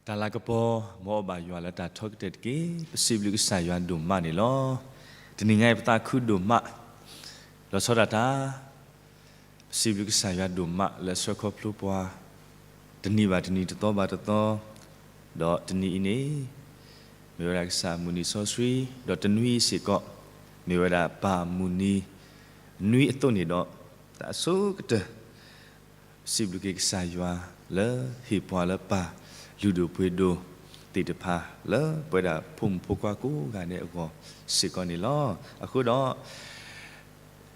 တၢ်လၤကပီၤ မ်အီၣ်ဘၣ်ယွၤလၢတၢ်ထီကတၢၢ်တက့ၢ်. ပစံးဘျုးကစၢ်ယွၤဒိၣ်မးန့ၣ်လီၤ. တနံၤညါအံၤ ပသးခုဒိၣ်မး, လီၤဆီဒၣ်တၢ် ပစံးဘျုးကစၢ်ယွၤဒိၣ်မးလၢအဆှၢခီဖျိပှၤ တနံၤဘၣ်တနံၤ တသီဘၣ်တသီ, ဒီးတနံၤအံၤန့ၣ် မ့ၢ်ဝဲဒၣ်ကစၢ်အမုၢ်နံၤစီဆှံ, ဒီးတနွံအံၤစ့ၢ်ကီး မ့ၢ်ဝဲဒၣ်ပၢ်မုၢ်နံၤနွံအသိးန့ၣ်ဒီး တၢ်အဆိကတၢၢ် ပစံးဘျုးက့ၤကစၢ်ယွၤလၢဟ့ၣ်ပှၤလၢပၢ်လုၢ်ဒိၣ်ပှ့ၤဒိၣ်သ့ၣ်တဖၣ် လၢပဝဲဒၣ်ဖိမုၣ်ဖိခွါကိးဂၤဒဲးအဂီၢ်စ့ၢ်ကီးန့ၣ်လီၤ. အဃိဒီး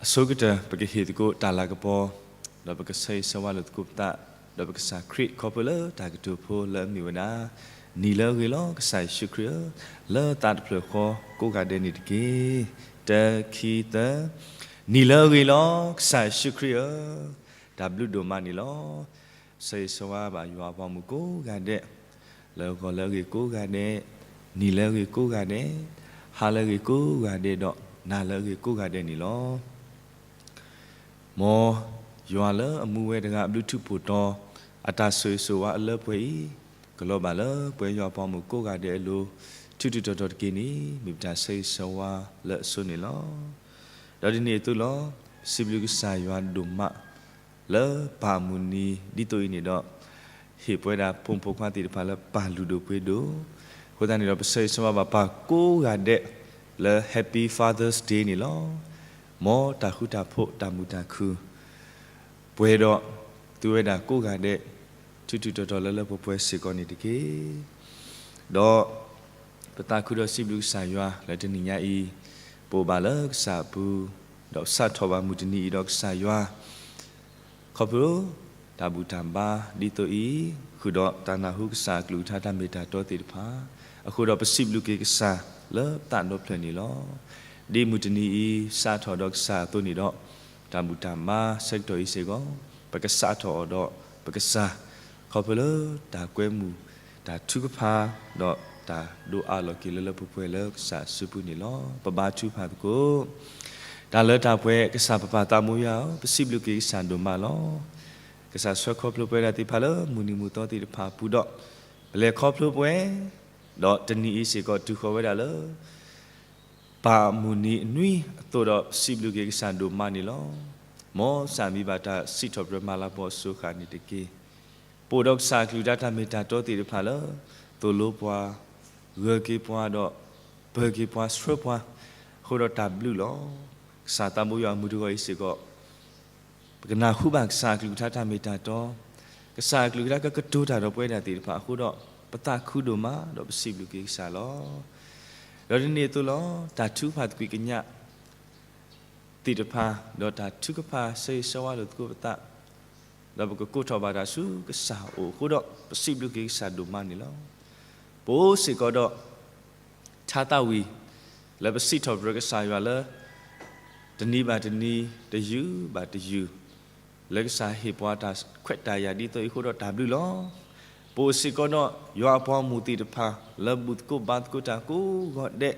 အဆိကတၢၢ် ပကဟ့ၣ်သကိးတၢ်လၤကပီၤ ဒီးပကဆၢဂ့ၤဆၢဝါလိာ်သကိးပသး ဒီးပကစၢ်ခရံာ် ခီဖျိလၢတၢ်ကတိၤဖိလၢအမ့ၢ်ဝဲဒၣ် နံၤလၢအဂ့ၤလီၤ ကစၢ်ယ့ၣ်ၡူးခရံာ်ဧၢ, လၢသးတဖျၢၣ်ဃီကိးဂၤဒဲးန့ၣ်တက့ၢ်. တၢ ခံ သၢ, နံၤလၢအဂ့ၤလီၤ ကစၢ်ယ့ၣ်ၡူးခရံာ်ဧၢ, တၢ်ဘျုးဒိၣ်မးန့ၣ်လီၤ. ဆၢဂ့ၤဆၢဝါဘၣ်ယွၤအပှၤမုၣ်ကိးဂၤဒဲး, လၢဂီၤလၢအဂ့ၤကိးဂၤဒဲး, နံၤလၢအဂ့ၤကိးဂၤဒဲး, ဟါလၢအဂ့ၤကိးဂၤဒဲးဒီး နၤလၢအဂ့ၤကိးဂၤဒဲးန့ၣ်လီၤ. မ်ယွၤလၢအမူဝဲတဂၤအဘျုးထူးဖှိၣ်တီၤ အတၢ်ဆိၣ်ဂ့ၤဆိၣ်ဝါအလၢပှဲၤအံၤ ကလီၤဘၣ်လၢပဝဲယွၤအပှၤမုၣ်ကိးဂၤဒဲးအလိၤ ထူးထူးတီၤတီၤတက့ၢ်န့ၣ် မ့ၢ်ပတၢ်ဆၢဂ့ၤဆၢဝါလၢအဆိန့ၣ်လီၤ. ဒီးဒ်န့ၣ်အသိးလီၤ. ပစံးဘျုးကစၢ်ယွၤဒိၣ်မး လၢပၢ်မုၢ်နံၤဒ်သိးအံၤန့ၣ်ဒီး ဟ့ၣ်ပဝဲဒၣ်ဖိမုၣ်ဖိခွါသ့ၣ်တဖၣ်လၢပၢ်လုၢ်ဒိၣ်ပှ့ၤဒိၣ်, အဃိသတးန့ၣ်ဒီး ပဆၢဂ့ၤဆၢဝါဘၣ်ပၢ်ကိးဂၤဒဲးလၢ Happy Father's Day န့ၣ်လီၤ. မ်တၢ်ဃူတၢ်ဖိးတၢ်မုာ်တၢ်ခုၣ် ပှဲၤဒီးသုဝဲဒၣ်ကိးဂၤဒဲး ထူးထူးတီၤတီၤလၢလၢပှဲၤပှဲၤစ့ၢ်ကီးန့ၣ်တက့ၢ်. ဒီး ပသးခုဒီးစံးဘျုးကစၢ်ယွၤလၢတနံၤညါအံၤ ပအိၣ်ဘၣ်လၢကစၢ်အပူၤ, ဒီးပစးထီၣ်ဘၣ်မုၢ်တနံၤအံၤဒီးကစၢ်ယွၤ ခီဖျိတၢ်ဘူၣ်တၢ်ဘါဒ်သိးအံၤ, ဃုာ်ဒီးတၢ်နၢ်ဟူကစၢ်အကလုၢ်ကထါတၢ်မ့ၢ်တၢ်တီသ့ၣ်တဖၣ်, အဃိဒီးပစံးဘျုးက့ၤကစၢ်လၢသးဒီဖျၢၣ်န့ၣ်လီၤ. ဒ်မုၢ်တနံၤအံၤစးထီၣ်ဒီးကစၢ်အသိးန့ၣ်ဒီး, တၢ်ဘူၣ်တၢ်ဘါဆၢကတီၢ်အံၤစ့ၢ်ကီး, ပကစးထီၣ်အီၤဒီးပကစၢ်, ခီဖျိလၢတၢ်ကွဲမုာ်တၢ်ထုကဖၣ်, ဒီးတၢ်ဒိးအးလီၤက့ၤလၢလၢပှဲၤပှဲၤလၢကစၢ်အစုပူၤန့ၣ်လီၤ. ပဘါထုကဖၣ်သကိး. တၢ်လၢတၢ်ပှဲၤကစၢ်ပပၢ်သးဘိယွၤဧၢ, ပစံးဘျုးက့ၤကစၢ်ဒိၣ်မးလီၤ. ကစၢ်ဆှၢခီဖျိပဝဲဒၣ်သ့ၣ်တဖၣ်လၢမုၢ်နံၤမုၢ်သီသ့ၣ်တဖၣ်အပူၤဒီး, ပလဲၤခီဖျိပဝဲ, ဒီးတနံၤအံၤစ့ၢ်ကီးတုၤဃီၤဝဲဒၣ်လၢ ပၢ်မုၢ်နံၤအနွံအသိးဒီး ပစံးဘျုးက့ၤကစၢ်ဒိၣ်မးန့ၣ်လီၤ. မ်ကစၢ်မံၤဘၣ်တၢ်စံးထီၣ်ပတြၢၤမၤလၤကပီၤအစိၤဃၣ်န့ၣ်တက့ၢ်. ပအိၣ်ဒီးကစၢ်အကလုၢ်ကထါတၢ်မ့ၢ်တၢ်တီသ့ၣ်တဖၣ်လၢ သိၣ်လိပှၤ, ဂၢၢ်က့ၤပှၤဒီး, ပၢၤက့ၤပှၤဆှၢပှၤ, အဃိဒီးတၢ်ဘျုးလီၤ. ကစၢ်သးဘိယွၤမုၢ်တဂီၤအံၤစ့ၢ်ကီး ပကနၢ်ဟူဘၣ်ကစၢ်အကလုၢ်ကထါတၢ်မ့ၢ်တၢ်တီ, ကစၢ်အကလုၢ်ကထါကကတိၤတၢ်ဒီးပဝဲဒၣ်သ့ၣ်တဖၣ်အဃိဒီး, ပသးခုဒိၣ်မးဒီးပစံးဘျုးက့ၤကစၢ်လီၤ. ဒီးဒ်န့ၣ်အသိးလီၤ. တၢ်ထုကဖၣ်သကွံာ်ကညးသ့ၣ်တဖၣ်, ဒီးတၢ်ထုကဖၣ်ဆၢဂ့ၤဆၢဝါလိာ်သကိးပသး, ဒီးပကကိးထီၣ်ဘၣ်တၢ်ဆူကစၢ်အအိၣ်အဃိဒီး ပစံးဘျုးက့ၤကစၢ်ဒိၣ်မးန့ၣ်လီၤ. ပအိၣ်စ့ၢ်ကီးဒီး ထါသးဝံၣ် လၢပစံးထီၣ်ပတြၢၤကစၢ်ယွၤလၢ တနံၤဘၣ်တနံၤ တယုၢ်ဘၣ်တယုၢ်, လၢကစၢ်ဟ့ၣ်ပှၤတၢ်ခွဲးတၢ်ယာ်ဒ်သိးအံၤအဃိဒီးတၢ်ဘျုးလီၤ. ပအိၣ်စ့ၢ်ကီးဒီးယွၤအပှၤမုၣ်သ့ၣ်တဖၣ် လၢဘူၣ်သကိးဘါသကိးတၢ်ကိးဂီၤဒဲး,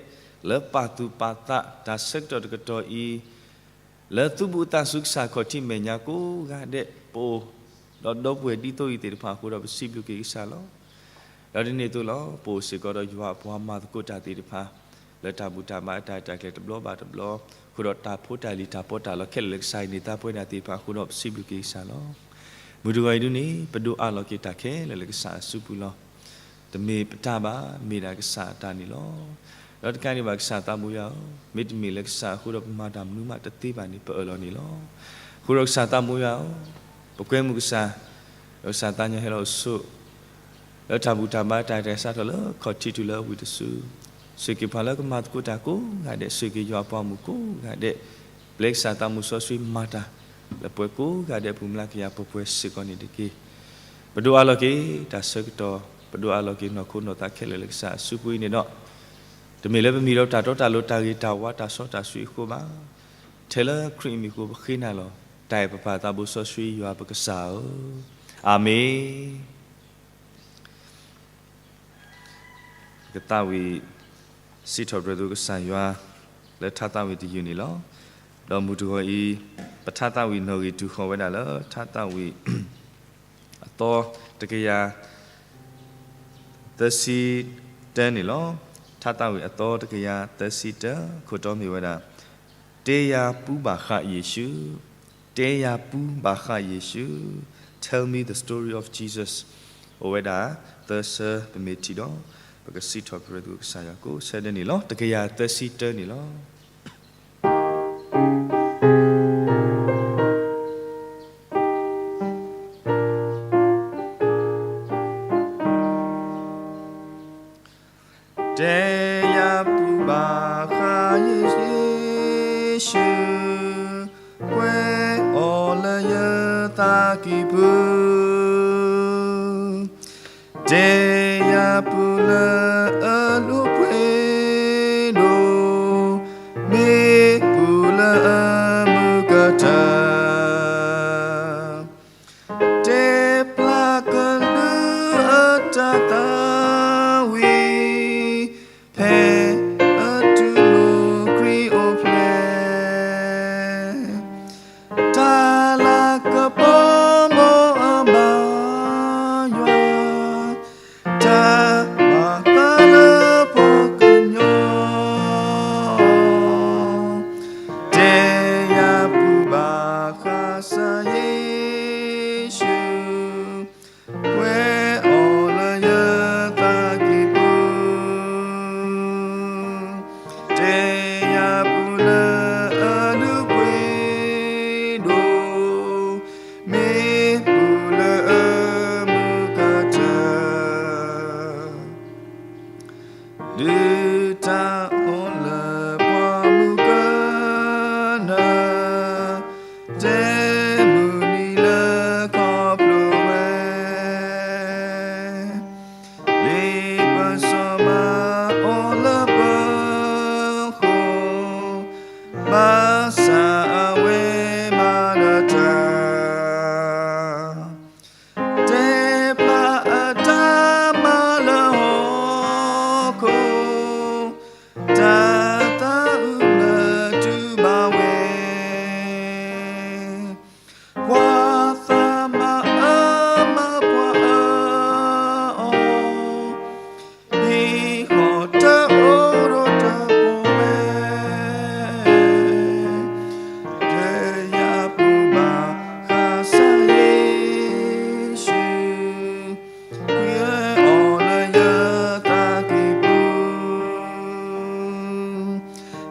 လၢပာ်သူၣ်ပာ်သးတၢ်ဆၢကတီၢ်တကတီၢ်အံၤ လၢသူဘူးအသးဆူကစၢ်ခီၣ်ထံးမဲာ်ညါကိးဂၤဒဲး, ပအိၣ်ဒီးဒီပုၢ်ဝဲၢ်ဒ်သိးအံၤသ့ၣ်တဖၣ်အဃိဒီး ပစံးဘျုးက့ၤကစၢ်လီၤ. ဒီးဒ်န့ၣ်အသိးလီၤ. ပအိၣ်စ့ၢ်ကီးဒီးယွၤအပှၤမၤသကိးတၢ်သ့ၣ်တဖၣ် လၢတၢ်ဘူၣ်တၢ်ဘါအတၢ်ရဲၣ်တၢ်ကျဲၤတဘျီဘၣ်တဘျီ, အဃိဒီးတၢ်ဖိတၢ်လံၤတၢ်ပီးတၢ်လီခဲလၢာ်လၢကစၢ်အံၤန့ၢ်သါပဝဲဒၣ်သ့ၣ်တဖၣ်အဃိဒီး ပစံးဘျုးက့ၤကစၢ်လီၤ. မုၢ်တဂီၤအံၤဒ်န့ၣ် ပဒိးအးလီၤက့ၤတၢ်ခဲလၢာ်လၢကစၢ်အစုပူၤလီၤ. တမ့ၢ်ပတၢ်ဘၣ်, မ့ၢ်ဒၣ်ကစၢ်အတၢ်န့ၣ်လီၤ. ဒီးတကးဒံးဘၣ် ကစၢ်သးဘိယွၤဧၢ, မ့တမ့ၢ်လၢကစၢ်အဃိဒီး ပမၤတၢ်မနုၤမးတသ့ဘၣ်န့ၣ် ပအၢၣ်လီၤန့ၣ်လီၤ. အဃိဒီးကစၢ်သးဘိယွၤဧၢ, ပကွဲမုာ်ကစၢ်, ဒီးကစၢ်သးကညီၤဟဲလီၤအိၣ်ဆိး လၢတၢ်ဘူၣ်တၢ်ဘါတၢ်ရဲၣ်တၢ်ကျဲၤစးထီၣ်လၢခီၣ်ထံးတုၤလၢအဝံၤတစု, ဆိၣ်ဂ့ၤပှၤလၢကမၤသကိးတၢ်ကိးဂၤဒဲး, ဆိၣ်ဂ့ၤက့ၤယွၤအပှၤမုၣ်ကိးဂၤဒဲး, ပျဲကစၢ်သးမုၢ်စီဆှံမၤတၢ် လၢပှဲၤကိးဂၤဒဲးအပူၤ မျးကယၤပှဲၤပှဲၤစ့ၢ်ကီးန့ၣ်တက့ၢ်. ပဒိးအးလီၤက့ၤတၢ်ဆၢကတီၢ်, ပဒိးအးလီၤက့ၤနီၢ်ခိနီၢ်သးခဲလၢာ်လၢကစၢ်အစုပူၤအံၤန့ၣ်ဒီး, တမ့ၢ်လၢပမံၤဒီးတၢ်တီတၢ်လိၤတၢ်ဂ့ၤတၢ်ဝါတၢ်စီတၢ်ဆှံအဃိဘၣ်. ထဲလၢခရံာ်အမံၤအဃိ ပဃ့နၤလီၤ. တၢ်အဲၣ်ပပၢ်သးဘိစီဆှံယွၤပကစၢ်ဧၢ, အၤမ့ၣ်. ပကသးဝံၣ်စံးထီၣ်ပတြၢၤသကိးကစၢ်ယွၤ လၢထါသးဝံၣ်တယုၢ်န့ၣ်လီၤ. ဒီးမုၢ်တဂီၤအံၤ ပထါသးဝံၣ်နီၣ်ဂံၢ်တုၤဃီၤဝဲဒၣ်လၢထါသးဝံၣ် အသီတကယၤ သၢဆံတၢန့ၣ်လီၤ. ထါသးဝံၣ်အသီတကယၤသၢဆံတၢ ခိၣ်တီမ့ၢ်ဝဲဒၣ် တဲယၤပူဘၣ်ဃးယ့ၣ်ၡူး, တဲယၤပူဘၣ်ဃးယ့ၣ်ၡူး, Tell me the story of Jesus. အိၣ်ဝဲဒၣ်သၢဆၢ ပမ့ၢ်ထံၣ်ဒီး ပကစံးထီၣ်ပတြၢၤသူၣ်ကစၢ်ယွၤကိးဆၢဒဲးန့ၣ်လီၤ. တကယၤသၢဆံတၢန့ၣ်လီၤ. တဲယၤပူဘၣ်ဃးယ့ၣ်ၡူး, ကွဲးအီၤလၢယသးကံၢ်ပူၤ, တဲယၤပူလၢအလိၤပှ့ၤဒိၣ်, မ့ၢ်ပူလၢအမုာ်ကတၢၢ် တဲဖျါကလူးအတၢ်သးဝံၣ်, ဖဲအတူၢ်လိာ်ခရံာ်အိၣ်ဖျဲၣ်, တၢ်လၤကပီၤမိၢ်အဘါယွၤ, တၢ်ဘၣ်သးလၢပှၤကညီ တဲယၤပူဘၣ်ဃးစၢ်ယ့ၣ်ၡူး, ကွဲးအီၤလၢယသးကံၢ်ပူၤ, တဲယၤပူလၢအလိၤပှ့ၤဒိၣ်, မ့ၢ်ပူလၢအမုာ်ကတၢၢ် ဒုၣ်တၢ်အီၣ်လၢပှၤမုၢ်ကနၢ, တဲမုၢ်နံၤလၢခီဖျိဝဲ, လံာ်ပစီၤမၤအီၤလၢပဃိ, ဘၣ်ဆၣ်အဝဲမၤဒီးတၢ် တဲဖျါအတၢ်မၤလၢဟီၣ်ခိၣ်, တၢ်သးအုးလၢတူၢ်ဘၣ်ဝဲ, ပှၤသးမၤအၢမၤပှၤအၢအီၤ, ဟံၣ်ဃီတအိၣ်ဒီးတၢ်ပီၣ်ဝဲ, တဲယၤပူဘၣ်ဃးစၢ်ယ့ၣ်ၡူး, ကွဲးအီၤလၢယသးကံၢ်ပူၤ,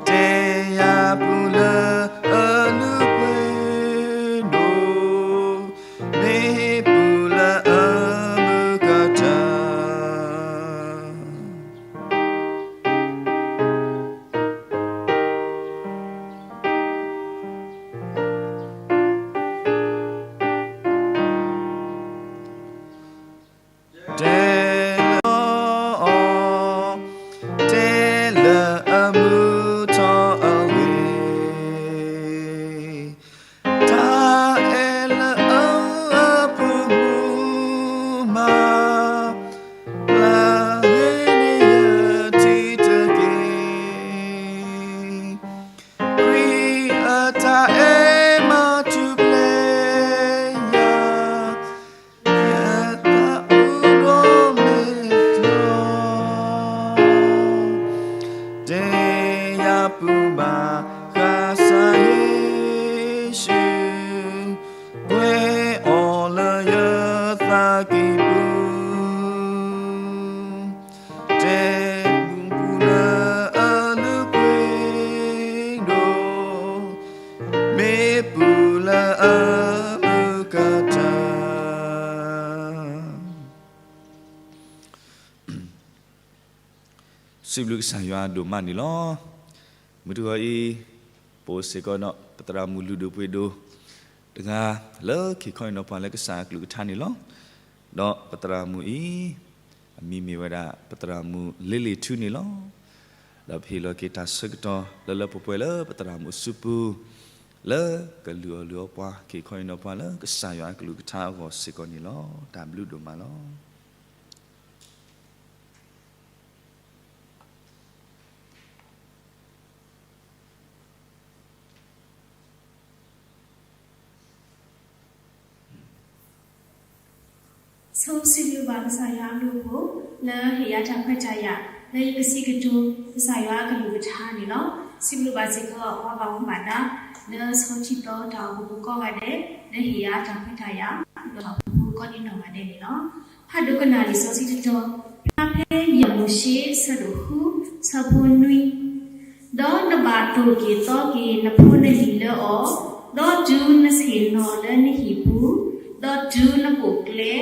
တဲယၤပူလၢအလိၤပှ့ၤဒိၣ်, မ့ၢ်ပူလၢအမုာ်ကတၢၢ် တဲလၢအီၤ, တဲလၢအမုာ်ထီၣ်အဂ့ၢ်, တၢ်အဲၣ်လၢအအၢအပူၤမူမး, ပျၢ်ဂ့ၤန့ၢ်ယထံၣ်တက့ၢ်. ခရံာ်အတၢ်အဲၣ်မၤထူၣ်ဖျဲးယၤ, ယသးအုးဒိၣ်မးလီၤ. တဲယၤပူဘၣ်ဃးစၢ်ယ့ၣ်ၡူး, ကွဲးအီၤလၢယသးကံၢ်ပူၤ, တဲပူလၢအလိၤပှ့ၤဒိၣ်, မ့ၢ်ပူလၢအမုာ်ကတၢၢ် စံးဘျုးကစၢ်ယွၤဒိၣ်မးန့ၣ်လီၤ. မုၢ်တဂီၤအံၤ, ပအိၣ်စ့ၢ်ကီးဒီး ပသရၣ်မုၣ်လုၢ်ဒိၣ်ပှ့ၤဒိၣ်တဂၤ လၢကဟ့ၣ်ခီဟ့ၣ်နီၤပှၤလၢကစၢ်အကလုၢ်ကထါန့ၣ်လီၤ. ဒီးပသရၣ်မုၣ်အံၤ အမံၤမ့ၢ်ဝဲဒၣ် ပသရၣ်မုၣ်လ့လ့ၤထူန့ၣ်လီၤ. ဒီးပဟ့ၣ်လီၤက့ၤတၢ်ဆၢကတီၢ်လၢလၢပှဲၤပှဲၤလၢပသရၣ်မုၣ်အစုပူၤ, လၢကလုၢ်အီၣ်လုၢ်အီပှၤ ကဟ့ၣ်ခီဟ့ၣ်နီၤပှၤလၢကစၢ်ယွၤအကလုၢ်ကထါအဂီၢ်စ့ၢ်ကီးန့ၣ်လီၤ. တၢ်ဘျုးဒိၣ်မးလီၤ. ဆိစံးဘျုးဘၣ်ကစၢ်ယွၤအဘျုးအဖှိၣ်, လၢဟ့ၣ်ယၤတၢ်ခွဲးတၢ်ယာ် လၢယကစံးကတိၤ ကစၢ်ယွၤအကလုၢ်ကထါန့ၣ်လီၤ. စံးဘျုးဘၣ်စ့ၢ်ကီး ပှၤဘၣ်မူဘၣ်ဒါ လၢဆီထံသီတၢ်အိၣ်ဖှိၣ်ဖိကိးဂၤဒဲး လၢဟ့ၣ်ယၤတၢ်ခွဲးတၢ်ယာ် ဒီးတၢ်အိၣ်ဖှိၣ်ဖိကိးဒံနီၢ်ဂၤဒဲးန့ၣ်လီၤ. ဖးဒိၣ်ကနၣ်လံာ်စီဆှံတတီၤ ဖျါဖဲယဲၢ်မိၤၡ့ ဆၢဒိၣ်ဃု ဆၢဖိနွံ ဒီးနဘၣ်သိၣ်က့ၤသီက့ၤနဖိနလံၤလၢအီၤ, ဒီးတုၤနဆ့ၣ်နီၤလၢနဟံၣ်ပူၤ, ဒီးတုၤနပိာ်ကျဲ,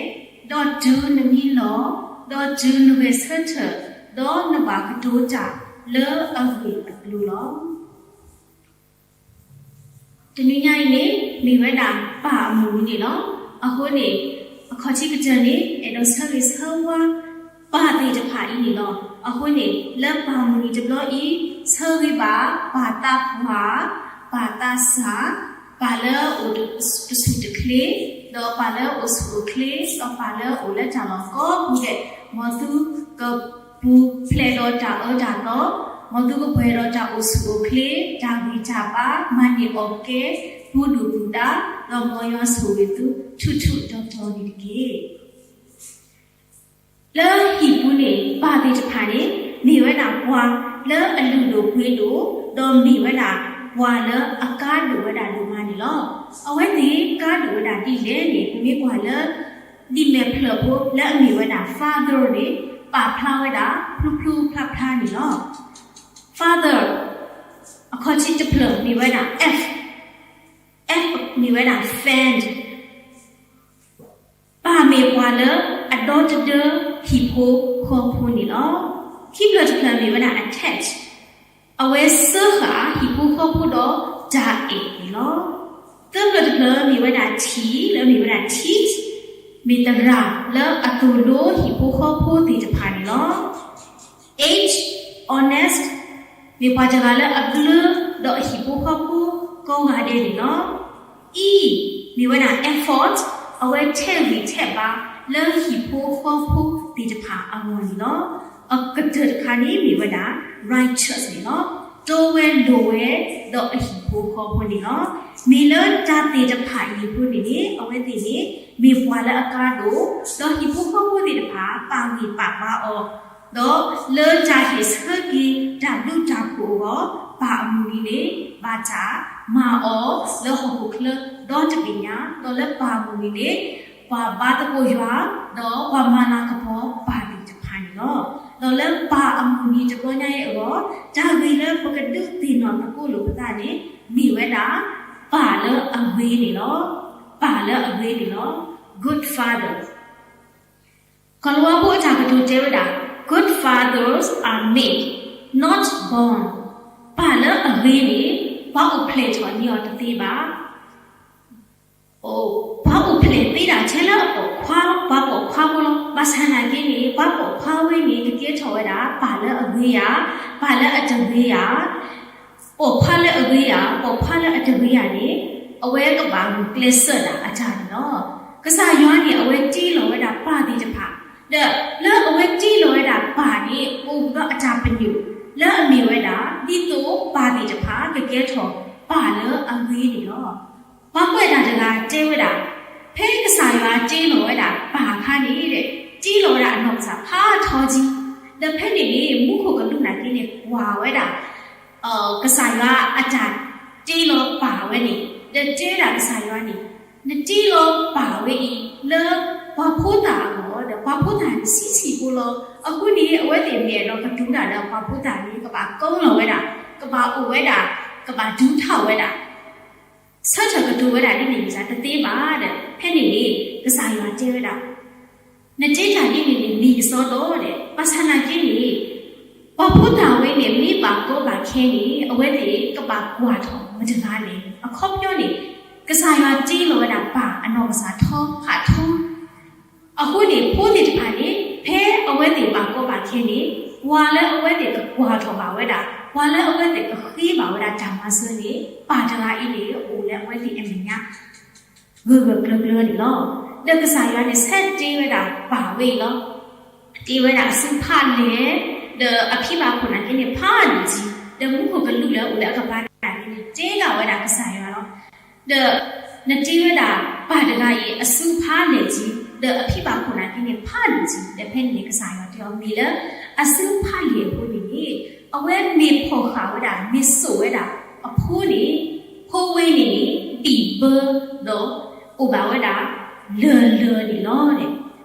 ဒီးတုၤနမံလီၤ, ဒီးတုၤနဂဲၤဆၢထၢၣ်, ဒီးနဘၣ်ကတိၤတၢ်လၢအဂ့ၢ်အကျိၤလီၤ. တနံၤညါအံၤန့ၣ် မ့ၢ်ဝဲဒၣ်ပၢ်အမုၢ်နံၤန့ၣ်လီၤ. အဃိန့ၣ် အခီၣ်ထံးကတၢၢ်န့ၣ် အဲၣ်ဒိးဆၢဂ့ၤဆၢဝါ ပၢ်သ့ၣ်တဖၣ်အံၤန့ၣ်လီၤ. အဃိန့ၣ် လၢပၢ်မုၢ်နံၤတဘျီအံၤ ဆၢဂ့ၤဘၣ် ပၢ်သးပှၢ်, ပၢ်သးစၢ်, ပၢ်လၢအအိၣ်တဆူၣ်တချ့, ဒီးပၢ်လၢအအိၣ်ဆူၣ်အိၣ်ချ့, ဒီးပၢ်လၢအအိၣ်လၢတၢ်လီၢ်ကိးပူၤဒဲး, မ်သုကပူၤဖျဲးဒီးတၢ်အၢတၢ်သီ, မ်သုကပှဲၤဒီးတၢ်အိၣ်ဆူၣ်အိၣ်ချ့, တၢ်ဂံၢ်တၢ်ဘါ, မၤန့ၢ်အီၣ်ကဲ, ပူၤဒုၣ်ပူၤဒါ, ဒီးမ်ယွၤဆိၣ်ဂ့ၤသု ထူးထူးတီၤတီၤန့ၣ်တက့ၢ်. လၢဟံၣ်ပူၤန့ၣ် ပၢ်သ့ၣ်တဖၣ်န့ၣ် မ့ၢ်ဝဲဒၣ်ပှၤလၢအလုၢ်ဒိၣ်ပှ့ၤဒိၣ်, ဒီးမ့ၢ်ဝဲဒၣ်ပှၤလၢအကါဒိၣ်ဝဲဒၣ်ဒိၣ်မးန့ၣ်လီၤ. အဝဲသ့ၣ်ကါဒိၣ်ဝဲဒၣ်ဒ်လဲၣ်န့ၣ် ပမ့ၢ်ကွၢ်လၢ ဒံၣ်မဲာ်ဖျၢၣ်ဖိလၢအမ့ၢ်ဝဲဒၣ် father န့ၣ် ပာ်ဖျါဝဲဒၣ် ဖျိဖျိဖျါဖျါန့ၣ်လီၤ. Father အခီၣ်ထံးတဖျၢၣ်မ့ၢ်ဝဲဒၣ် F, F မ့ၢ်ဝဲဒၣ် fan ပၢ်မ့ၢ်ပှၤလၢအဒီတဒၢဟံၣ်ဖိဃီဖိန့ၣ်လီၤ. ခံဖျၢၣ်တဖျၢၣ်မ့ၢ်ဝဲဒၣ် attach, အဝဲစၢဃာ်ဟံၣ်ဖိဃီဖိဒီးတၢ်အဲၣ်န့ၣ်လီၤ. သၢဖျၢၣ်တဖျၢၣ်မ့ၢ်ဝဲဒၣ် T လၢအမ့ၢ်ဝဲဒၣ် teach, မ့ၢ်သရၣ်လၢအသိၣ်လိဟံၣ်ဖိဃီဖိသ့ၣ်တဖၣ်န့ၣ်လီၤ. H, honest, မ့ၢ်ပှၤတဂၤလၢအဘျုးဒီးအဟံၣ်ဖိဃီဖိကိးဂၤဒဲးန့ၣ်လီၤ. E, မ့ၢ်ဝဲဒၣ် effort, အဝဲထဲးဂံၢ်ထဲးဘါလၢဟံၣ်ဖိဃီဖိသ့ၣ်တဖၣ်အဂီၢ်န့ၣ်လီၤ. အကတၢၢ်တခါန့ၣ်မ့ၢ်ဝဲဒၣ် righteous န့ၣ်လီၤ. တီဝဲလိၤဝဲဒီးအဟံၣ်ဖိဃီဖိန့ၣ်လီၤ. မ့ၢ်လၢတၢ်သ့ၣ်တဖၣ်အံၤအဃိန့ၣ်န့ၣ် အဝဲသ့ၣ်န့ၣ် မ့ၢ်ပှၤလၢအကါဒိၣ်, ဒီးဟံၣ်ဖိဃီဖိသ့ၣ်တဖၣ် ပာ်ဂံၢ်ပာ်ဘါအီၤ, ဒီးလၢတၢ်ဟ့ၣ်ဆၢက့ၤတၢ်ဘျုးတၢ်ဖှိၣ်အဂီၢ် ပၢ်အမုၢ်နံၤန့ၣ် ဘၣ်တၢ်မၤအီၤလၢဟီၣ်ခိၣ်ချၢဒီတဘ့ၣ်ညါ, ဒီးလၢပၢ်အမုၢ်နံၤန့ၣ် ပှၤဘါသကိးယွၤ, ဒီးပှၤမၤလၤကပီၤပၢ်သ့ၣ်တဖၣ်န့ၣ်လီၤ. ဒီးလၢပၢ်အမုၢ်နံၤတဘျီညါအံၤအဂီၢ် တၢ်ဂ့ၢ်လၢပကဒုးသ့ၣ်နီၣ်သကိးလိာ်ပသးန့ၣ် မ့ၢ်ဝဲဒၣ် ပၢ်လၢအဂ့ၤန့ၣ်လီၤ. ပၢ်လၢအဂ့ၤန့ၣ်လီၤ. Good father. ကီၤလၤဝါဖိအတၢ်ကတိၤတဲဝဲဒၣ် Good fathers are made, not born. ပၢ်လၢအဂ့ၤန့ၣ် ပှၤအိၣ်ဖျဲၣ်ထီၣ်န့ၢ်အီၤတသ့ဘၣ်. ပှၤအိၣ်ဖျဲၣ်သ့ဒၣ်ထဲလၢအပိာ်ခွါလီၤ, ပှၤပိာ်ခွါဖိလီၤ. ဘၣ်ဆၣ်နာ်က့န့ၣ် ပှၤပိာ်ခွါဝဲန့ၣ် ကကဲထီၣ်ဝဲဒၣ် ပၢ်လၢအဂ့ၤဧါ, ပၢ်လၢအတဂ့ၤဧါ, ပိာ်ခွါလၢအဂ့ၤဧါ, ပိာ်ခွါလၢအတဂ့ၤဧါန့ၣ် အဝဲကဘၣ်ဂုာ်ကျဲးစၢးဒၣ်အတၢ်န့ၣ်လီၤ. ကစၢ်ယွၤန့ၣ် အဝဲတ့လီၤဝဲဒၣ်ပၢ်သ့ၣ်တဖၣ်, ဒီးလၢအဝဲတ့လီၤဝဲဒၣ်ပၢ်န့ၣ် အိၣ်ဒီးအတၢ်ပညိၣ် လၢအမ့ၢ်ဝဲဒၣ် ဒ်သိးပၢ်သ့ၣ်တဖၣ်ကကဲထီၣ်ပၢ်လၢအဂ့ၤန့ၣ်လီၤ. ပှၤကွဲးတၢ်တဂၤတဲဝဲဒၣ်, ဖဲကစၢ်ယွၤတ့လီၤဝဲဒၣ်ပၢ်အခါန့ၣ်ဒီး တ့လီၤဝဲဒၣ်အနီၢ်ကစၢ်ဖးထီကံ, ဒီးဖဲန့ၣ်န့ၣ် မူခိၣ်ကလူးနာ်က့န့ၣ် ကွၢ်ဝဲဒၣ် ကစၢ်ယွၤအတၢ်တ့လီၤပၢ်ဝဲန့ၣ် ဒီးတဲဒၣ်ကစၢ်ယွၤန့ၣ်, နတ့လီၤပၢ်ဝဲအံၤ လၢပှၤဖိသၣ်အဂီၢ် ဒီးပှၤဖိသၣ်န့ၣ်ဆံးဆံးဖိလီၤ. အဃိန့ၣ် အဝဲသ့ၣ်မ့ၢ်အဲၣ်ဒိးကတိၤတၢ်ဒီးပှၤဖိသၣ်န့ၣ် ကဘၣ်ကိလီၤဝဲဒၣ်, ကဘၣ်အိၣ်ဝဲဒၣ်, ကဘၣ်ဒုးထီၣ်ဝဲဒၣ် ဆၢထၢၣ်ကတိၤဝဲဒၣ်ဒ်န့ၣ်မ့ၢ်တသ့ဘၣ်ဒီး ဖဲန့ၣ်န့ၣ် ကစၢ်ယွၤတဲဝဲဒၣ်, နတဲတၢ်ဒ်န့ၣ်န့ၣ် မ့ၢ်ကစီဒီဒီး ဘၣ်ဆၣ်နာ်က့န့ၣ် ပှၤဖိသၣ်ဝဲန့ၣ် မ့ၢ်ဘၣ်ကီဘၣ်ခဲန့ၣ် အဝဲသ့ၣ်ကဘၣ်ကွၢ်ထီၣ်မတဂၤလဲၣ်. အခီပညီန့ၣ် ကစၢ်ယွၤတ့လီၤဝဲဒၣ်ပၢ်အနီၢ်ကစၢ်ထီဖးထီ အဃိန့ၣ် ဖိသ့ၣ်တဖၣ်န့ၣ် ဖဲအဝဲသ့ၣ်ဘၣ်ကီဘၣ်ခဲန့ၣ် ပှၤလၢအဝဲသ့ၣ်ကကွၢ်ထီၣ်ဘၣ်ဝဲဒၣ်, ပှၤလၢအဝဲသ့ၣ်ကဃ့ဘၣ်ဝဲဒၣ်တၢ်မၤစၢၤန့ၣ် ပၢ်တဂၤအံၤန့ၣ် အိၣ်လၢအဝဲသ့ၣ်အမဲာ်ညါ ဂၢၢ်ဂၢၢ်ကျၢၤကျၢၤန့ၣ်လီၤ. ဒီးကစၢ်ယွၤန့ၣ် ဆဲးတ့ဝဲဒၣ်ပၢ်ဝဲအံၤလီၤ. တ့ဝဲဒၣ်အစုဖးလဲၢ်, ဒီးအဖံဘၣ်ခိၣ်နာ်က့န့ၣ် ဖးဒိၣ်ကံ, ဒီးမူခိၣ်ကလူးလၢအိၣ်လၢအကပၤနာ်က့န့ၣ် တဲဒၣ်ဝဲဒၣ်ကစၢ်ယွၤလီၤ. ဒီးနတ့ဝဲဒၣ်ပၢ်တဂၤအံၤ အစုဖးလဲၢ်ကံ, ဒီးအဖံဘၣ်ခိၣ်နာ်က့ န့ၣ်ဖးလံာ်လံ, ဒီးဖဲန့ၣ်န့ၣ် ကစၢ်ယွၤတဲအီၤ မ့ၢ်လၢအစုဖးလံာ်အဃိန့ၣ်န့ၣ်, အဝဲမ့ၢ်ဖီၣ်ဃာ်ဝဲဒၣ် မ့ၢ်စိာ်ဝဲဒၣ်အဖိန့ၣ်, ဖိဝဲန့ၣ်န့ၣ် ပံာ်ဘၢ ဒီးအိၣ်ဘၣ်ဝဲဒၣ် လၢၢ်လၢၢ်န့ၣ်လီၤ.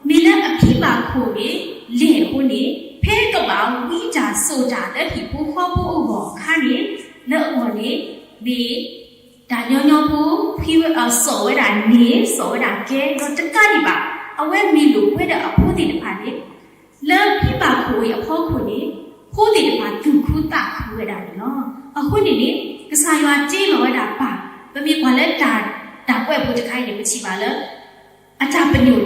မ့ၢ်လၢအဖံဘၣ်ခိၣ်န့ၣ် လဲၢ်အဃိန့ၣ်, ဖဲကဘၣ်ဝံတၢ်စိာ်တၢ်လၢဟံၣ်ဖိဃီဖိအဂီၢ်အခါန့ၣ်, လၢအဂီၢ်န့ၣ် မ့ၢ် တၢ်ညီညီဖိ ဖံဝဲ စိာ်ဝဲဒၣ်န့ၣ် စိာ်ဝဲဒၣ်ကဲ ဒီးတကးဒံးဘၣ် အဝဲမ့ၢ်လိာ်ကွဲဒီးအဖိသ့ၣ်တဖၣ်န့ၣ်, လၢဖံဘၣ်ခိၣ်ဝံၤအဖီခိၣ်န့ၣ်, ဖိသ့ၣ်တဖၣ်သူၣ်ခုသးခုဝဲဒၣ်န့ၣ်လီၤ. အဃိန့ၣ်န့ၣ် ကစၢ်ယွၤတ့လီၤဝဲဒၣ်ပၢ်, ပမ့ၢ်ကွၢ်လၢတၢ်, တၢ်ကွဲးဖိတခါအံၤန့ၣ် ပထံၣ်ဘၣ်လၢ အတၢ်ပညိၣ်န့ၣ်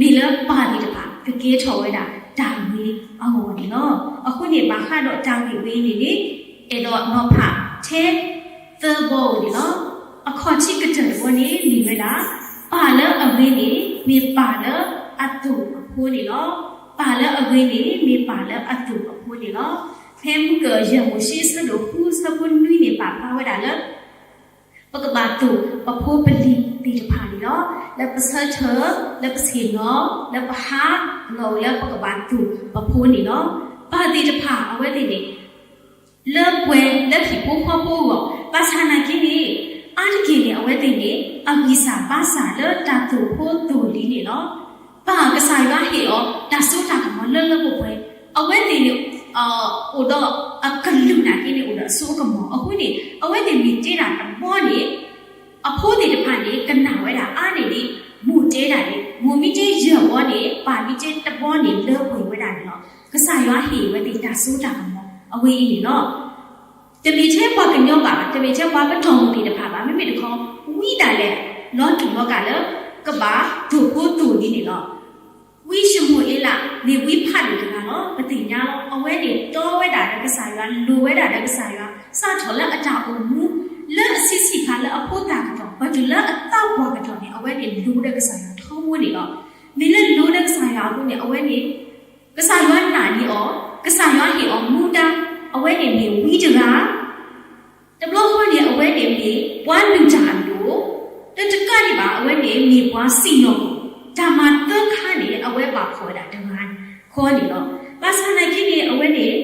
မ့ၢ်လၢပၢ်သ့ၣ်တဖၣ် ကကဲထီၣ်ဝဲဒၣ်တၢ်ဂ့ၤအဂီၢ်န့ၣ်လီၤ. အဃိန့ၣ် ဘၣ်ဃးဒီးတၢ်ဂ့ၢ်ဝဲအံၤန့ၣ်န့ၣ်, အဲၣ်ဒိးနီၤဖးထဲသၢဘီဧိၤန့ၣ်လီၤ. အခီၣ်ထံးကတၢၢ်တဘီန့ၣ် မ့ၢ်ဝဲဒၣ် ပၢ်လၢအဂ့ၤန့ၣ် မ့ၢ်ပၢ်လၢအသူၣ်အဖိန့ၣ်လီၤ. ပၢ်လၢအဂ့ၤန့ၣ် မ့ၢ်ပၢ်လၢအသူၣ်အဖိန့ၣ်လီၤ. ဖဲမုၢ်ကၢၢ်ယဲၢ်မိၤၡ့အဆၢဒိၣ်ဃုအဆၢဖိနွံန့ၣ် ပာ်ဖျါဝဲဒၣ်လၢ ပကဘၣ်သူၣ်ပဖိပလံၤသ့ၣ်တဖၣ်န့ၣ်လီၤ. လၢပဆၢထၢၣ်, လၢပဆ့ၣ်နီၤ, လၢပဟးလီၤလၢပကဘၣ်သူၣ်ပဖိန့ၣ်လီၤ. ပၢ်သ့ၣ်တဖၣ်အဝဲသ့ၣ်န့ၣ် လၢပှဲၤလၢဟံၣ်ဖိဃီဖိအဂီၢ်, ဘၣ်ဆၣ်နာ်က့န့ၣ်, အါတက့ၢ်န့ၣ် အဝဲသ့ၣ်န့ၣ် အဂံၢ်စၢ်ဘါစၢ်လၢတၢ်သူၣ်ဖိသူၣ်လံၤန့ၣ်လီၤ. ပၢ်ကစၢ်ယွၤဟ့ၣ်အီၤ တၢ်စိတၢ်ကမီၤလၢလၢပှဲၤပှဲၤ, အဝဲသ့ၣ်န့ၣ် အိၣ်ဒီးအကလုာ်နာ်က့န့ၣ် အိၣ်ဒီးအစိအကမီၤအဃိန့ၣ်, အဝဲသ့ၣ်မ့ၢ်တဲတၢ်တဘီန့ၣ်, အဖိသ့ၣ်တဖၣ်န့ၣ် ကနၣ်ဝဲဒၣ်အါန့ၢ်ဒံး မိၢ်တဲဒၣ်န့ၣ်, မိၢ်မ့ၢ်တဲယဲၢ်ဘီန့ၣ် ပၢ်မ့ၢ်တဲတဘီန့ၣ် လၢပှဲၤဝဲဒၣ်န့ၣ်လီၤ. ကစၢ်ယွၤဟ့ၣ်ဝဲသ့ၣ်တၢ်စိတၢ်ကမီၤအဝဲအံၤန့ၣ်လီၤ. တမ့ၢ်ထဲပှၤကညီဘၣ်, တမ့ၢ်ထဲပှၤပတီၢ်မုၢ်သ့ၣ်တဖၣ်ဘၣ်, မ့မ့ၢ်တခီ ဝံဒၣ်လဲာ် လီၤတူာ်လီၤကာ်လၢ ကဘၣ်သူၣ်ဖိသူၣ်လံၤန့ၣ်လီၤ. ဝံၡမူၤအ့လး မ့ၢ်ဝံဖးဒိၣ်တဂၤလီၤ. ပသ့ၣ်ညါလီၤ အဝဲန့ၣ်တီဝဲဒၣ်ဒီးကစၢ်ယွၤ, လိၤဝဲဒၣ်ဒီးကစၢ်ယွၤ, စးထီၣ်လၢအတၢ်အိၣ်မူ လၢအဆံးဆံးဖးလၢအဖိသၣ်ကတီၢ် ပတုၤလၢအသးပှၢ်ကတီၢ်န့ၣ် အဝဲန့ၣ်လိၤဒီးကစၢ်ယွၤထီဘိန့ၣ်လီၤ. မ့ၢ်လၢလိၤဒီးကစၢ်ယွၤအဃိန့ၣ် အဝဲန့ၣ် ကစၢ်ယွၤနာ်န့ၢ်အီၤ, ကစၢ်ယွၤဟ့ၣ်အီၤမူဒါ, အဝဲန့ၣ်မ့ၢ်ဝံတဂၤ တဘျီဃီန့ၣ် အဝဲန့ၣ်မ့ၢ်ပှၤလုၢ်တၢ်အဒိၣ်, ဒီးတကးဒံးဘၣ် အဝဲန့ၣ်မ့ၢ်ပှၤစံၣ်ညီၣ်ကွီၢ်, တၢ်မၤသၢခါန့ၣ် အဝဲဘၣ်ဖီၣ်ဝဲဒၣ်တဂၤဃီန့ၣ်လီၤ. ဘၣ်ဆၣ်နာ်က့န့ၣ် အဝဲန့ၣ်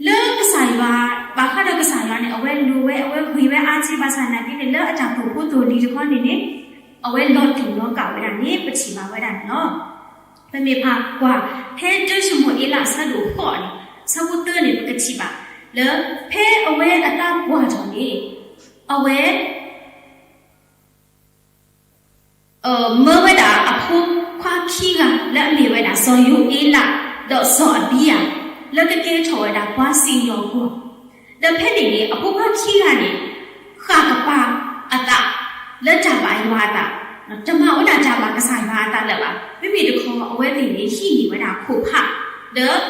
လၢကစၢ်ယွၤ, ဘၣ်ဃးဒီးကစၢ်ယွၤန့ၣ် အဝဲလိၤဝဲ, အဝဲဂ့ၤဝဲအါထံ, ဘၣ်ဆၣ်နာ်က့န့ၣ် လၢအတၢ်သူၣ်ဖိသူၣ်လံၤတခီန့ၣ်န့ၣ် အဝဲလီၤတူာ်လီၤကာ်ဝဲဒၣ်န့ၣ် ပထံၣ်ဘၣ်ဝဲဒၣ်န့ၣ်လီၤ. ပမ့ၢ်ဖးကွၢ် ဖဲတၢၡမူၤအ့လးအဆၢဒိၣ်ဃိးန့ၣ် အဆၢဖိသၢန့ၣ် ပကထံၣ်ဘၣ်လၢ ဖဲအဝဲအသးပှၢ်ထီၣ်န့ၣ် အဝဲ မၢဝဲဒၣ်အဖိခွါခံဂၤလၢအမ့ၢ်ဝဲဒၣ် စီၤယိၤအ့လး ဒီးစီၤအဘံယၤ လၢကကဲထီၣ်ဝဲဒၣ်ပှၤစံၣ်ညီၣ်ကွီၢ်, ဒီးဖဲန့ၣ်န့ၣ် အဖိခွါခံဂၤန့ၣ် ဃၣ်ကပၤအသး လၢတၢ်ဘၣ်ယွၤအသး, တမၤဝဲဒၣ်တၢ်ဘၣ်ကစၢ်ယွၤအသးလၢၤဘၣ်. မ့မ့ၢ်တခီ အဝဲသ့ၣ်န့ၣ် ဟံးန့ၢ်ဝဲဒၣ်ခိၣ်ဖး ဒီး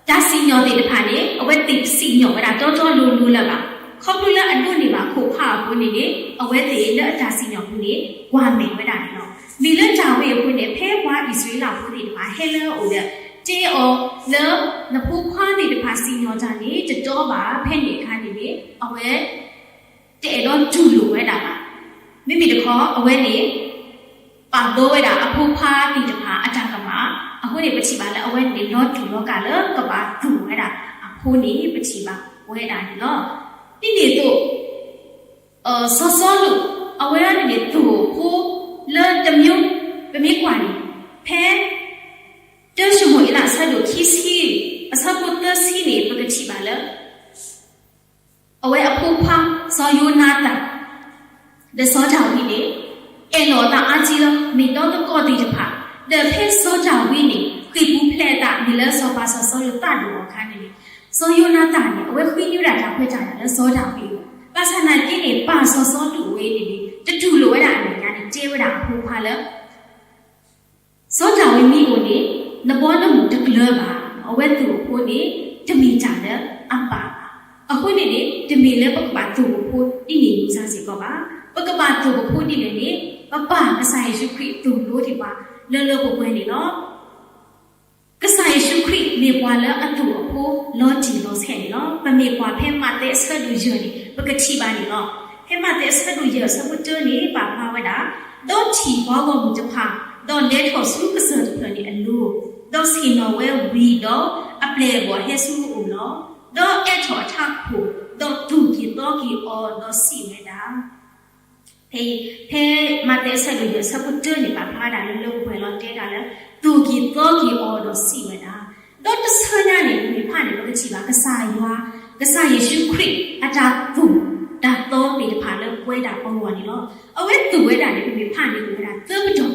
တၢ်စံၣ်ညီၣ်သ့ၣ်တဖၣ်န့ၣ် အဝဲသ့ၣ်တစံၣ်ညီၣ်ဝဲဒၣ်တီတီလိၤလိၤလၢၤဘၣ်. ခီဖျိလၢအဒိးန့ၢ်ဘၣ်ခိၣ်ဖးအဃိန့ၣ်န့ၣ် အဝဲသ့ၣ်လၢအတၢ်စံၣ်ညီၣ်ပူၤန့ၣ် ကွၢ်မဲာ်ဝဲဒၣ်န့ၣ်လီၤ. မ့ၢ်လၢတၢ်ဝဲအဃိန့ၣ် ဖဲပှၤအံၣ်စရ့လးဖိသ့ၣ်တဖၣ် ဟဲလၢအအိၣ်ဒီး တဲအီၤလၢ နဖိခွါသ့ၣ်တဖၣ်စံၣ်ညီၣ်တၢ်န့ၣ် တတီဘၣ် ဖဲန့ၣ်အခါန့ၣ်န့ၣ် အဝဲ တအဲၣ်ဒိးတူၢ်လိာ်ဝဲဒၣ်ဘၣ်. မ့မ့ၢ်တခီ အဝဲန့ၣ် ပာ်ဘၢဝဲဒၣ်အဖိခွါသ့ၣ်တဖၣ်အတၢ်ကမၣ်, အဃိန့ၣ် ပထံၣ်ဘၣ်လၢအဝဲန့ၣ် လီၤတူာ်လီၤကာ်လၢကဘၣ်သူၣ်ဝဲဒၣ်အဖိန့ၣ် ပထံၣ်ဘၣ်ဝဲဒၣ်န့ၣ်လီၤ. ဒ်န့ၣ်အသိး စီၤစီလူး အဝဲန့ၣ်န့ၣ် သူၣ်အဖိလၢတမျိုး ပမ့ၢ်ကွၢ်န့ၣ် ဖဲ တၢၡမူၤအ့လး အဆၢဒိၣ်ခံဆံ အဆၢဖိသၢဆံန့ၣ် ပကထံၣ်ဘၣ်လၢ အဝဲအဖိခွါ စီၤယိၤနၤသၣ် ဒီးစီၤဒၤဝံးန့ၣ် အဲၣ်လီၤအသးအါကံလီၤ. မ့ၢ်ဒီသကိးသ့ၣ်တဖၣ် ဒီးဖဲစီၤဒၤဝံးန့ၣ် ဃ့ၢ်ပူၤဖျဲးအသး မ့ၢ်လၢစီၤပၤစီၤစီလူးသးဒိၣ်အီၤအခါန့ၣ်န့ၣ် စီၤယိၤနၤသၣ်န့ၣ် အဝဲဃ့န့ၢ်ဝဲဒၣ်တၢ်ခွဲးတၢ်ယာ်လၢစီၤဒၤဝံးအဂီၢ်, ဘၣ်ဆၣ်နာ်က့န့ၣ် ပၢ်စီၤစီလူးအဝဲန့ၣ်န့ၣ် တတူၢ်လိာ်ဝဲဒၣ်အမဲာ်ညါန့ၣ် တဲဝဲဒၣ်အဖိခွါလၢ စီၤဒၤဝံးမ့ၢ်အိၣ်န့ၣ် နဘီနမုၢ်တကျၢၤဘၣ်, အဝဲသူၣ်အဖိန့ၣ် တမ့ၢ်တၢ်လၢအပၢ်ဘၣ်. အဃိန့ၣ်န့ၣ် တမ့ၢ်လၢပကဘၣ်သူၣ်အဖိဒ်န့ၣ်မ့ၢ်စ့ၢ်ကီးဘၣ်. ပကဘၣ်သူၣ်အဖိဒ်လဲၣ်န့ၣ် ပပၢ်ကစၢ်ယ့ၣ်ၡူးခရံာ်သူၣ်လိက့ၤပှၤလၢလၢပှဲၤပှဲၤန့ၣ်လီၤ. ကစၢ်ယ့ၣ်ၡူးခရံာ်မ့ၢ်ပှၤလၢအသူၣ်အဖိလီၤတံၢ်လီၤဆဲးန့ၣ်လီၤ. ပမ့ၢ်ကွၢ်ဖဲမးသဲအဆၢဒိၣ်ယဲၢ်န့ၣ် ပကထံၣ်ဘၣ်န့ၣ်လီၤ. ဖဲမးသဲအဆၢဒိၣ်ယဲၢ်အဆၢဖိတၢန့ၣ် ပာ်ဖျါဝဲဒၣ်, ဒီးထံၣ်ပှၤဂီၢ်မုၢ်တဖၣ် ဒီးလဲၤထီၣ်ဆူကစၢၢ်တဖျၢၣ်န့ၣ်အလိၤ, ဒီးဆ့ၣ်နီၤဝဲဝံၤဒီးအပျဲၢ်အဘီၣ်ဟဲဆူအအိၣ်လီၤ. ဒီးအဲးထီၣ်အထးခိၣ်, ဒီးသူၣ်က့ၤသီက့ၤအီၤဒီးစံးဝဲဒၣ်, ဖဲ ဖဲမးသဲအဆၢဒိၣ်ယဲၢ်အဆၢဖိတၢန့ၣ် ပာ်ဖျါဝဲဒၣ်လၢလၢပှဲၤပှဲၤလီၤ တဲဒၣ်လၢ သူၣ်က့ၤသီက့ၤအီၤဒီးစံးဝဲဒၣ်, ဒီးတဆၢညါန့ၣ် ပမ့ၢ်ဖးန့ၣ် ပကထံၣ်ဘၣ်ကစၢ်ယွၤ, ကစၢ်ယ့ၣ်ၡူးခရံာ်အတၢ်သိၣ်တၢ်သီသ့ၣ်တဖၣ်လၢပဝဲဒၣ်ပဂီၢ်န့ၣ်လီၤ. အဝဲသိၣ်ဝဲဒၣ်န့ၣ် ပမ့ၢ်ဖးန့ၣ်အိၣ်ဝဲဒၣ်သၢပတီၢ်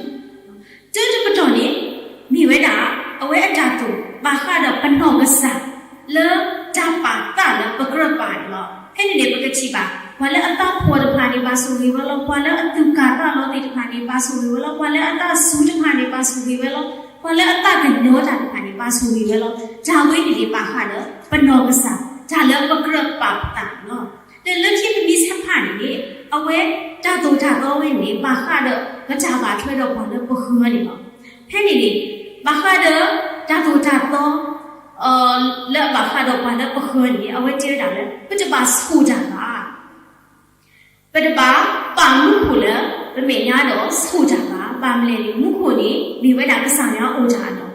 တၢတပတီၢ်န့ၣ် မ့ၢ်ဝဲဒၣ် အဝဲအတၢ်သိၣ်ဘၣ်ဃးဒီးပနီၢ်ကစၢ် လၢတၢ်ပာ်သးလၢပကြၢးပာ်န့ၣ်လီၤ. ဖဲန့ၣ်န့ၣ် ပကထံၣ်ဘၣ် ပှၤလၢအသးဖှီၣ်တဖၣ်န့ၣ် ဘၣ်ဆိၣ်ဂ့ၤဝဲလီၤ. ပှၤလၢအသူၣ်ကၢ်သးလီၤသ့ၣ်တဖၣ်န့ၣ် ဘၣ်ဆိၣ်ဂ့ၤဝဲလီၤ. ပှၤလၢအသးစူၤတဖၣ်န့ၣ် ဘၣ်ဆိၣ်ဂ့ၤဝဲလီၤ. ပှၤလၢအသးကညီၤတၢ်တဖၣ်န့ၣ် ဘၣ်ဆိၣ်ဂ့ၤဝဲလီၤ. တၢ်ဝဲန့ၣ်န့ၣ် ဘၣ်ဃးဒီးပနီၢ်ကစၢ် တၢ်လၢပကြၢးပာ်ပသးန့ၣ်လီၤ. ဒီးလၢခံပမ့ၢ်ဆဲးဖးန့ၣ်န့ၣ် အဝဲတၢ်သိၣ်တၢ်သီဝဲန့ၣ် ဘၣ်ဃးဒီးပတၢ်ဘၣ်ထွဲဒီးပှၤလၢပဃၢၤန့ၣ်လီၤ. ဖဲန့ၣ်န့ၣ် ဘၣ်ဃးဒီးတၢ်သိၣ်တၢ်သီ လၢအဘၣ်ဃးဒီးပှၤလၢပဃၢၤန့ၣ် အဝဲတဲဝဲဒၣ်လၢ ပတဘၣ်ဆိၣ်တၢ်ဘၣ်. ပတဘၣ်ပာ်မူခိၣ်လၢပမဲာ်ညါဒီးဆိၣ်တၢ်ဘၣ်. ဘၣ်မနုၤလဲၣ်န့ၣ် မူခိၣ်န့ၣ် မ့ၢ်ဝဲဒၣ်ကစၢ်ယွၤအအိၣ်တၢ်အလီၢ်.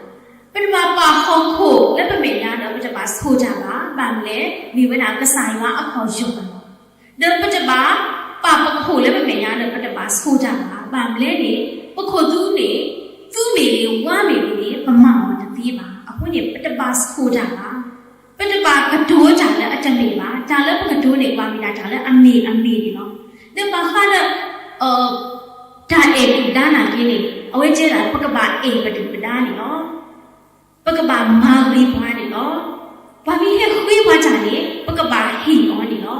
ပတဘၣ်ပာ်ဟီၣ်ခိၣ်လၢပမဲာ်ညါဒီး ပတဘၣ်ဆိၣ်တၢ်ဘၣ်. ဘၣ်မနုၤလဲၣ် မ့ၢ်ဝဲဒၣ်ကစၢ်ယွၤအခီၣ်ယီၢ်အလီၢ်. ဒီးပတဘၣ်ပာ်ပခိၣ်လၢပမဲာ်ညါဒီး ပတဘၣ်ဆိၣ်တၢ်ဘၣ်. ဘၣ်မနုၤလဲၣ်န့ၣ် ပခိၣ်သူန့ၣ် သူမ့ၢ်ဂ့ၤ ဝါမ့ၢ်ဂ့ၤန့ၣ် ပမၤအီၤတသ့ဘၣ်. အဃိန့ၣ် ပတဘၣ်ဆိၣ်တၢ်ဘၣ်. ပတဘၣ်ကတိၤတၢ်လၢအတမ့ၢ်ဘၣ်. တၢ်လၢပကတိၤန့ၣ် ကွၢ်မ့ၢ်ဒၣ်တၢ်လၢအမ့ၢ်အမ့ၢ်န့ၣ်လီၤ. ဒီးဘၣ်ဃးဒီး တၢ်အဲၣ်ဒုၣ်ဒါနာ်က့န့ၣ် အဝဲတဲဒၣ် ပကဘၣ်အဲၣ်ပဒုၣ်ပဒါန့ၣ်လီၤ. ပကဘၣ်မၤဂ့ၤပှၤန့ၣ်လီၤ. ပှၤမ့ၢ်ဟဲဃ့ပှၤတၢ်န့ၣ် ပကဘၣ်ဟ့ၣ်အီၤန့ၣ်လီၤ.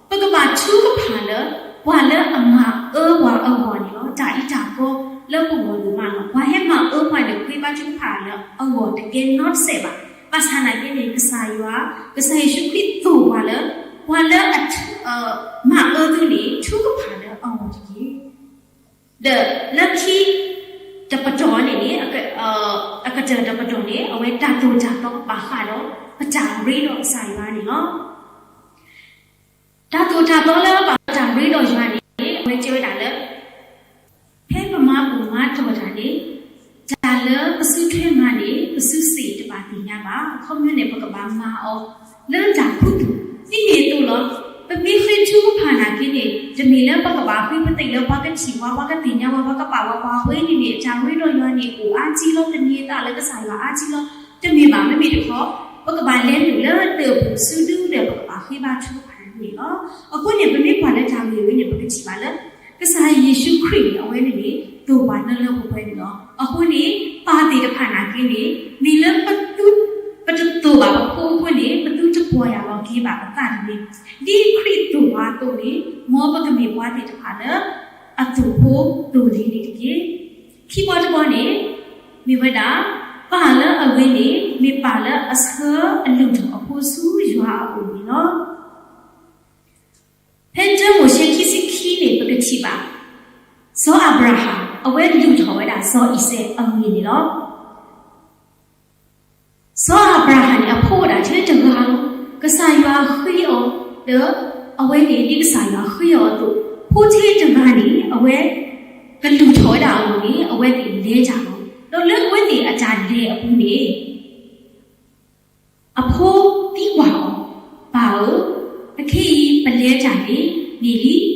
ပကဘၣ်ထုကဖၣ်လၢ ပှၤလၢအမၤအၢပှၤအဂီၢ်န့ၣ်လီၤ. တၢ်အံၤတၢ်ကီလၢပဂီၢ်ဒိၣ်မးလီၤ. ပှၤဟဲမၤအၢပှၤန့ၣ် ဃ့ဘါထုကဖၣ်လၢအဂီၢ်တကဲနီတစဲးဘၣ်. ဘၣ်ဆၣ်နာ်က့န့ၣ် ကစၢ်ယွၤ, ကစၢ်ယ့ၣ်ၡူးခရံာ်သိၣ်ပှၤလၢ ပှၤလၢအ မၤအၢသုန့ၣ် ထုကဖၣ်လၢအဂီၢ်တက့ၢ်. ဒီးလၢခံတပတီၢ်န့ၣ်န့ၣ် အကတၢၢ်တပတီၢ်န့ၣ် အဝဲတၢ်သိၣ်တၢ်သီဘၣ်ဃးဒီး ပတၢ်ရ့ဒီးကစၢ်ယွၤန့ၣ်လီၤ. တၢ်သိၣ်တၢ်သီလၢဘၣ်ဃးတၢ်ရ့ဒီးယွၤန့ၣ် အဝဲတဲဝဲဒၣ်လၢ ဖဲပမၤဘူၣ်မၤတီၢ်တၢ်န့ၣ် တၢ်လၢပစုထွဲမၤန့ၣ် ပစုစ့ၣ်တဘၣ်သ့ၣ်ညါဘၣ်. အခီပညီန့ၣ် ပကဘၣ်မၤအီၤလၢတၢ်ခူသူၣ် ဒ်န့ၣ်အသိးလီၤ. ပမ့ၢ်ဃ့ထုကဖၣ်နာ်က့န့ၣ် တမ့ၢ်လၢပကဘၣ်ဃ့ပသ့ၣ်လၢပှၤကထံၣ်ပှၤ ပှၤကသ့ၣ်ညါပှၤ ပှၤကပာ်ပှၤ ပှၤဝဲန့ၣ်န့ၣ် တၢ်ရ့ဒီးယွၤန့ၣ် အိၣ်အါကံလီၤ သန့ၤသးလၢကစၢ်ယွၤအါကံလီၤ. တမ့ၢ်ဘၣ် မ့မ့ၢ်တခီ ပကဘၣ်လဲၤနုာ်လၢတၢ်ပူၤစုဒုဒီး ပကဘၣ်ဃ့ဘါထုကဖၣ်န့ၣ်လီၤ. အဃိန့ၣ် ပမ့ၢ်ကွၢ်လၢတၢ်ဂ့ၢ်ဝဲန့ၣ် ပကထံၣ်ဘၣ်လၢ ကစၢ်ယ့ၣ်ၡူးခရံာ်န့ၣ် အဝဲန့ၣ်န့ၣ် သိၣ်ပှၤလၢလၢပှဲၤပှဲၤန့ၣ်လီၤ. အဃိန့ၣ် ပၢ်သ့ၣ်တဖၣ်နာ်က့န့ၣ် မ့ၢ်လၢပသူ ပတသိၣ်ဘၣ်ပဖိအဃိန့ၣ် ပသုတပီၢ်ယၢ်လီၤက့ၤဘၣ်ပသးတဂ့ၤ. ဒ်ခရံာ်သိၣ်ပှၤအသိးန့ၣ် မ်ပကမ့ၢ်ပှၤသ့ၣ်တဖၣ်လၢ အသိၣ်ဖိသိၣ်လံၤန့ၣ်တက့ၢ်. ခံဘီတဘီန့ၣ် မ့ၢ်ဝဲဒၣ် ပၢ်လၢအဂ့ၤန့ၣ် မ့ၢ်ပၢ်လၢအဆှၢအလုၢ်ထီၣ်အဖိဆူယွၤအအိၣ်န့ၣ်လီၤ. ဖဲတၢမိၤၡ့ခံဆံခံန့ၣ် ပကထံၣ်ဘၣ် စီၤအၤဘြၤဟၣ် အဝဲလုၢ်ထီၣ်ဝဲဒၣ်စီၤအံၤစဲးအဂ့ၢ်န့ၣ်လီၤ. စီၤအၤဘြၤဟၣ်န့ၣ် အဖိအိၣ်ဒၣ်ထဲတဂၤလီၤ. ကစၢ်ယွၤဃ့အီၤ ဒီး အဝဲန့ၣ်ဒ်ကစၢ်ယွၤဃ့အီၤအသိး ဖိထဲတဂၤန့ၣ် အဝဲ ကလုၢ်ထီၣ်ဝဲဒၣ်အဂီၢ်န့ၣ် အဝဲသ့ၣ်လဲၤတၢ်လီၤ. ဒီးလၢအဝဲသ့ၣ်အတၢ်လဲၤအပူၤန့ၣ် အဖိသံကွၢ်အီၤ, ပၢ်ဧၢ, အခဲအံၤပလဲၤတၢ်န့ၣ် မ့ၢ်လံ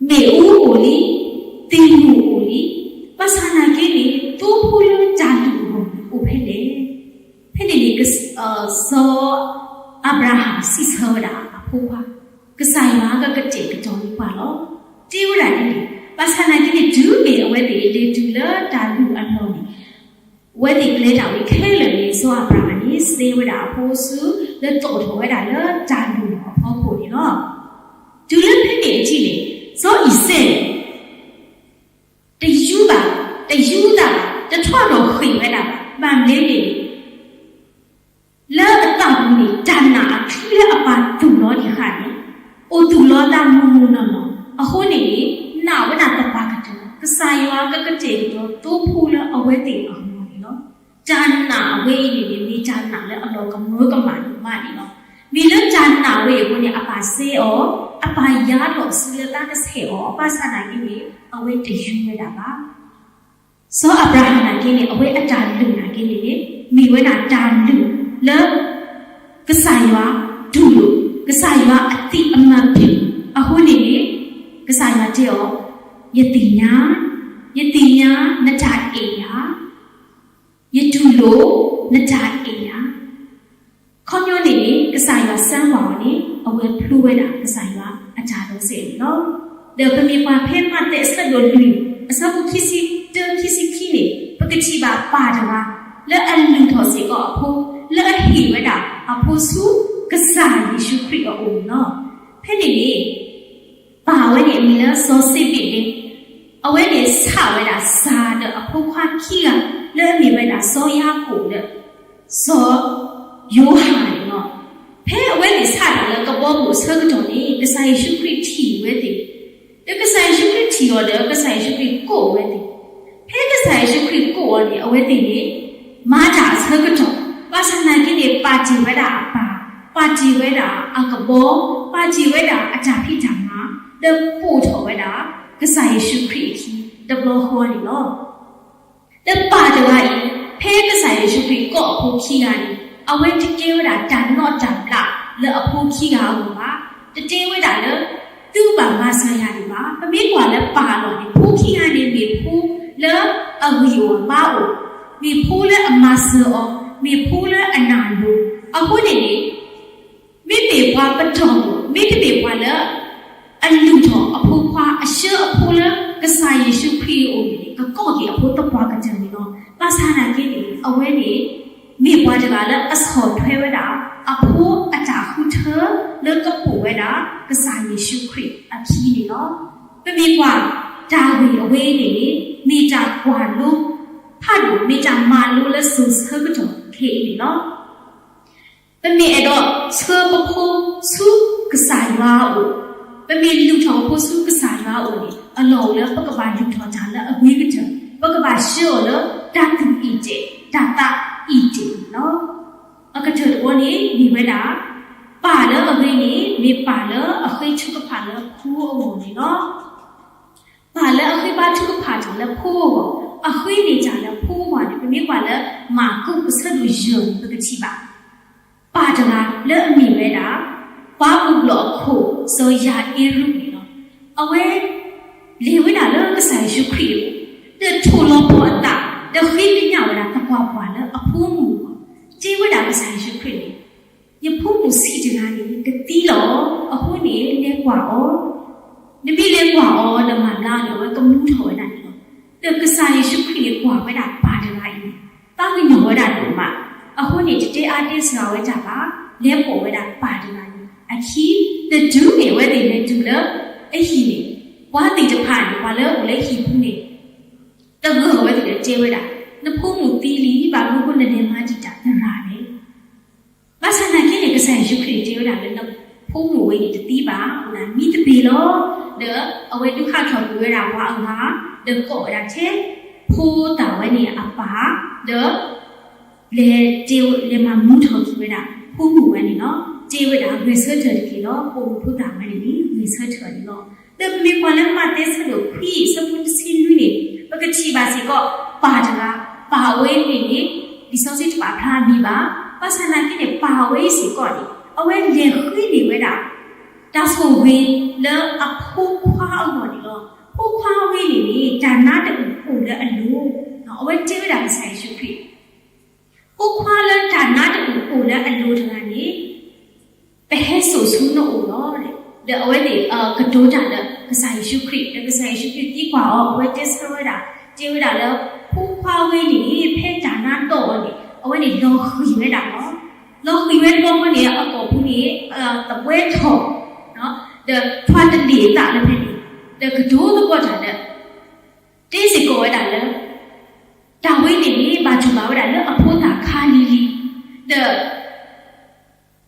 မ့ၣ်အူအိၣ်လံ, သ့ၣ်မုၣ်အိၣ်လံ, ဘၣ်ဆၣ်နာ်က့န့ၣ် သိဖိလၢတၢ်လုၢ်အဂီၢ်န့ၣ်အိၣ်ဖဲလဲၣ်. ဖဲန့ၣ်န့ၣ် စီၤအၤဘြၤဟၣ်စံးဆၢဝဲဒၣ်အဖိခွါ, ကစၢ်ယွၤကကတဲာ်ကတီၤန့ၢ်ပှၤလီၤ. တဲဝဲဒၣ်ဒ်န့ၣ်, ဘၣ်ဆၣ်နာ်က့န့ၣ် တုၤမ့ၢ်အဝဲသ့ၣ်လဲၤတုၤလၢတၢ်လုၢ်အလီၢ်န့ၣ် အဝဲသ့ၣ်ကျဲတၢ်ဝံၤခဲလၢာ်န့ၣ် စီၤအၤဘြၤဟၣ်န့ၣ် စ့ဝဲဒၣ်အဖိဆူ လၢသိးထီၣ်ဝဲဒၣ်လၢတၢ်လုၢ်အဖီခိၣ်န့ၣ်လီၤ. တုၤလၢဖဲန့ၣ်အထံးန့ၣ် စီၤအံၤစဲးန့ၣ် တယူးဘၣ်, တယူးတၢ်ဘၣ်, တထီၣ်ဒီးဃ့ၢ်ဝဲဒၣ်ဘၣ်. ဘၣ်မနုၤလဲၣ်န့ၣ် လၢအသးပူၤန့ၣ် တၢ်နာ်အချံလၢအပၢ်သူၣ်လီၤတံၢ်ဃာ်န့ၣ် အိၣ်သူၣ်လီၤသးမိၢ်မိၢ်နီၢ်နီၢ်. အဃိန့ၣ်န့ၣ် နာ်ဝဲဒၣ်သပှၢ်ကတၢၢ် ကစၢ်ယွၤကကတဲာ်ကတီၤသိဖိလၢအဝဲသ့ၣ်အဂီၢ်န့ၣ်လီၤ. တၢ်နာ်အဝဲအံၤန့ၣ်န့ၣ် မ့ၢ်တၢ်နာ်လၢအလီၤကမၢကမၣ်ဒိၣ်မးန့ၣ်လီၤ. မ့ၢ်လၢတၢ်နာ်ဝဲအံၤအဃိန့ၣ် အပၢ်စ့အီၤ, အပၢ်ယါလီၤစုလၢတၢ်ကဆဲးအီၤ ဘၣ်ဆၣ်သနာ်က့န့ၣ် အဝဲတယုၢ်ဝဲဒၣ်ဘၣ်. စီၤအၤဘြၤဟၣ်သနာ်က့န့ၣ် အဝဲအတၢ်လုၢ်သနာ်က့န့ၣ် မ့ၢ်ဝဲဒၣ်တၢ်လုၢ်လၢ ကစၢ်ယွၤတူၢ်လိာ်, ကစၢ်ယွၤအသိအမှတ်ပြု, အဃိန့ၣ်န့ၣ် ကစၢ်ယွၤတဲအီၤ, ယသ့ၣ်ညါ, ယသ့ၣ်ညါနတၢ်အဲၣ်ယၤ, ယတူၢ်လိာ်နတၢ်အဲၣ်ယၤ. ခီပညီန့ၣ်န့ၣ် ကစၢ်ယွၤစၢကွၢ်အီၤန့ၣ် အဝဲဖျိဝဲဒၣ်ကစၢ်ယွၤအတၢ်ဒီးစဲးန့ၣ်လီၤ. ဒီးပမ့ၢ်ကွၢ်ဖဲမးသဲအဆၢဒိၣ်လွံၢ် အဆၢဖိခံဆံတၢ ခံဆံခံန့ၣ် ပကထံၣ်ဘၣ်ပၢ်တဂၤ လၢအလုၢ်ထီၣ်စ့ၢ်ကီးအဖိ လၢအဟ့ၣ်ဝဲဒၣ်အဖိဆူကစၢ်ယ့ၣ်ၡူးခရံာ်အအိၣ်န့ၣ်လီၤ. ဖဲန့ၣ်န့ၣ် ပၢ်ဝဲန့ၣ်အမံၤလၢစီၤစ့ဘ့းဒဲ, အဝဲန့ၣ်ဆးဝဲဒၣ်စၢ်ဒီးအဖိခွါခံဂၤ လၢအမ့ၢ်ဝဲဒၣ်စီၤယၤကိာ်ဒီး စီၤယိၤဟၣ်န့ၣ်လီၤ. ဖဲအဝဲသ့ၣ်ဆးဒၣ်လၢကဘီပူၤအဆၢကတီၢ်န့ၣ် ကစၢ်ယ့ၣ်ၡူးခရံာ်ထံၣ်ဝဲသ့ၣ်, ဒီးကစၢ်ယ့ၣ်ၡူးခရံာ်ထံၣ်အီၤဒီး ကစၢ်ယ့ၣ်ၡူးခရံာ်ကိးဝဲသ့ၣ်, ဖဲကစၢ်ယ့ၣ်ၡူးခရံာ်ကိးအီၤန့ၣ် အဝဲသ့ၣ်န့ၣ် မၤတၢ်အဆၢကတီၢ်, ဘၣ်ဆၣ်သနာ်က့န့ၣ် ပာ်တ့ၢ်ဝဲဒၣ်အပၢ်, ပာ်တ့ၢ်ဝဲဒၣ်အကဘီ, ပာ်တ့ၢ်ဝဲဒၣ်အတၢ်ဖံးတၢ်မၤ, ဒီးပိာ်ထီၣ်ဝဲဒၣ် ကစၢ်ယ့ၣ်ၡူးခရံာ်အခံ တဘျီဃီန့ၣ်လီၤ. ဒီးပၢ်တဂၤအံၤ ဖဲကစၢ်ယ့ၣ်ၡူးခရံာ်ကိးအဖိခံဂၤန့ၣ် အဝဲတတဲဝဲဒၣ်တၢ်နီၣ်တၢ်ဘျးလၢအဖိခံဂၤအဂီၢ်ဘၣ်, တတဲဝဲဒၣ်လၢ သုဘၣ်မၤစၢၤယၤဒံးဘၣ်. ပမ့ၢ်ကွၢ်လၢပၢ်အလီၢ်န့ၣ် ဖိခံဂၤန့ၣ် မ့ၢ်ဖိလၢအဂံၢ်အိၣ်အဘါအိၣ်, မ့ၢ်ဖိလၢအမၤစၢၤအီၤ, မ့ၢ်ဖိလၢအနာ်လိၤ, အဃိန့ၣ်န့ၣ် မ့မ့ၢ်ပှၤပတီၢ်မုၣ် မ့တမ့ၢ်ပှၤလၢ အလုၢ်ထီၣ်အဖိခွါ အဆှၢအဖိလၢကစၢ်ယ့ၣ်ၡူးခရံာ်အအိၣ်န့ၣ် ကကိးက့ၤအဖိသပှၢ်ကတၢၢ်န့ၣ်လီၤ. ဘၣ်ဆၣ်သနာ်က့န့ၣ် အဝဲန့ၣ် မ့ၢ်ပှၤတဂၤလၢအဆီၣ်ထွဲဝဲဒၣ် အဖိအတၢ်ဃုထၢ လၢကပိာ်ဝဲဒၣ် ကစၢ်ယ့ၣ်ၡူးခရံာ်အခံန့ၣ်လီၤ. ပမ့ၢ်ကွၢ်တၢ်ဂ့ၢ်အဝဲအံၤန့ၣ်န့ၣ် မ့ၢ်တၢ်ကွၢ်လိ ဖးဒိၣ် မ့ၢ်တၢ်မၤလိလၢစိၤဆၢကတီၢ်ခဲအံၤန့ၣ်လီၤ. ပမ့ၢ်အဲၣ်ဒိးဆှၢပဖိဆူကစၢ်ယွၤအအိၣ်, ပမ့ၢ်လုၢ်ထီၣ်ပဖိဆူကစၢ်ယွၤအအိၣ်န့ၣ် အလီၢ်အိၣ်လၢပကဘၣ်လုၢ်ထီၣ်တၢ်လၢအဂ့ၤကတၢၢ်, ပကဘၣ်ဆှၢအီၤလၢတၢ်သူၣ်အံၣ်တ့ၢ် တၢ်သးအံၣ်တ့ၢ်န့ၣ်လီၤ. အကတၢၢ်တဘီန့ၣ် မ့ၢ်ဝဲဒၣ် ပၢ်လၢအဂ့ၤန့ၣ် မ့ၢ်ပၢ်လၢအဃ့ထုကဖၣ်လၢဖိအဂီၢ်န့ၣ်လီၤ. ပၢ်လၢအဃ့ဘါထုကဖၣ်တၢ်လၢဖိအဂီၢ်, အဃ့န့ၢ်တၢ်လၢဖိအဂီၢ်န့ၣ် ပမ့ၢ်ကွၢ်လၢ မၢ်ကူး အဆၢဒိၣ်ယဲၢ်န့ၣ် ပကထံၣ်ဘၣ် ပၢ်တဂၤလၢအမ့ၢ်ဝဲဒၣ် ပှၤအိၣ်ဘျီၣ်အခိၣ် စီၤယၤအ့ရူးန့ၣ်လီၤ. အဝဲ လဲၤဝဲဒၣ်လၢကစၢ်ယ့ၣ်ၡူးခရံာ်အအိၣ်, ဒီးထိၣ်လီၤပှီၤအသး, ဒီးဃ့ကညးဝဲဒၣ်သပှၢ်ပှၢ်လၢအဖိမုၣ်အဂီၢ်, တဲဝဲဒၣ်ကစၢ်ယ့ၣ်ၡူးခရံာ်န့ၣ် ယဖိမုၣ်ဆံးတဂၤန့ၣ် ကသံလီၤ. အဃိန့ၣ် လဲၤကွၢ်အီၤ, နမ့ၢ်လဲၤကွၢ်အီၤဒီးမၤဘျါအီၤန့ၣ် အဝဲကမူထီၣ်ဝဲဒၣ်န့ၣ်လီၤ. ဒီးကစၢ်ယ့ၣ်ၡူးခရံာ်န့ၣ် ကွၢ်ဝဲဒၣ်ပၢ်တဂၤအံၤန့ၣ် သးကညီၤဝဲဒၣ်ဒိၣ်မး, အဃိန့ၣ် တတဲအါတဲစှၤဝဲတၢ်ဘၣ်, လဲၤပိာ်ဝဲဒၣ်ပၢ်တဂၤအံၤအခံ, ဒီးတုၤမ့ၢ်အဝဲသ့ၣ်လဲၤတုၤလၢအဟံၣ်န့ၣ် ပှၤသ့ၣ်တဖၣ်န့ၣ် ပှၤလၢအအိၣ်လၢဟံၣ်ပူၤန့ၣ် သဂၢၢ်ဝဲသ့ၣ်ဒီးတဲဝဲဒၣ်, နဖိမုၣ်သံလံ, ဘၣ်မနုၤဃိနလဲၤမၤဒံးတၢ်သရၣ်လဲၣ်. ဘၣ်ဆၣ်သနာ်က့န့ၣ် ကစၢ်ယ့ၣ်ၡူးခရံာ်န့ၣ် တဲဝဲဒၣ်လၢ နဖိမုၣ်ဝဲန့ၣ်တသံဘၣ်, အိၣ်ဒၣ်မံသပ့ၤလီၤ. ဒီးအဝဲဒုးဟးထီၣ်ကွံာ်ဝဲဒၣ်ပှၤအဂၤ, ဒီးကိးဝဲဒၣ်ထဲ ဖိသၣ်ဝဲန့ၣ်အပၢ်, ဒီး လဲၤတဲ လဲၤမၤမူထီၣ်က့ၤဝဲဒၣ် ဖိမုၣ်ဝဲန့ၣ်လီၤ. တဲဝဲဒၣ်ဂဲၤဆၢထၢၣ်တက့ၢ်လီၤ, ပိာ်မုၣ်ဖိသၣ်ဝဲန့ၣ်န့ၣ် ဂဲၤဆၢထၢၣ်န့ၣ်လီၤ. ဒီးပမ့ၢ်ကွၢ်လၢမးသဲအဆၢဒိၣ်ခွံ အဆၢဖိတဆံနွံန့ၣ် ပကထံၣ်ဘၣ်စ့ၢ်ကီး ပၢ်တဂၤ, ပၢ်ဝဲန့ၣ်န့ၣ် လံာ်စီဆှံတဖၣ်ဖျါအမံၤဘၣ်. ဘၣ်ဆၣ်သနာ်က့န့ၣ် ပၢ်ဝဲအံၤစ့ၢ်ကီးန့ၣ် အဝဲလဲၤဃ့န့ၢ်ဝဲဒၣ် တၢ်ဆိၣ်ဂ့ၤလၢအဖိခွါအဂီၢ်န့ၣ်လီၤ. ဖိခွါဝဲန့ၣ်န့ၣ် တၢ်နါတအုၣ်အိၣ်လၢအလိၤ, အဝဲတဲဝဲဒၣ်ကစၢ်ယ့ၣ်ၡူးခရံာ် ဖိခွါလၢတၢ်နါတအုၣ်အိၣ်လၢအလိၤတဂၤန့ၣ် ပဟဲစိာ်ဆူနအိၣ်လီၤ. ဒီးအဝဲသ့ၣ်ကတိၤတၢ်လၢကစၢ်ယ့ၣ်ၡူးခရံာ်, ဒီးကစၢ်ယ့ၣ်ၡူးခရံာ်သံကွၢ်အီၤ, အဝဲတဲဆၢဝဲဒၣ်, တဲဝဲဒၣ်လၢ ဖိခွါဝဲန့ၣ် ဖဲတၢ်နါတီၢ်အီၤန့ၣ် အဝဲန့ၣ်လီၤဃံၤဝဲဒၣ်လီၤ. လီၤဃံၤဝဲတဘျီဃီန့ၣ် အကိာ်ပူၤန့ၣ် သဘှဲထီၣ် ဒီးထွါတလ့ၣ်အသးလၢဖဲန့ၣ်, ဒီးကတိၤသကိးတၢ်လၢ တဲစ့ၢ်ကီးဝဲဒၣ်လၢ တၢ်ဝဲန့ၣ်န့ၣ် ဘၣ်တူၢ်ဘၣ်ဝဲဒၣ်လၢအဖိသၣ်ခါလံၤလံၤ, ဒီး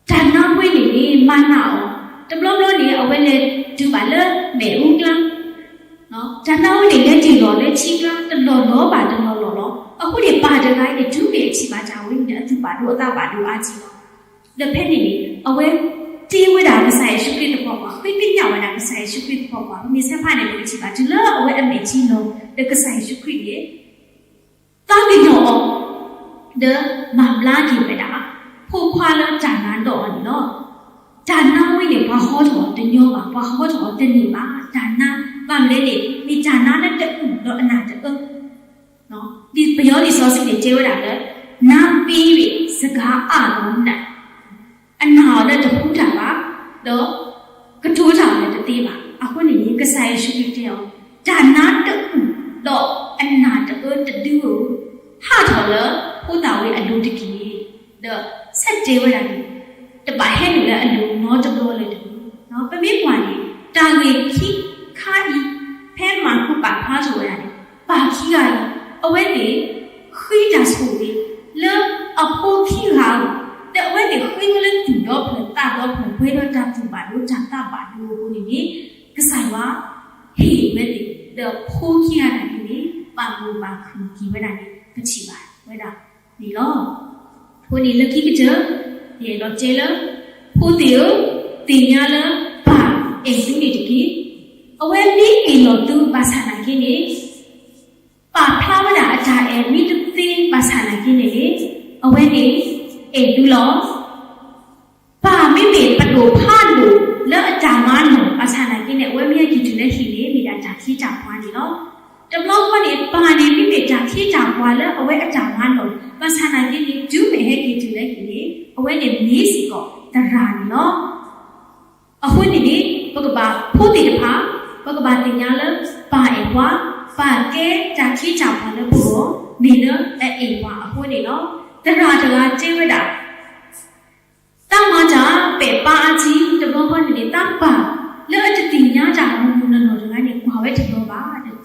တၢ်နါဝဲန့ၣ်န့ၣ် မၤနၢၤအီၤ, တဘျီဘျီန့ၣ် အဝဲလဲၤတုၤဘၣ်လၢမဲာ်အူကျါ, တၢ်နါဝဲန့ၣ် လဲၤတ့ၢ်လီၤလၢထံကျါ တလီၢ်လီၤဘၣ်တလီၢ်လီၢ်လီၤ. အဃိန့ၣ် ပၢ်တဂၤအံၤန့ၣ် တုၤမ့ၢ်အထံၣ်ဘၣ်တၢ်ဝဲန့ၣ်ဒီး အသူၣ်ဘၣ်ဒိအသးဘၣ်ဒိအါထီၣ်လီၤ. ဒီးဖဲန့ၣ်န့ၣ် အဝဲ တ့ဝဲဒၣ်ကစၢ်ယ့ၣ်ၡူးခရံာ်သပှၢ်ပှၢ်, ဃ့ကညးဝဲဒၣ်ကစၢ်ယ့ၣ်ၡူးခရံာ်သပှၢ်ပှၢ်, ပမ့ၢ်ဆဲးဖးန့ၣ် ပကထံၣ်ဘၣ်တုၤလၢအဝဲအမဲာ်ထံလီၤ, ဒီးကစၢ်ယ့ၣ်ၡူးခရံာ်န့ၣ် သးကညီၤအီၤ, ဒီးမၤဘျါက့ၤဝဲဒၣ် ဖိခွါလၢတၢ်နါဒိၣ်အီၤန့ၣ်လီၤ. တၢ်နါဝဲန့ၣ် ပှၤဟီထီၣ်အီၤတညီဘၣ်, ပှၤဟီထီၣ်အီၤတန့ၢ်ဘၣ်, တၢ်နါ, ဘၣ်မနုၤလဲၣ်န့ၣ် မ့ၢ်တၢ်နါလၢတအုၣ်ဒီးအနၢ်တအၢ ဒ်ပယီၤလံာ်စီဆှံန့ၣ် တဲဝဲဒၣ်လၢ နါပ့ၤစကားအါဂီၢ်နး, အနၢ်အီၤလၢတဟူတၢ်ဘၣ်, ဒီးကတိၤတၢ်အီၤလၢတသ့ဘၣ်. အဃိန့ၣ်န့ၣ် ကစၢ်ယ့ၣ်ၡူးခရံာ်တဲအီၤ, တၢ်နါတအုၣ်ဒီးအနၢ်တအၢတဒုဧၢ, ဟးထီၣ်လၢဖိသၣ်ဝဲအလိၤတက့ၢ်. ဒီးဆၢတဲာ်ဝဲဒၣ်န့ၣ် တဘၣ်ဟဲနုာ်လၢအလိၤနီတဘျီလၢၤတဂ့ၤ. ပမ့ၢ်ကွၢ်န့ၣ် တၢ်ဂ့ၢ်ခံခါအံၤ ဖဲမၢ်ကူးပာ်ဖျါထီၣ်ဝဲဒၣ်န့ၣ် ပၢ်ခံဂၤအံၤ အဝဲသ့ၣ် ဃ့တၢ်ဆိၣ်ဂ့ၤလၢအဖိခံဂၤအဂီၢ်, ဒီးအဝဲသ့ၣ်ဃ့ဝဲလၢသူၣ်ဒီဖျၢၣ်သးဒီဖျၢၣ် ပှဲၤဒီးတၢ်သူၣ်ဘၣ်ဒိတၢ်သးဘၣ်ဒိအဃိန့ၣ်န့ၣ် ကစၢ်ယွၤဟ့ၣ်ဝဲသ့ၣ် ဒီးဖိခံဂၤန့ၣ်န့ၣ် ဘၣ်မူဘၣ်ခုၣ်က့ၤဝဲဒၣ်န့ၣ် ပထံၣ်ဘၣ်ဝဲဒၣ်န့ၣ်လီၤ. အဃိန့ၣ်လၢခံကတၢၢ် ယအဲၣ်ဒိးတဲလၢ ဖိသ့ၣ်ဧၢ, သ့ၣ်ညါလၢပၢ်အဲၣ်သုန့ၣ်တက့ၢ်. အဝဲမ့ၢ်အ့ၣ်လိာ်သုဘၣ်ဆၣ်နာ်က့န့ၣ် ပာ်ဖျါဝဲဒၣ်အတၢ်အဲၣ်မ့ၢ်တသ့ဘၣ်ဆၣ်နာ်က့န့ၣ်န့ၣ် အဝဲန့ၣ်အဲၣ်သုလီၤ. ပၢ်မ့မ့ၢ်ပဒိၣ်ဖးဒိၣ်လၢအတၢ်မၤလိာ်ဘၣ်ဆၣ်နာ်က့န့ၣ် အဝဲမ့ၢ်ဟဲက့ၤတုၤလၢဟံၣ်န့ၣ် မ့ၢ်ဒၣ်တၢ်ခ့တၢ်ပှၤန့ၣ်လီၤ. တဘျီဃီန့ၣ် ပၢ်န့ၣ်မ့မ့ၢ်တၢ်ခ့တၢ်ပှၤလၢအဝဲအတၢ်မၤလိာ်ဘၣ်ဆၣ်နာ်က့န့ၣ် တုၤမ့ၢ်ဟဲက့ၤတုၤလၢဟံၣ်န့ၣ် အဝဲန့ၣ်မ့ၢ်စ့ၢ်ကီးသရၣ်န့ၣ်လီၤ. အဃိန့ၣ်န့ၣ် ပကဘၣ်ဖိသ့ၣ်တဖၣ် ပကဘၣ်သ့ၣ်ညါလၢ ပၢ်အဲၣ်ပှၤ, ပၢ်ကဲတၢ်ခ့တၢ်ပှၤလၢပဂီၢ် မ့ၢ်လၢအအဲၣ်ပှၤအဃိန့ၣ်လီၤ. သရၣ်တဂၤတဲဝဲဒၣ် တၢ်မၤတၢ်ပဲာ်ပါအါထံ တဘျီဃီန့ၣ်န့ၣ် တၢ်ပၢ်လၢအတသ့ၣ်ညါတၢ်မုၢ်မုၢ်နီၢ်နီၢ်တဂၤန့ၣ် ကွၢ်ဝဲတဘျီဘၣ်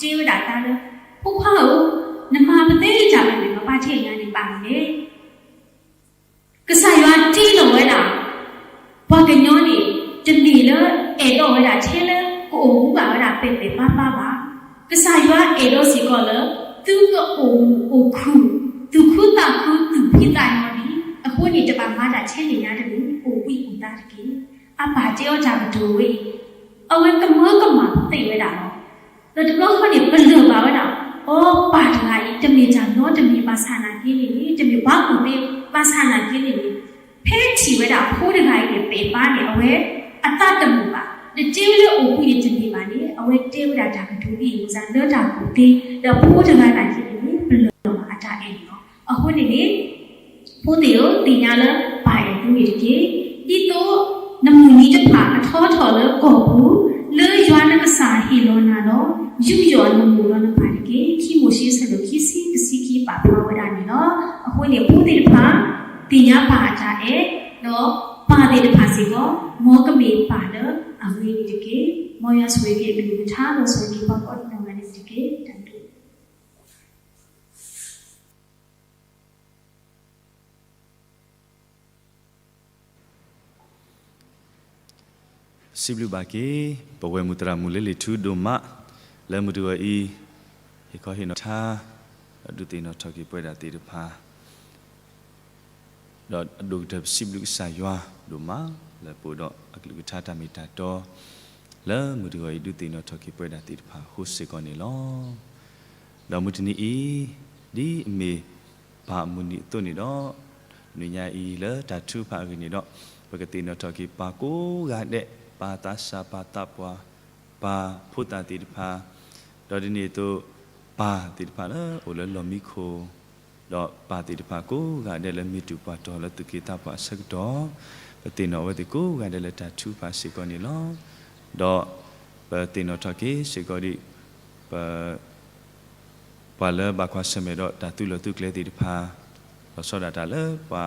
ဒီးတဲဝဲဒၣ်တၢ်လၢ ဖိခွါဧၢ, နမၤပသ့တၢ်မ့ၢ်န့ၣ် ပပၢ်ထဲအံၤန့ၣ်ဘၣ်မနုၤလဲၣ် ကစၢ်ယွၤတ့လီၤဝဲဒၣ် ပှၤကညီန့ၣ် တမ့ၢ်လၢအဲၣ်ဒိးဝဲဒၣ်ထဲလၢကအိၣ်မူဘၣ်ဝဲဒၣ်ပဲာ်ပဲာ်ပါပါဘၣ်. ကစၢ်ယွၤအဲၣ်ဒိးစ့ၢ်ကီးလၢ သုကအိၣ်မူအိၣ်ခုၣ် သူၣ်ခုသးခု သူၣ်ဖှံသးညီလံ. အဃိန့ၣ် တဘၣ်မၤတၢ်ထဲန့ၣ်ညါတဂ့ၤ, အိၣ်ဝံအိၣ်သးတက့ၢ်. အပၢ်တဲအီၤတၢ်ကတိၤဝဲအံၤ အဝဲကမၢကမၣ်သ့ဝဲဒၣ်လီၤ. ဒီးတဘျီဃီန့ၣ် ပလၢၢ်ဘၣ်ဝဲဒၣ်, အိ ပၢ်တဂၤအံၤတမ့ၢ်တၢ်နီတမံၤဘၣ်ဆၣ်နာ်က့န့ၣ်န့ၣ် တမ့ၢ်ပှၤကူၣ်သ့ဘၣ်ဆၣ်နာ်က့န့ၣ်န့ၣ် ဖဲထံၣ်ဝဲဒၣ်ဖိတဂၤအံၤန့ၣ် ပဲာ်ပါန့ၣ် အဝဲအသးတမုာ်ဘၣ်, ဒီးတဲဝဲလၢအိၣ်ဘှံးန့ၣ်တန့ၢ်ဘၣ်န့ၣ် အဝဲတဲဝဲဒၣ်တၢ်ကတိၤဒ်အံၤစ့ၢ်ကီး လၢတၢ်ကူၣ်သ့ ဒီးဖိတဂၤနာ်က့န့ၣ်န့ၣ် ပလၢၢ်ဘၣ်အတၢ်အဲၣ်န့ၣ်လီၤ. အဃိန့ၣ်န့ၣ် ဖိသ့ၣ်ဧၢ, သ့ၣ်ညါလၢပၢ်အဲၣ်သုန့ၣ်တက့ၢ်. ဒ်သိးနမုၢ်နံၤတဖၣ်ကထီထီၣ်လၢကီၢ်ပူၤ, လၢယွၤနကစၢ်ဟ့ၣ်လီၤနၤဒီး ယူးယီၣ်နမိၢ်ဒီးနပၢ်တက့ၢ်. ခံမိၤၡ့ဆၢဒိၣ်ခံဆံတဆံခံ ပာ်ဖျါဝဲဒၣ်န့ၣ်လီၤ. အဃိန့ၣ် ဖိသ့ၣ်တဖၣ် သ့ၣ်ညါပၢ်အတၢ်အဲၣ်, ဒီးပၢ်သ့ၣ်တဖၣ်စ့ၢ်ကီး မ်ကမ့ၢ်ပၢ်လၢအဂ့ၤန့ၣ်တက့ၢ်. မ်ယွၤဆိၣ်ဂ့ၤက့ၤအကလုၢ်ကထါ ဒီးဆိၣ်ဂ့ၤက့ၤပှၤကိးဒံနီၢ်ဂၤဒဲးန့ၣ်တက့ၢ်. တၢ်ဘျုး စံးဘျုးဘၣ်က့ၤ ပဝဲမုၢ်သရၣ်မုၣ်လၢလံာ်ထူဒိၣ်မး လၢမုၢ်တဂီၤအံၤ ဟ့ၣ်ခီဟ့ၣ်နီၤထါ ဒီးဒုးသ့ၣ်နီၣ်ထီၣ်က့ၤပဝဲဒၣ်သ့ၣ်တဖၣ် ဒီးအဒိၣ်ကတၢၢ်ပစံးဘျုးကစၢ်ယွၤဒိၣ်မး လၢပအိၣ်ဒီးအကလုၢ်ကထါတၢ်မ့ၢ်တၢ်တီ လၢမုၢ်တဂီၤအံၤ ဒုးသ့ၣ်နီၣ်ထီၣ်က့ၤပဝဲဒၣ်သ့ၣ်တဖၣ်အဃိစ့ၢ်ကီးန့ၣ်လီၤ. ဒီးမုၢ်တနံၤအံၤ ဒ်အမ့ၢ်ပၢ်အမုၢ်နံၤအသိးန့ၣ်ဒီး တနံၤညါအံၤလၢတၢ်ထုကဖၣ်အဂ့ၢ်န့ၣ်ဒီး ပကသ့ၣ်နီၣ်ထီၣ်က့ၤပၢ်ကိးဂၤဒဲး ပၢ်သးစၢ် ပၢ်သးပှၢ် ပၢ်ဖိသၣ်သ့ၣ်တဖၣ် ဒီးဒ်န့ၣ်အသိး ပၢ်သ့ၣ်တဖၣ်လၢအိၣ်လၢလီၢ်မံခိၣ် ဒီးပၢ်သ့ၣ်တဖၣ်ကိးဂၤဒဲးလၢမ့ၢ်တူၢ်ပှၤတီၤလၢသူၣ်က့သးပှၢ်အဆၢကတီၢ် ပသ့ၣ်နီၣ်အဝဲသ့ၣ်ကိးဂၤဒဲးလၢတၢ်ထုကဖၣ်စ့ၢ်ကီးန့ၣ်လီၤ. ဒီးပသ့ၣ်နီၣ်ထီၣ်က့ၤစ့ၢ်ကီးဒ် ပ ပှၤလၢဘၣ်ကွၢ်ဆၢၣ်မဲာ်ဒီးတၢ်သုးလီၢ်သုးကျဲသ့ၣ်တဖၣ်, လီၤဆီဒၣ်တၢ်လၢပှၤ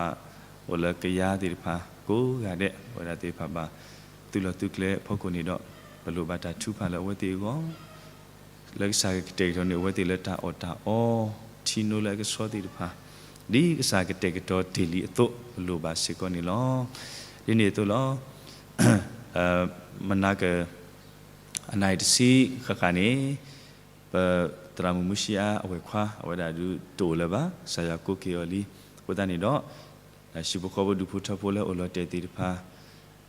အိၣ်လၢကယၤသ့ၣ်တဖၣ် ကိးဂၤဒဲး ပဝဲဒၣ်သ့ၣ်တဖၣ်ဘၣ်သုးလီၢ်သုးကျဲအဖီခိၣ်န့ၣ်ဒီး ပလိၣ်ဘၣ်တၢ်ထုကဖၣ်လၢအဝဲသ့ၣ်အဂီၢ် လၢကစၢ်ကကတဲာ်ကတီၤန့ၢ်အဝဲသ့ၣ်လၢတၢ်အီၣ်တၢ်အီ ထံနိလၢအကဆှီသ့ၣ်တဖၣ်, ဒ်ကစၢ်ကတဲာ်ကတီၤတ့ၢ်လံအသိး ပလိၣ်ဘၣ်စ့ၢ်ကီးန့ၣ်လီၤ. ဒ်န့ၣ်အသိးလီၤ. မနၤက အနံၣ်တဆံဃၣ်ဃၣ်န့ၣ် ပသရၣ်မုၣ်မူၡံအါအဝဲၢ်ခွါ အဝဲဒၣ်ဒုးတအိၣ်လၢၤဘၣ်, ကစၢ်ယွၤကိးက့ၤအီၤလံ. အဃိသတးန့ၣ်ဒီး တၢ်ဟံၣ်ဖိဃီဖိဒူဖိထၢဖိလၢအိၣ်လီၤတဲာ်သ့ၣ်တဖၣ်,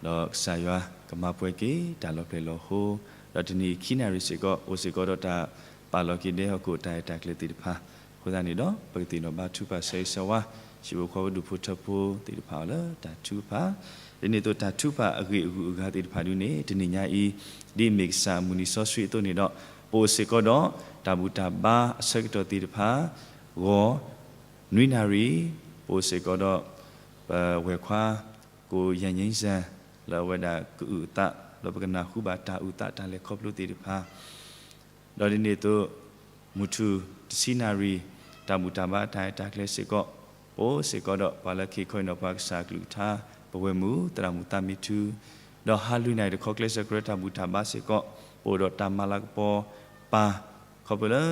ဒီးကစၢ်ယွၤကမၤပှဲၤက့ၤတၢ်လီၤဖျဲၣ်လီၤဟိ, ဒီးတနံၤအံၤခံနၣ်ရံၣ်စ့ၢ်ကီး အိၣ်စ့ၢ်ကီးဒီးတၢ်ပာ်လီၤက့ၤဒဲဟီၣ်ခိၣ်တၢ်ရဲၣ်တၢ်ကျဲၤသ့ၣ်တဖၣ်, အဃိသတးန့ၣ်ဒီး ပကသ့ၣ်နီၣ်ဘါထုကဖၣ်ဆၢဂ့ၤဆၢဝါ ဟံၣ်ဖိဃီဖိဒူၣ်ဖိထၢဖိသ့ၣ်တဖၣ်အီၤလၢတၢ်ထုကဖၣ်, ဒ်န့ၣ်အသိးတၢ်ထုကဖၣ်အဂ့ၢ်အဂုၤအဂၤသ့ၣ်တဖၣ်ဒုန့ၣ် တနံၤညါအံၤ ဒ်အမ့ၢ်ကစၢ်အမုၢ်နံၤစီဆှံအသိးန့ၣ်ဒီး ပအိၣ်စ့ၢ်ကီးဒီးတၢ်ဘူၣ်တၢ်ဘါအဆၢကတီၢ်သ့ၣ်တဖၣ် ဂီၢ် နွံနၣ်ရံၣ်, ပအိၣ်စ့ၢ်ကီးဒီး ပဝဲၢ်ခွါ ကိၣ်ယၤညံစၢ် လၢအဝဲဒၣ်ကအုၣ်အသး ဒီးပကနၢ်ဟူဘၣ်တၢ်အုၣ်သးတၢ်လဲၤခီဖျိသ့ၣ်တဖၣ်, ဒီးဒ်န့ၣ်အသိး မုၢ်ထူၣ်တဆံနၣ်ရံၣ် တၢ်ဘူၣ်တၢ်ဘါတၢ်ရဲၣ်တၢ်ကျဲၤစ့ၢ်ကီး, ပအိၣ်စ့ၢ်ကီးဒီးပှၤလၢခ့ခီအံၤနီၢ်ပှၤကစၢ်အကလုၢ်ကထါ ပဝဲၢ်မုၢ်သရၣ်မုၣ်သးမံထူ, ဒီးဟါလွံၢ်နၣ်ရံၣ်တခီကျဲစၢးကရၢတၢ်ဘူၣ်တၢ်ဘါစ့ၢ်ကီး ပအိၣ်ဒီးတၢ်မၤလၤကပီၤပၢ် ခီဖျိလၢ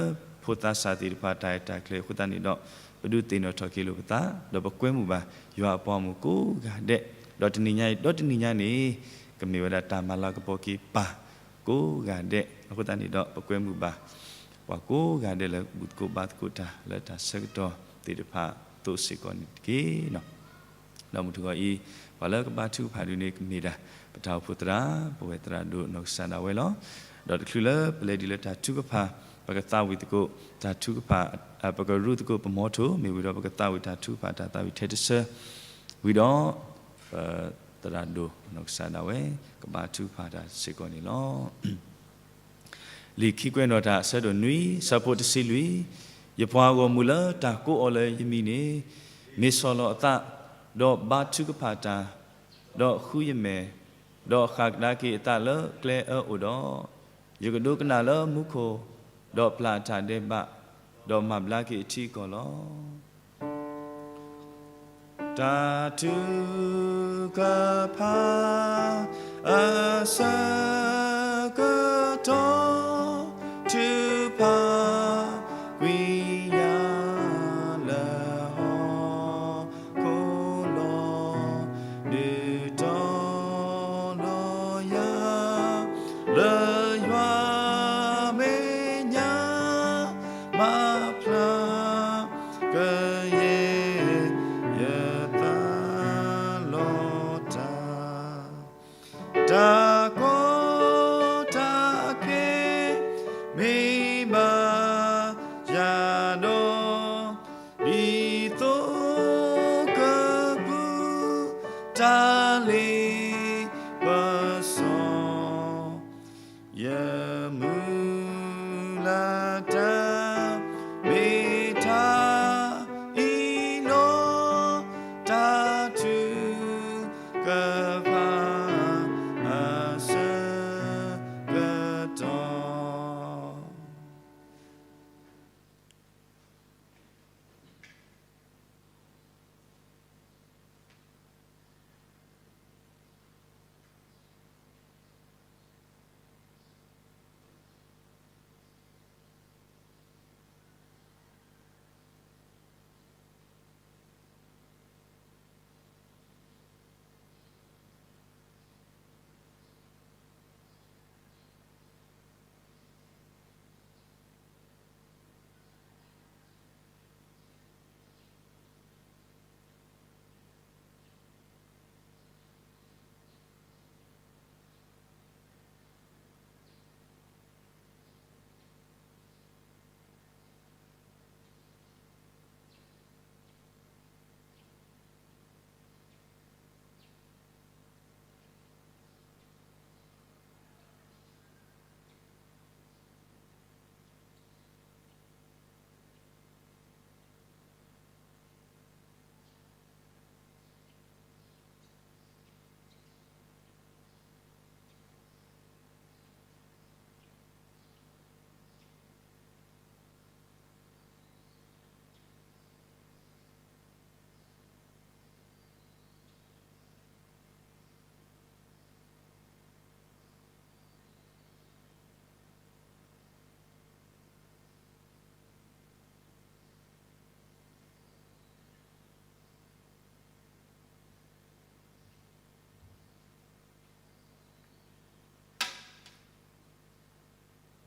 ဖိသးစၢ်သ့ၣ်တဖၣ်တၢ်ရဲၣ်တၢ်ကျဲၤအဃိသတးန့ၣ်ဒီး ပဒုးသ့ၣ်နီၣ်ထီၣ်က့ၤလိာ်ပသး ဒီးပကွဲမုာ်ဘၣ်ယွၤအပှၤဂီၢ်မုၢ်ကိးဂၤဒဲး, ဒီးတနံၤညါအံၤ ဒီးတနံၤညါန့ၣ် ကမ့ၢ်ဝဲဒၣ်တၢ်မၤလၤကပီၤက့ၤပၢ်ကိးဂၤဒဲး အဃိသတးန့ၣ်ဒီး ပကွဲမုာ်ဘၣ် ပှၤကိးဂၤဒဲးလၢဘူၣ်သကိးဘါသကိးတၢ်လၢတၢ်ဆၢကတီၢ်သ့ၣ်တဖၣ်အသိးစ့ၢ်ကီးန့ၣ်တက့ၢ်. ဒီးမုၢ်တဂီၤအံၤ ပှၤလၢကဘါထုကဖၣ်ဒုန့ၣ် ကမ့ၢ်ဒၣ် ပတၢ်အိၣ်ဖှိၣ်သရၣ် ပဝဲၢ်သရၣ်ဒိၣ်နီၢ်ကစၢ်ဒၣ်ဝဲလီၤ. ဒီးတချုးလၢပလဲၤဒ်လၢတၢ်ထုကဖၣ် ပကသးဝံၣ်သကိး တၢ်ထုကဖၣ် ပကရူသကိးပမီထိၣ် မ့ၢ်ဝံၤဒီးပကသးဝံၣ်တၢ်ထုကဖၣ်တၢ်သးဝံၣ်ထဲတဆၢ ဝံၤဒီး ပသရၣ်ဒိၣ်နီၢ်ကစၢ်ဒၣ်ဝဲ ကဘါထုကဖၣ်တၢ်စ့ၢ်ကီးန့ၣ်လီၤ. လံာ်ခံကွဲးနီၣ်တၢ်အဆၢဒိၣ်နွံ ဆၢဖိတဆံလွံၢ်, ယပှၤဂီၢ်မုၢ်လၢတၢ်ကိးအီၤလၢယမံၤန့ၣ် မ့ၢ်ဆီၣ်လီၤအသး, ဒီးဘါထုကဖၣ်တၢ်, ဒီးဃုယမဲာ်, ဒီးဃၣ်ကဒါက့ၤအသးလၢကျဲအၢအိၣ်ဒီး, ယကဒိကနၣ်လၢမူခိၣ်, ဒီးပျၢ်အတၢ်ဒဲးဘး, ဒီးမၤဘျါက့ၤအထံအကီၢ်လီၤ. တၢ်ထုကဖၣ်အဆၢကတီၢ် ထုကဖၣ်ကွံာ်ယၤ လၢဟီၣ်ခိၣ်လီၤ. ဒုးတီၤလီၤယၤ လၢယွၤမဲာ်ညါ မၤဖျါ ကယဲၢ်ယသးလီၤတၢ် တၢ်ကီတၢ်ခဲ မ့ၢ်ဘၣ်ယၤဒီး ဒ်သိးကပူၤ တၢ်လ့ပစီ ယမုၢ်လၢ်တၢ် မ့ၢ်တၢ်အံၤလီၤ. တၢ်ထုကဖၣ်အဆၢကတီၢ်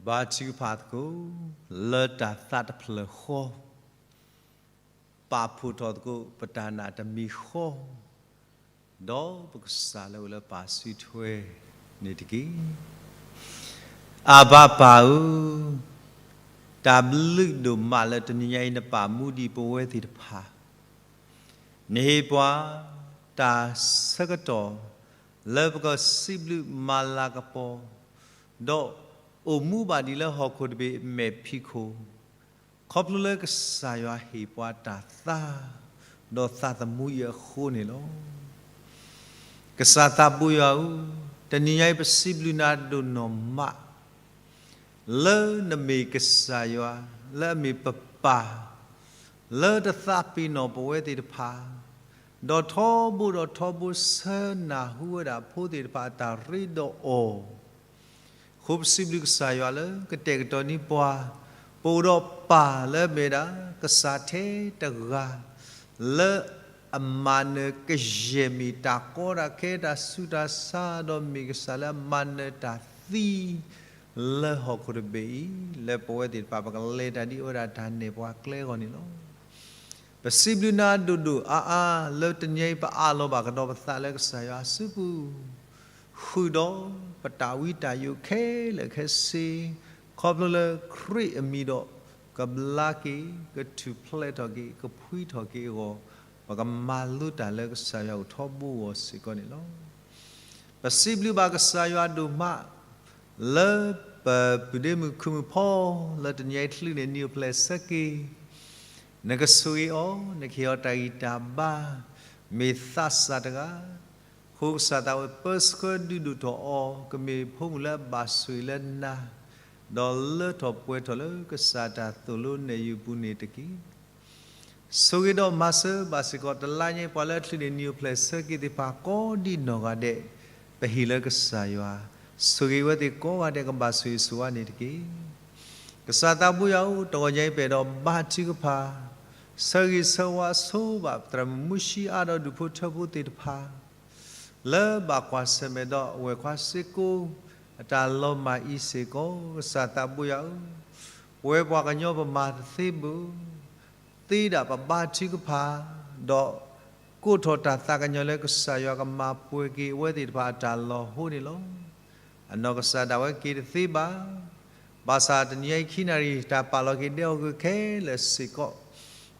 ဘါထုကဖၣ်သကိး လၢတၢ်သးတဖျၢၣ်ဃီ, ပာ်ဖှိၣ်ထီၣ်သကိး ပတၢ်နာ်တမံၤဃီ, ဒီးပကစၢ်လၢအိၣ်လၢပၢ်စုထွဲန့ၣ်တက့ၢ်. အၢ်ဘၣ်ပၢ်ဧၢ, တၢ်ဘျုးဒိၣ်မးလၢတနံၤညါအံၤနပာ်မူဒံးပဝဲသ့ၣ်တဖၣ်, နဟ့ၣ်ပှၤတၢ်ဆၢကတီၢ် လၢပကစံးဘျုးမၤလၤကပီၤ, ဒီးအိၣ်မူဘၣ်ဒံးလၢဟီၣ်ခိၣ်တဘ့ၣ်အမဲာ်ဖံးခိၣ် ခီဖျိလၢကစၢ်ယွၤဟ့ၣ်ပှၤတၢ်သါ ဒီးသးသမူအံၤအဃိန့ၣ်လီၤ. ကစၢ်သးဘိယွၤဧၢ, တနံၤညါအံၤပစံးဘျုးနၤဒိၣ်နီၢ်မး လၢနမ့ၢ်ကစၢ်ယွၤ လၢအမ့ၢ်ပပၢ် လၢတသးပ့ၤနီၣ်ပဝဲသ့ၣ်တဖၣ်, ဒီးထီဘိဒီးထီဘိဆၢနၢ်ဟူဝဲဒၣ်ဖိသ့ၣ်တဖၣ်အတၢ်ရ့ဒီးအီၤ အဃိပစံးဘျုးကစၢ်ယွၤလၢကတဲာ်ကတီၤန့ၢ်ပှၤ, ပအိၣ်ဒီးပၢ်လၢအမ့ၢ်ဝဲဒၣ် ကစၢ်ထဲတဂၤ လၢအမၤနၢၤကယဲၢ်မ့ၢ်တၢ်ကီတၢ်ခဲတၢ်ဆူးတၢ်ဆါ ဒီးမ့ၢ်ကစၢ်လၢအမၤနၢၤတၢ်သံ လၢဟီၣ်ခိၣ်တဘ့ၣ်အံၤ လၢပဝဲသ့ၣ်တဖၣ်ပကလဲၤတၢ်ဒ်အဝဲဒၣ်တၢ်နဲၣ်ပှၤကျဲအဂီၢ်န့ၣ်လီၤ. ပစံးဘျုးနၤဒိၣ်ဒိၣ်အါအါ လၢတနံၤအံၤပအးလီၤဘၣ်ကဒီးပသးလၢကစၢ်ယွၤအစုပူၤ, ဃုာ်ဒီးပတၢ်ဝံတၢ်ယိးခဲလၢာ်ခဲဆ့, ခီဖျိလၢခရံာ်အမံၤဒီး ကဘျါက့ၤ, ကထူၣ်ဖျဲးထီၣ်က့ၤ, ကဖှံထီၣ်က့ၤအဂီၢ်, ပကမၤလိတၢ်လၢကစၢ်ယွၤအိၣ်ထီဘိအဂီၢ်စ့ၢ်ကီးန့ၣ်လီၤ. ပစံးဘျုးဘၣ်ကစၢ်ယွၤဒိၣ်မး လၢပပုၢ်ဒ့မုၣ်ခုၣ်မုၣ်ဖီ လၢတနံၤအံၤချုးန့ၢ်နံၤအိၣ်ဖျဲၣ်ဆၢက့ၤ, နကဆိၣ်ဂ့ၤအီၤ, နကဟ့ၣ်အီၤတၢ်ဂံၢ်တၢ်ဘါ, မ့ၢ်သးစၢ်တဂၤ, အဃိကစၢ်သးဝဲပၢဆှၢဒုးဒိၣ်ထီၣ်အီၤ ကမ့ၢ်ဖိမုၣ်လၢအဘၣ်ဆိၣ်ဂ့ၤလၢနၤ, ဒီးလၢထီၣ်ပှဲၤထီၣ်လၢကစၢ်တၢ်သိၣ်လိနဲၣ်ယုၢ်ပူၤန့ၣ်တက့ၢ်. ဆိၣ်ဂ့ၤဒီးမၤစၢၤဘၣ်စ့ၢ်ကီး တလါညါအံၤပှၤလၢအချုးန့ၢ်နံၤအိၣ်ဖျဲၣ်ဆၢက့ၤသ့ၣ်တဖၣ်ကိးဒံနီၢ်ဂၤဒဲး, ပဟ့ၣ်လၢကစၢ်ယွၤ, ဆိၣ်ဂ့ၤဝဲသ့ၣ်ကိးဂၤဒဲးကဘၣ်ဆိၣ်ဂ့ၤဆိၣ်ဝါန့ၣ်တက့ၢ်. ကစၢ်သးဘိယွၤဧၢ, တဂီၤညါအံၤပအဲၣ်ဒိးဘါထုကဖၣ်, ဆၢဂ့ၤဆၢဝါဆိဘၣ်သရၣ်မုၣ်မူၡံအါဒီးဒူၣ်ဖိထၢဖိသ့ၣ်တဖၣ် လၢဘၣ်ကွၢ်ဆၢၣ်မဲာ်ဒီးဝဲၢ်ခွါစ့ကိ အတၢ်လီၤမၢ်အံၤစ့ၢ်ကီး, ကစၢ်သးဘိယွၤဧၢ, ပဝဲပှၤကညီပမၤတသ့ဘၣ်, သ့ဒၣ်ပဘါထုကဖၣ်, ဒီးကိးထီၣ်တၢ်သးကညီၤလၢကစၢ်ယွၤကမၤပှဲၤက့ၤအဝဲသ့ၣ်တဖၣ်အတၢ်လီၤဟိန့ၣ်လီၤ. အနီၢ်ကစၢ်ဒၣ်ဝဲက့ၤတသ့ဘၣ်, ဘၣ်ဆၣ်တနံၤအံၤခံနၣ်ရံၣ် တၢ်ပာ်လီၤက့ၤဒဲအီၤဂၢၢ်ခဲလၢာ်စ့ၢ်ကီး,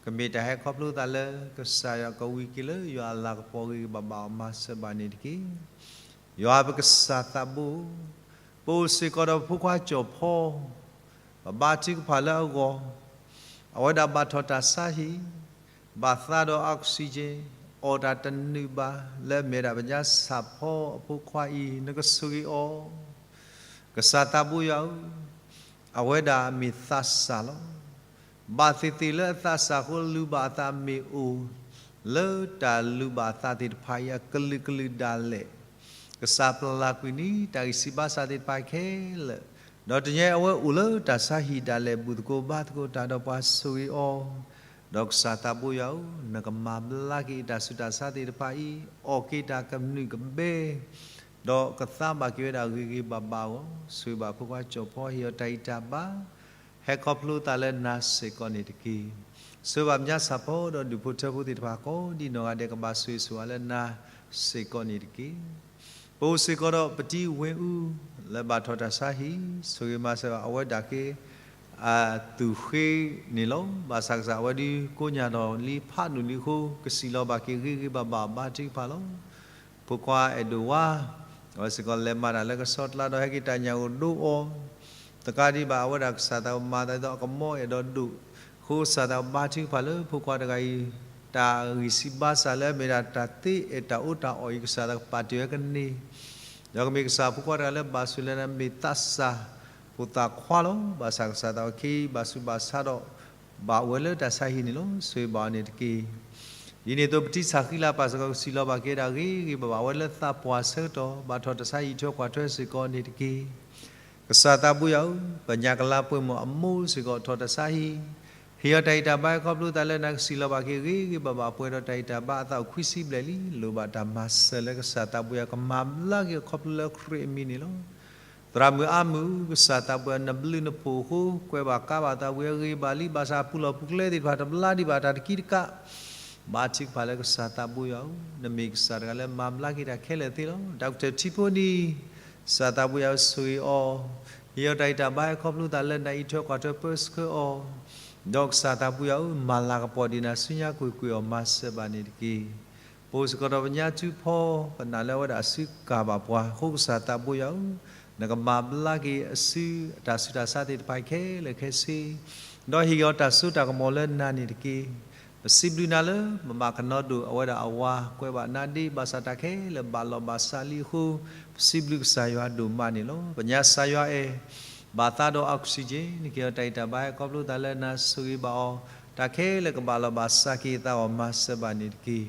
ကမ့ၢ်တၢ်ဟဲခီဖျိသးလၢ ကစၢ်ယွၤကဝံၤက့ၤလၢယွၤအလၤကပီၤဂ့ၤဂ့ၤဘၣ်ဘၣ်အီၤမၤစၢၤဘၣ်န့ၣ်တက့ၢ်. ယွၤပကစၢ်သးဘိ, ပအိၣ်စ့ၢ်ကီးဒီးပဖိခွါကၠီၣ်ဖီ ပဘါထုကဖၣ်လၢအဂီၢ်, အဝဲဒၣ်ဘၣ်ထီၣ်တၢ်ဆါဟံၣ်, ဘၣ်သါဒီး oxygen, အီၣ်တၢ်တနုာ်ဘၣ် လၢအမ့ၢ်ဒၣ်ပညါဆၣ်ဖီအဖိခွါအံၤ နကဆိၣ်ဂ့ၤအီၤ, ကစၢ်သးဘိယွၤဧၢ, အဝဲဒၣ်မ့ၢ်သးစၢ်လီၤ. ဘၣ်သ့ၣ်သ့ၣ်လၢအသးစၢ်အဃိ လူၤဘၣ်အသးမ့ၢ်အိၣ် လၢတၢ်လူၤဘၣ်အသးသ့ၣ်တဖၣ်အံၤအကလုာ်ကလုာ်ဒၣ်လဲာ်, ကစၢ်ပျၢ်ကွံာ်န့ၢ်တၢ်ဂံၢ်ဆံးဘါစၢ်သ့ၣ်တဖၣ်ခဲလၢာ်, ဒီးတနံၤအံၤအဝဲအိၣ်လၢတၢ်ဆါဟံၣ်ဒၣ်လဲာ် ဘူၣ်သကိးဘါသကိးတၢ်ဒီးပှၤဆိၣ်ဂ့ၤအီၤ, ဒီးကစၢ်သးဘိယွၤဧၢ, နကမၤဘျါက့ၤအတၢ်ဆူးတၢ်ဆါသ့ၣ်တဖၣ်အံၤ, အီၣ်က့ၤတၢ်ကနုာ်ကဘဲ ဒီးကသါဘၣ်က့ၤဝဲဒၣ်ဂ့ၤဂ့ၤဘၣ်ဘၣ်အဂီၢ်, ဆိၣ်ဂ့ၤဘၣ်ဖိခွါကၠီၣ်ဖီ ဟ့ၣ်အီၤတၢ်ဂံၢ်တၢ်ဘါ, ဟဲခီဖျိသးလၢနၤစ့ၢ်ကီးန့ၣ်တက့ၢ်. ဆိၣ်ဂ့ၤဘၣ်ပညါဆၣ်ဖီဒီးဒူၣ်ဖိထၢဖိသ့ၣ်တဖၣ်ကိးဒံနီၢ်ဂၤဒဲး ကဘၣ်ဆိၣ်ဂ့ၤဆိၣ်ဝါလၢနၤစ့ၢ်ကီးန့ၣ်တက့ၢ်. ပအိၣ်စ့ၢ်ကီးဒီးပတံၤဝ့ၢ်အူ လၢဘၣ်ထီၣ်တၢ်ဆါဟံၣ်, ဆိၣ်ဂ့ၤမၤစၢၤဘၣ်အဝဲဒၣ်က့ၤ အသူၣ်ဃ့န့ၣ်လီၤ. ဘၣ်ဆၣ်ကစၢ်အဝဲဒုးကိညၣ်ထီၣ်လံဖးဒိၣ်လံအဃိ ကစံၣ်လီၤဘၣ်က့ၤဂ့ၤဂ့ၤဘၣ်ဘၣ်အဘါထုကဖၣ်လီၤ. ဖိခွါအဲၣ်ဒိးဝါ, အဝဲစ့ၢ်ကီးလဲၤမၤတၢ်လၢကဆီတလဲဒီးဟဲက့ၤတၢ်ညၣ်အိၣ်ဒိအီၤ, သကးဒံးဘၣ်အဝဲဒၣ်ကစၢ်သးမၤသးဒ်သိးအကမီအဲၣ်ဒိးဒိၣ်, အဃိကစၢ်သးဘါထုကဖၣ်လၢဖိခွါတဂၤအံၤ တၢ်ဂံၢ်ဆံးဘါစၢ်လၢအမ့ၢ်ဒၣ်တၢ်သ့အဲၣ်တၢ်အိၣ်တၢ်အီၣ်အံၤ ကစၢ်သးကပာ်တ့ၢ်ဝဲကန့ၢ်, ဒီးကမ့ၢ်ကစၢ်ဖိခွါတဂၤလၢဘၣ်ဆိၣ်လၢနၤမ့ၢ်သးစၢ်ဖိသၣ်ခွါလီၤ. ဘၣ်ဆၣ်ကစၢ်သးဝဲခံဘၣ်ဆူးဘၣ်ဆါဒီး ဘၣ်ဝဲလၢတၢ်ဆါဟံၣ်န့ၣ်လီၤ. ဆိၣ်ဂ့ၤဘၣ်အီၤန့ၣ်တက့ၢ်. ဒ်န့ၣ်အသိးပတံၢ်ဆၣ်ဃံလၤပာ်စ့ၢ်ကီး ကစံၣ်လီၤဘၣ်က့ၤဝဲဒၣ်ဂ့ၤဂ့ၤဘၣ်ဘၣ်ဝဲလၢသးပှၢ်ဆၢကတီၢ် ဘၣ်ထီၣ်တၢ်ဆါဟံၣ်ထွဲကွၢ်ထွဲစ့ၢ်ကီးန့ၣ်တက့ၢ်. ကစၢ်သးဘိယွၤဧၢ, ပညၣ်ကလါပှဲၤမိၢ်အမိၢ်စ့ၢ်ကီးထီၣ်တၢ်ဆါဟံၣ်, ဟ့ၣ်အီၤတၢ်ဂံၢ်တၢ်ဘါခီဖျိသးလၢနၤ ကစံၣ်လီၤဘၣ်က့ၤဂ့ၤဂ့ၤဘၣ်ဘၣ် ပှဲၤဒီးတၢ်ဂံၢ်တၢ်ဘါအသးအိၣ်ခွံဆံဘျဲၣ်လံ, လိၣ်ဘၣ်တၢ်မၤစၢၤလၢကစၢ်သးဘိယွၤကမၤဘျါက့ၤခီဖျိလၢခရံာ်အမံၤန့ၣ်လီၤ. သရၣ်မုၣ်အါမုၣ် ကစၢ်သးဘိယွၤ နဘျုးနဖှိၣ်အဃိ ကွဲးဘၣ်ကါဘၣ်သးဝံၤအဂ့ၤဘၣ်လံ, ဘၣ်ဆၣ်ပူၤလီၢ်ပူၤကျဲသ့ၣ်တဖၣ်တဘျါဒံးဘၣ်တၢ်တကံတကး ဘါထုကဖၣ်လၢကစၢ်သးဘိယွၤဧၢ, နမ့ၢ်ကစၢ်တဂၤလၢမၤဘျါက့ၤတၢ်ခဲလၢာ်သ့လီၤ. ဒီကတၢၢ်ထံဖိနံၤ, ကစၢ်သးဘိယွၤဧၢ, ဆိၣ်ဂ့ၤအီၤ, ဟ့ၣ်အီၤတၢ်ဂံၢ်တၢ်ဘါဟဲခီဖျိသးလၢနအံးထွဲကွၢ်ထွဲပၢဆှၢအီၤ, ဒီးကစၢ်သးဘိယွၤဧၢ, မၤလၤကပီၤဒံးနၤဆူညါကွ့ၢ်ကွ့ၢ်အီၤ မၤစၢၤဘၣ်န့ၣ်တက့ၢ်. ပအိၣ်စ့ၢ်ကီးဒီးပညါထုကဖၣ်, ပနာ်လၢအဝဲဒၣ်အစုကၤဘၣ်ပှၤ, အဃိကစၢ်သးဘိယွၤဧၢ, နကမၤဘျါက့ၤအစုအတၢ်ဆူးတၢ်ဆါသ့ၣ်တဖၣ်ခဲလၢာ်ခဲဆ့, ဒီးဟ့ၣ်က့ၤအီၤတၢ်စိတၢ်ကမီၤလၢနၤန့ၣ်တက့ၢ်. ပစံးဘျုးနၤလၢ ပမၤကနီဒိၣ်အဝဲဒၣ်အဝၤ ကွဲးဘၣ်နၤဒ့ ဘၣ်ဆၣ်တၢ်ခဲလၢာ်ဘၣ်လီၤဘၣ်စးလံအဃိ, ပစံးဘျုးကစၢ်ယွၤဒိၣ်မးန့ၣ်လီၤ. ပညါစၢ်ယွၤအဲၣ်, ဘၣ်သးဒီး oxygen နက့ၤအီၤတၢ်ဂံၢ်တၢ်ဘါဟဲခီဖျိသးလၢနၤ ဆိၣ်ဂ့ၤဘၣ်အီၤ, တၢ်ခဲလၢာ်ကဘၣ်လီၤဘၣ်စးက့ၤအသးအီၤ မၤစၢၤဘၣ်န့ၣ်တက့ၢ်.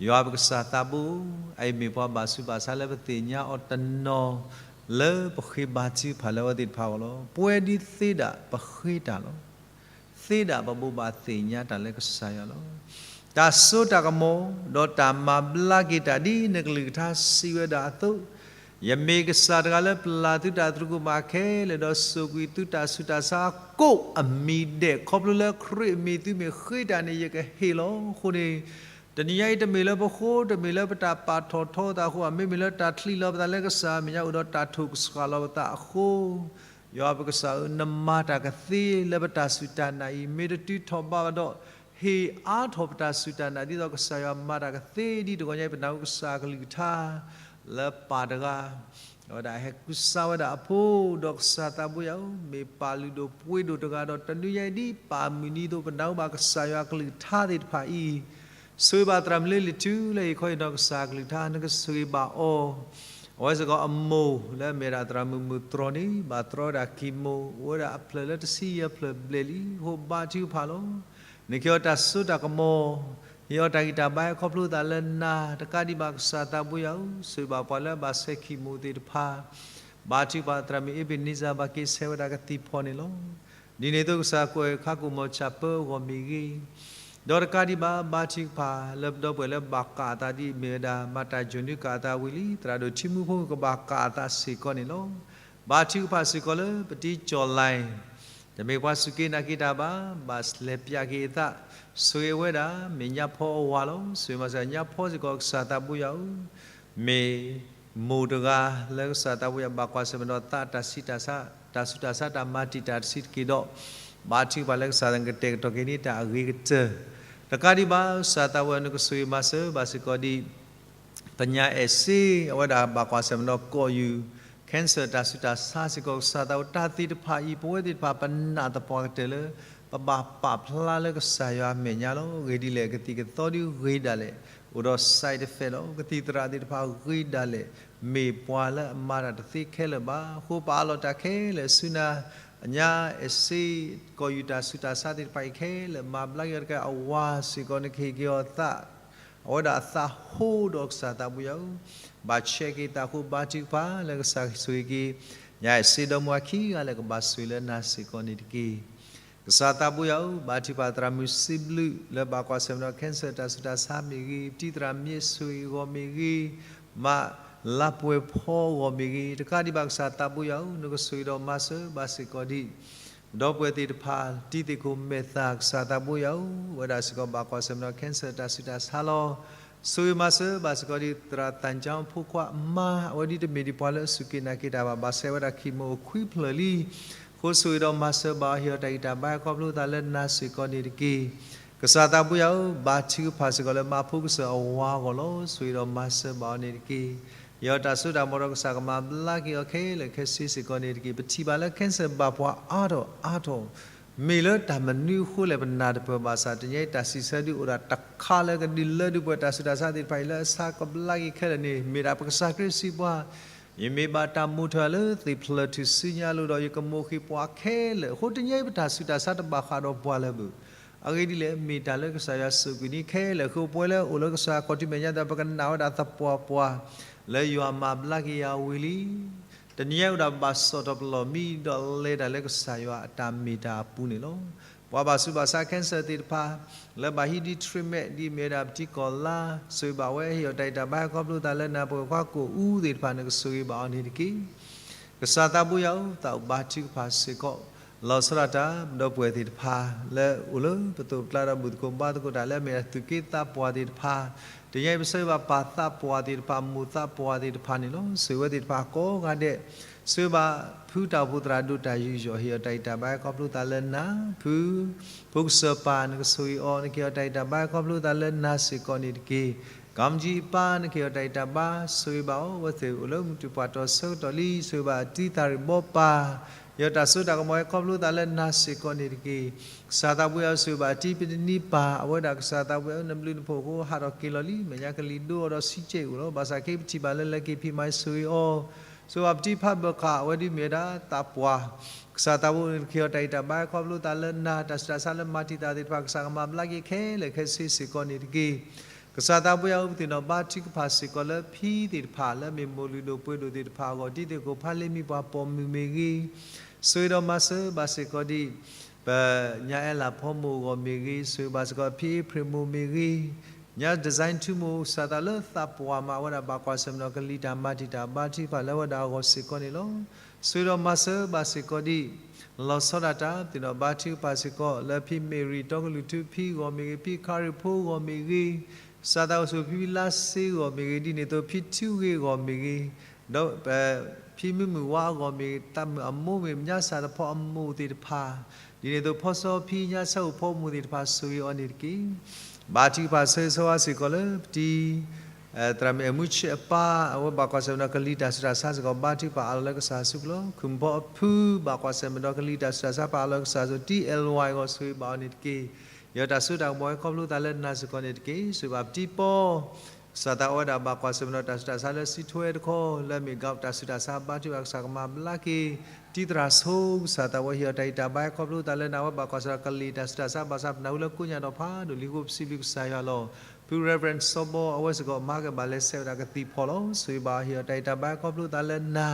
ယွၤပကစၢ်သးဘိဧၢ, အအံၤမ့ၢ်ပှၤဘၣ်ဆူးဘၣ်ဆါလၢပသ့ၣ်ညါအီၤတနီၤ, လၢပဃ့ဘါထုကဖၣ်လၢအဝဲသ့ၣ်တဖၣ်အဂီၢ်လီၤ. ပဝဲဒ်သ့ဒၣ်ပဃ့တၢ်လီၤ. သ့ဒၣ်ပဘိးဘၣ်သ့ၣ်ညါတၢ်လၢကစၢ်ယွၤလီၤ. တၢ်စိတၢ်ကမီၤ, ဒီးတၢ်မၤဘျါက့ၤတၢ်ဒ်နကလုၢ်ကထါစံးဝဲဒၣ်အသိး, ယမ့ၢ်ကစၢ်တဂၤလၢပျၢ်သုတၢ်သရူးကမၣ်ခဲလၢာ်, ဒီးစိာ်ကွံာ်သုတၢ်ဆူးတၢ်ဆါကိးအမံၤဒဲး, ခီဖျိလၢခရံာ်အမံၤသုမ့ၢ်ဃ့တၢ်န့ၣ် ယကဟ့ၣ်လီၤ. အဃိန့ၣ်, တနံၤညါအံၤတမ့ၢ်လၢပဃိ, တမ့ၢ်လၢပတၢ်ပာ်ထီၣ်ထီသးအဃိ, အမ့မ့ၢ်လၢတၢ်ချံးလီၤပသးလၢကစၢ်အမဲာ်ညါအိၣ်ဒီးတၢ်ထိၣ်ကစှၤလီၤပသးအဃိ, ယွၤပကစၢ်ဧၢ, နမၤတၢ်ကသ့လၢပတၢ်စူၢ်တၢ်နာ်အံၤ, မ့ၢ်တတုၤထီၣ်ဘးဘၣ်ဒီး, ဟ့ၣ်အါထီၣ်ပတၢ်စူၢ်တၢ်နာ် ဒ်သိးကစၢ်ယွၤမၤတၢ်ကသ့ဒ်တဂီၤညါအံၤ, ပနၢ်ဟူကစၢ်အကလုၢ်ကထါ လၢပၢ်တဂၤ အဝဲဒၣ်ဟဲကူစါဝဲဒၣ်အဖိ, ဒီးကစၢ်သးဘိယွၤဧၢ, မ့ၢ်ပၢ်လုၢ်ဒိၣ်ပှ့ၤဒိၣ်တဂၤဒီး တနွံညါအံၤဒ်ပၢ်မုၢ်နံၤအသိး ပနၢ်ဟူဘၣ်ကစၢ်ယွၤအကလုၢ်ကထါသ့ၣ်တဖၣ်အံၤ, ဆိၣ်ဂ့ၤဘၣ်သရၣ်မုၣ်လၢလံာ်ထူလၢဟ့ၣ်ခီဟ့ၣ်နီၤကစၢ်အကလုၢ်ကထါ, နကဆိၣ်ဂ့ၤဘၣ်အီၤ, အဝဲစ့ၢ်ကီးအမိၢ်လၢအမ့ၢ်ဝဲဒၣ်သရၣ်မုၣ်မုၢ်တြီၤန့ၣ် ဘၣ်တြီဝဲဒၣ် chemo အိၣ်ဝဲဒၣ်အဖျၢၣ်လၢတဆံယဲၢ်ဖျၢၣ်ဘျဲၣ်လံ, အဃိဘါထုကဖၣ်လီၤ. နက့ၤအီၤတၢ်စိတၢ်ကမီၤ, ဟ့ၣ်အီၤတၢ်ဂံၢ်တၢ်ဘါဟဲခီဖျိသးလၢနၤ, တကးဒံးဘၣ်ကစၢ်သးဘိယွၤဧၢ, ဆိၣ်ဂ့ၤဘၣ်ပှၤလၢအဘၣ်ဆဲး chemo သ့ၣ်တဖၣ်, ဘါထုကဖၣ်သရၣ်မုၣ်အ့ဘ့ၣ်နံစၤ ဘၣ်က့ၤဆဲးဝဲဒၣ်ကသံၣ်ဖီၣ်န့ၣ်လီၤ. ဒ်န့ၣ်အသိးကစၢ်ကွဲးခါကိၣ်မီၤဆၣ်ပၢအဂီၢ်မ့ၢ်ဂ့ၤ, ဒီးတကးဒံးဘၣ် ဘါထုကဖၣ်လၢပဒီပုၢ်ဝဲၢ်လၢဘၣ်ကးအသးဒ်အမ့ၢ်ဝဲဒၣ် မၤတၢ်ယိၤနုကးအသးဝံၤလံ, သရၣ်ဒိၣ်ထံမူဖိကဘၣ်ကးအသးစ့ၢ်ကီးန့ၣ်လီၤ. ဘါထုကဖၣ်စ့ၢ်ကီးလၢပတံၤကၠီၣ်လဲၣ် တမ့ၢ်ပှၤစူၢ်က့ၤနာ်က့ၤတၢ်ဘၣ်, ဘၣ်လဲၤပျးက့ၤအသး, ဆိၣ်ဂ့ၤဝဲဒၣ် မ့ၢ်ညါဖီအဝၤလီၤ. ဆိၣ်ဂ့ၤမၤစၢၤညါဖီစ့ၢ်ကီးကစၢ်သးဘိယွၤဧၢ, မ့ၢ်မိၢ်တဂၤလၢကစၢ်သးဘိယွၤဘၣ်ကွၢ်ဆၢၣ်မဲာ်ဒီးသးတၢ်ဆူးတၢ်ဆါ, တၢ်ဆူးတၢ်ဆါတၢ်မၤတံာ်တာ်တဆံးတက့ၢ်ဒီး, ဘါထုကဖၣ်လၢကစၢ်ကတဲာ်ကတီၤက့ၤန့ၢ်တၢ်အဂ့ၤကတၢၢ်, တကးဒံးဘၣ် ကစၢ်သးဘိယွၤနကဆိၣ်ဂ့ၤမၤစၢၤဘၣ်စ့ၢ်ကီးဒ် ပညါအဲၣ်စ့ အဝဲဒၣ်ဘၣ်ကွၢ်ဆၢၣ်မဲာ်ဒီးကိာ်ယူၢ် cancer တၢ်ဆူးတၢ်ဆါစ့ၢ်ကီး ကစၢ်သးဘိယွၤ တၢ်သ့ၣ်တဖၣ်အံၤ ပဝဲသ့ၣ်တဖၣ်ပနာ်သပှၢ်ကတၢၢ်လၢ ပဘၣ်ပာ်ဖျါလၢကစၢ်ယွၤအမဲာ်ညါလီၤ. အဂ့ၢ်ဒ်လဲၣ် ကသံၣ်ကသီဒုးဂ့ၤဒၣ်လဲာ် အိၣ်ဒီး side effect လီၤ. ကသံၣ်သရၣ်သ့ၣ်တဖၣ်ဂ့ၤဒၣ်လဲာ် မ့ၢ်ပှၤလၢအမၤတၢ်တသ့ခဲလၢာ်ဘၣ်. အဃိပအးလီၤတၢ်ခဲလၢာ်ဆူနၤ, အညါအဲၣ်စ့ ကိာ်ယူၢ်တၢ်ဆူးတၢ်ဆါသ့ၣ်တဖၣ်အံၤခဲလၢာ် မၤဘျါက့ၤအီၤတက့ၢ်. အဝၤစ့ၢ်ကီး နကဟ့ၣ်က့ၤအီၤသး အဝဲဒၣ်အသးဟိဒီးကစၢ်သးဘိယွၤဧၢ, ဘၣ်ဆဲးက့ၤသးအဃိ ဘါထုကဖၣ်လၢကစၢ်ဆိၣ်ဂ့ၤက့ၤ ညါအဲၣ်စ့ဒီမါဝၤခံဂၤလၢကဘၣ်ဆိၣ်ဂ့ၤလၢနၤစ့ၢ်ကီးန့ၣ်တက့ၢ်. ကစၢ်သးဘိယွၤဧၢ, ဘါထုကဖၣ်သရၣ်မုၣ်စံးဘျုးလၢဘၣ်ကွၢ်ဆၢၣ်မဲာ်ဒီး cancer တၢ်ဆူးတၢ်ဆါမ့ၢ်ဂ့ၤ, ပတံၤသရၣ်မ့ၢ်ဆိၣ်ဂ့ၤအဂီၢ်မ့ၢ်ဂ့ၤ, မၤလၤပှဲၤဖီအဂီၢ်မ့ၢ်ဂ့ၤ, တကးဒံးဘၣ်ကစၢ်သးဘိယွၤဧၢ, နကဆိၣ်ဂ့ၤဒီးမၤစၢၤဘၣ်စ့ၢ်ကီးဒံး ပဒီပုၢ်ဝဲၢ်သ့ၣ်တဖၣ် တံၤသ့ၣ်ခိၣ်မဲာ်သၣ် ကစၢ်သးဘိယွၤဧၢ, အဝဲဒၣ်စ့ၢ်ကီးဘၣ်ကွၢ်ဆၢၣ်မဲာ်ဒီး cancer တၢ်ဆူးတၢ်ဆါလီၤ. ဆိၣ်ဂ့ၤမၤစၢၤဘၣ်စ့ၢ်ကီးဒံး သရၣ်သၣ်ကၠီဖိခွါမါ အဝဲဒ်တမ့ၢ်ဒံးပှၤလၢအစူၢ်က့ၤနာ်က့ၤတၢ်ဘၣ်, ဘၣ်ဆဲးဝဲဒၣ် chemo ခွံဖျၢၣ်လံ. အဃိဆိၣ်ဂ့ၤဒီးမၤစၢၤဘၣ်အီၤ ဟ့ၣ်အီၤတၢ်ဂံၢ်တၢ်ဘါဟဲခီဖျိသးလၢနၤစ့ၢ်ကီးန့ၣ်တက့ၢ်. ကစၢ်သးဘိယွၤဧၢ, ဘါထုကဖၣ်စ့ၢ်ကီးလၢမါဖိကစၢၢ်အဝၤအဂီၢ်လီၤ. ဆိၣ်ဂ့ၤဒီးမၤစၢၤဘၣ်အီၤန့ၣ်တက့ၢ်. ဟ့ၣ်အီၤတၢ်စိတၢ်ကမီၤဒီးကစၢ်ကမၤဘျါက့ၤအီၤခဲလၢာ်ခဲဆ့စ့ၢ်ကီးန့ၣ်တက့ၢ်. ပထံၣ်ဘၣ်လၢ cancer ဘၣ်ပှၤအါထီၣ်အါထီၣ်, မ့ၢ်လၢတၢ်မနုၤအဃိလဲၣ်ပနၢ်တပၢၢ်ဘၣ်ဆၣ် တနံၤအံၤတၢ်စံးဆၢဒုးအိၣ်ဒၣ်တခါလၢကဒုးလၢဒုးပှဲၤတၢ်ဆူးတၢ်ဆါသ့ၣ်တဖၣ်အံၤလၢအဆါကဘျါက့ၤခဲလၢာ်န့ၣ် မ့ၢ်ဒၣ်ပကစၢ်ခရံာ်စံးပှၤ ယမ့ၢ်ဘၣ်တၢ်မိၣ်ထီၣ်လၢသ့ၣ်ဖျၢၣ်ထူၣ်စုညါလိၤဒီး ယကမိၣ်ဃ့ၢ်ပှၤခဲလၢာ်. အဃိတနံၤအံၤပတၢ်ဆူးတၢ်ဆါတဘၣ်ဃးဒီးပှၤလၢၤဘၣ်. အဂ့ၢ်ဒ်လဲၣ် မ့ၢ်တၢ်လၢကစၢ်ယွၤစူၢ်ကွံာ်န့ၣ်ခဲလၢာ်. အဃိပဝဲလၢအိၣ်လၢကစၢ်ခီၣ်ထံးမဲာ်ညါဒီး ပကနာ်ဝဲဒၣ်သပှၢ်ပှၢ် လၢယွၤမၤဘျါက့ၤယၤဝံၤလံ. တနံၤအံၤအိၣ်ဒၣ်ပဘၣ်စိာ်ထီၣ်ပလီၢ်မံ ဒီးလဲၤတၢ်လၢကစၢ်ယွၤအတၢ်မ့ၢ်တၢ်အပူၤန့ၣ်လီၤ. ပှၤဘၣ်ဆူးဘၣ်ဆါ cancer သ့ၣ်တဖၣ် လၢဘၣ်ဟံးဒ် treatment ဒ်မ့ၢ်ဝဲဒၣ်ပတံၤကီၢ်လါ ဆိၣ်ဂ့ၤဘၣ်ဝဲ ဟ့ၣ်အီၤတၢ်ဂံၢ်တၢ်ဘါဟဲခီဖျိသးလၢနၤ ပဝဲၢ်ခွါကိာ်အူသ့ၣ်တဖၣ် နကဆိၣ်ဂ့ၤဘၣ်အီၤန့ၣ်တက့ၢ်. ကစၢ်သးဘိယွၤဧၢ, သးအိၣ်ဘါထုကဖၣ်စ့ၢ်ကီး လီၤဆီဒၣ်တၢ် ပဒီပုၢ်ဝဲၢ်သ့ၣ်တဖၣ် လၢအိၣ်လၢပသိးပကျါဒီးဘူၣ်သကိးဘါသကိးတၢ်လၢအမ့ၢ်ဒၣ်သုးက့သးပှၢ်သ့ၣ်တဖၣ်, တနံၤအံၤပဆၢဂ့ၤဘၣ်ပၢ်သးပှၢ်သ့ၣ်တဖၣ် မိၢ်သးပှၢ်သ့ၣ်တဖၣ်န့ၣ်လီၤ. ဆိၣ်ဂ့ၤဝဲသ့ၣ်တဖၣ်ကိးဂၤဒဲး, ဆိၣ်ဂ့ၤဘၣ်ဖုတၢ်အိၣ်ဖှိၣ်သရၣ်ဒိၣ်တၢ်ယူးယီၣ် ဟ့ၣ်အီၤတၢ်ဂံၢ်တၢ်ဘါခီဖျိသးလၢနၤ, ဖု ဖိကစၢၢ်ပၢ် နကဆိၣ်ဂ့ၤအီၤ နကဟ့ၣ်အီၤတၢ်ဂံၢ်တၢ်ဘါခီဖျိသးလၢနၤစ့ၢ်ကီးန့ၣ်တက့ၢ်. ကၠီမကၠံအပၢ် နကဟ့ၣ်အီၤတၢ်ဂံၢ်တၢ်ဘါ ဆိၣ်ဂ့ၤဘၣ်အီၤ အဝဲသ့ၣ်အိၣ်လၢမုၢ်တူၢ်ပှၢ်တီဆၢကတီၢ်လံ, ဆိၣ်ဂ့ၤဘၣ်တံသၣ်ရံၣ်ဘီပၢ်, ဟ့ၣ်အီၤတၢ်စိတၢ်ကမီၤဝဲခီဖျိသးလၢနၤစ့ၢ်ကီးန့ၣ်တက့ၢ်. ကစၢ်သးပှ့ၤအီၤ ဆိၣ်ဂ့ၤဘၣ်တံပတနံပၢ်, အဝဲဒၣ်ကစၢ်သးပှ့ၤအီၤ နဘျုးနဖှိၣ်အဃိ ဟးထီၣ်က့ၤလီၤလံ, မဲာ်ညါကလံၤဒိအီၤဒီးဆံးကဲအိၣ်လီၤ. ဘၣ်ဆၣ်ခဲအံၤပထံၣ်ဘၣ်လၢ လၢက့ၤဖံးမၤဆိၣ်ဂ့ၤအီၤ, ဆိၣ်ဂ့ၤဘၣ်ပတံဖးဘၢၣ်ဃာ် အဝဲဒုးမ့ၢ်ဝဲဒၣ်သးပှၢ်, ကစၢ်သးပှ့ၤ နကဟ့ၣ်အီၤတၢ်ဂံၢ်တၢ်ဘါခီဖျိသးလၢနၤ, တၢ်ဆူးတၢ်ဆါလၢမၤတံာ်တာ်သ့ၣ်တဖၣ် ကစၢ်ကမၤဘျါက့ၤခဲလၢာ်ခဲဆ့စ့ၢ်ကီးန့ၣ်တက့ၢ်. ကစၢ်သးပှ့ၤအီၤ ပသ့ၣ်နီၣ်ဘါထုကဖၣ်စ့ၢ်ကီးလၢဖံသ့ၣ်တဖၣ် လၢအမ့ၢ်မိၢ်လုၢ်ဒိၣ်ပှ့ၤဒိၣ်သ့ၣ်တဖၣ်အဂီၢ်, တံၤသကိးဖါလ့မံပှၤပိာ်မုၣ်မ့ၢ်ဂ့ၤ, ဆိၣ်ဂ့ၤဒီးမၤစၢၤဘၣ်စ့ၢ်ကီးဒံး ပညါအဲလးဖီမိၢ်အဂီၢ်မ့ၢ်ဂ့ၤ, ဆိၣ်ဂ့ၤဘၣ်စ့ၢ်ကီးဖံအ့ဖြ့ၣ်မိၢ်မ့ၢ်ဂ့ၤ, ညါ design ထူမိၢ် ကစၢ်သးလၢသးပှၢ်မး အဝဲဒၣ်ဘၣ်ကွၢ်ဆၢၣ်မဲာ်ဒီးကလံၤတၢ်မၤတံာ်တာ်ဘါထုကဖၣ်လၢအဝဲဒၣ်အဂီၢ်စ့ၢ်ကီးန့ၣ်လီၤ. ဆိၣ်ဂ့ၤဒီးမၤစၢၤဘၣ်စ့ၢ်ကီးဒံး လီၤဆီဒၣ်တၢ် ပသ့ၣ်နီၣ်ဘါထုကဖၣ်စ့ၢ်ကီး လၢဖံမ့ၢ်ရံၤတီကလုၢ်ထူဖံအဂီၢ်မ့ၢ်ဂ့ၤ, ဖံခါရံၣ်ဖိအဂီၢ်မ့ၢ်ဂ့ၤ, ကစၢ်သးအိၣ်ဆိၣ်ဖံဖံလါစ့အဂီၢ်မ့ၢ်ဂ့ၤ, ဒ်န့ၣ်အသိး ဖံထူဂ့ၤအဂီၢ်မ့ၢ်ဂ့ၤ, ဒီး ဖံမုၢ်မုၢ်ဝါအဂီၢ်မ့ၢ်ဂ့ၤ, သးမုၢ်အမိၢ်မ့ၢ်ဂ့ၤ, ညါစၢ်သဖီအမိၢ်သ့ၣ်တဖၣ်, ဒ်န့ၣ်အသိး ဖီစီဖံ ညါဆၢအိၣ်ဖီအမိၢ်သ့ၣ်တဖၣ် ဆိၣ်ဂ့ၤအီၤန့ၣ်တက့ၢ်. ဘါထုကဖၣ်ဆၢဂ့ၤဆၢဝါစ့ၢ်ကီးလၢပတံၤ သရၣ်မုၣ်အဲၣ်မူဆ့အပၢ်, အဝဲဘၣ်ကွၢ်ဆၢၣ်မဲာ်ဒီးကလံၤတၢ်ဆူးတၢ်ဆါစ့ၢ်ကီး ဘါထုကဖၣ်အးလီၤလၢကစၢ်အစုပူၤလီၤ. ခုၣ်မုၢ်ဖီအဖု ဘၣ်ကွၢ်ဆၢၣ်မဲာ်ဒီးကလံၤတၢ်ဆူးတၢ်ဆါ ပာ်အးလီၤလၢကစၢ်အစုပူၤ, တံၤအဲၣ်ဝါအဂီၢ် ဆိၣ်ဂ့ၤဘၣ်အီၤန့ၣ်တက့ၢ်. ယတၢ်စိတၢ်ကမီၤဝဲခီဖျိသးလၢနၤစ့ၢ်ကီးန့ၣ်တက့ၢ်. ဆိၣ်ဂ့ၤဘၣ်ပတံၤပီ ကစၢ်သးအိၣ်ဝဲဒၣ်ဘၣ်ကွၢ်ဆၢၣ်မဲာ်ဒီးတၢ်ဆူးတၢ်ဆါလၢစံးထွဲတခီ လၢအမ့ၢ်ဂ့ၤတၢ်ဆူးတၢ်ဆါ ဘါထုကဖၣ်ကစၢ်ကမၤဘျါက့ၤ, တံၤသရၣ်ဆိ ကစၢ်သးဝဲဟ့ၣ်အီၤတၢ်ဂံၢ်တၢ်ဘါခီဖျိသးလၢနၤ, အဝဲဘၣ်ကွၢ်ဆၢၣ်ဒီးကလံၤတၢ်ဆူးတၢ်ဆါ ဘၣ်ဆၣ်ပနၢ်ဟူလၢကိးညါဒီးဖးဒိၣ်လံအဃိ ပစံးဘျုးကစၢ်ယွၤလီၤ. ဖု Reverend စီၤဘီ အဝဲစ့ၢ်ကီး မၤကဘၣ်လဲၤဆဲးဝဲဒၣ်ကသံၣ်ဖီလီၤ. ဆိၣ်ဂ့ၤဘၣ်ဟ့ၣ်အီၤတၢ်ဂံၢ်တၢ်ဘါခီဖျိသးလၢနၤ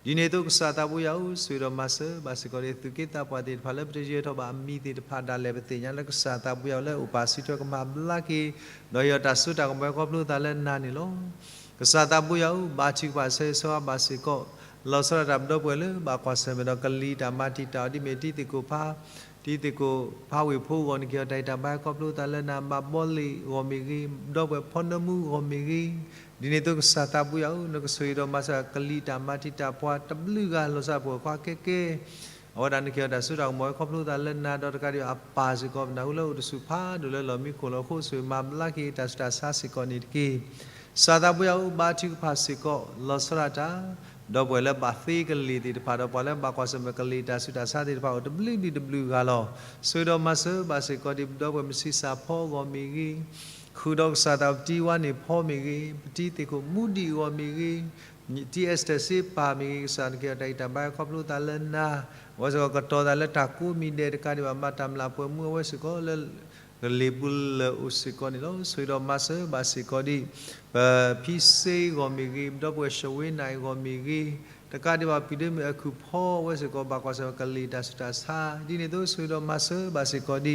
ဒ်န့ၣ်အသိးကစၢ်သးပှ့ၤယၤဧၢ, ဆိၣ်ဂ့ၤဒီးမၤစၢၤဘၣ်စ့ၢ်ကီးဒံး သုးက့သးပှၢ်သ့ၣ်တဖၣ်လၢပတယၢၤထီၣ်ဘၣ်အမံၤသ့ၣ်တဖၣ်ဒၣ်လဲာ် ပသ့ၣ်ညါလၢကစၢ်သးပှ့ၤယၤဧိၤ လၢအိၣ်ပာ်စံးထွဲကမၤဘျါက့ၤ, ဒီးဟ့ၣ်အီၤတၢ်စိတၢ်ကမီၤခီဖျိသးလၢနၤန့ၣ်လီၤ. ကစၢ်သးပှ့ၤယၤဧၢ, ဘါထုကဖၣ်ဆၢဂ့ၤဆၢဝါဘၣ်စ့ၢ်ကီး, လီၤဆီဒၣ်တၢ်ပဒီပုၢ်ဝဲၢ်လၢဘၣ်ကွၢ်ဆၢၣ်မဲာ်ဒီးကလံၤတၢ်မၤတံာ်တာ်အီၤ ဒ်မ့ၢ်တံၤသကိးဖါ တံၤသကိးဖါဝ့ၢ်ဖိအဂီၢ် နကဟ့ၣ်အီၤတၢ်ဂံၢ်တၢ်ဘါခီဖျိသးလၢနၤ, ဘၣ်ဘီလ့ၣ်အဂီၢ်မ့ၢ်ဂ့ၤ, ဒီပုၢ်ဝဲၢ်ဖီနၢမူအဂီၢ်မ့ၢ်ဂ့ၤ, ဒ်န့ၣ်အသိးကစၢ်သးပှ့ၤယၤဧၢ, နကဆိၣ်ဂ့ၤဒီးမၤစၢၤကလံၤတၢ်မၤတံာ်တာ်ပှၤတဘျုးဂၤ လီၤဆီဒၣ်တၢ်ပဝဲၢ်ခွါကဲကဲ အဝဲဒၣ်နကဟ့ၣ်အီၤတၢ်စိတၢ်ကမီၤဝဲခီဖျိသးလၢနၤ ဒီးတကးဒံးဘၣ်အပၢ်စ့ၢ်ကီး ပနၢ်ဟူလၢအိၣ်တဆူၣ်ဖးဒိၣ်လၢလီၢ်မံခိၣ်လီၤအဃိ ဆိၣ်ဂ့ၤမၤဘျါက့ၤတၢ်ဆူးတၢ်ဆါစ့ၢ်ကီးန့ၣ်တက့ၢ်. ကစၢ်သးပှ့ၤယၤဧၢ, ဘါထုကဖၣ်စ့ၢ်ကီး, လီၤဆီဒၣ်တၢ် ဒီပုၢ်ဝဲၢ်လၢဘၣ်သ့ကလံၤသ့ၣ်တဖၣ် ဒီးပှၤလၢဘၣ်ကွၢ်ဆၢၣ်မဲာ်ကလံၤတၢ်ဆူးတၢ်ဆါသ့ၣ်တဖၣ်အိၣ်တဘျုးဘျုးတဘျုးဂၤလီၤ. ဆိၣ်ဂ့ၤဒီးမၤစၢၤဘၣ်စ့ၢ်ကီးဒံး ဒီပုၢ်ဝဲၢ်မုၢ်ဆံးစၢ်ဖီအဂီၢ်မ့ၢ်ဂ့ၤ, ဃုာ်ဒီးကစၢ်သးပတံၤဝါန့ၣ်ဖီမ့ၢ်ဂ့ၤ, ပတံၤသကိးမူဒံးအဂီၢ်မ့ၢ်ဂ့ၤ, တံၤအဲစတၢၢ်စ့ပၢ်မ့ၢ်ဂ့ၤ, ကစၢ်နကဟ့ၣ်အီၤတၢ်ဂံၢ်တၢ်ဘါခီဖျိသးလၢနၤ, အဝဲစ့ၢ်ကီးကတီၤသးလၢတၢ်ကိးမံၤဒဲးတကးဒံးဘၣ် မၤတၢ်မျၢ်ပှဲၤမူအဝဲစ့ၢ်ကီးလၢ ကလံၤပူၤလၢအိၣ်စ့ၢ်ကီးန့ၣ်လီၤ. ဆိၣ်ဂ့ၤဒီးမၤစၢၤဘၣ်စ့ၢ်ကီးဒံး ပဖံစ့အဂီၢ်မ့ၢ်ဂ့ၤ, ဒီပုၢ်ဝဲၢ်ၡဝ့နၤအဂီၢ်မ့ၢ်ဂ့ၤ, တကးဒံးဘၣ် ဖံဒ့မုၣ်အဲၤခူၣ်ဖီအဝဲစ့ၢ်ကီး ဘၣ်ကွၢ်ဆၢၣ်မဲာ်ကလံၤတၢ်ဆူးတၢ်ဆါ, ဒ်န့ၣ်အသိးဆိၣ်ဂ့ၤဒီးမၤစၢၤဘၣ်စ့ၢ်ကီးဒံး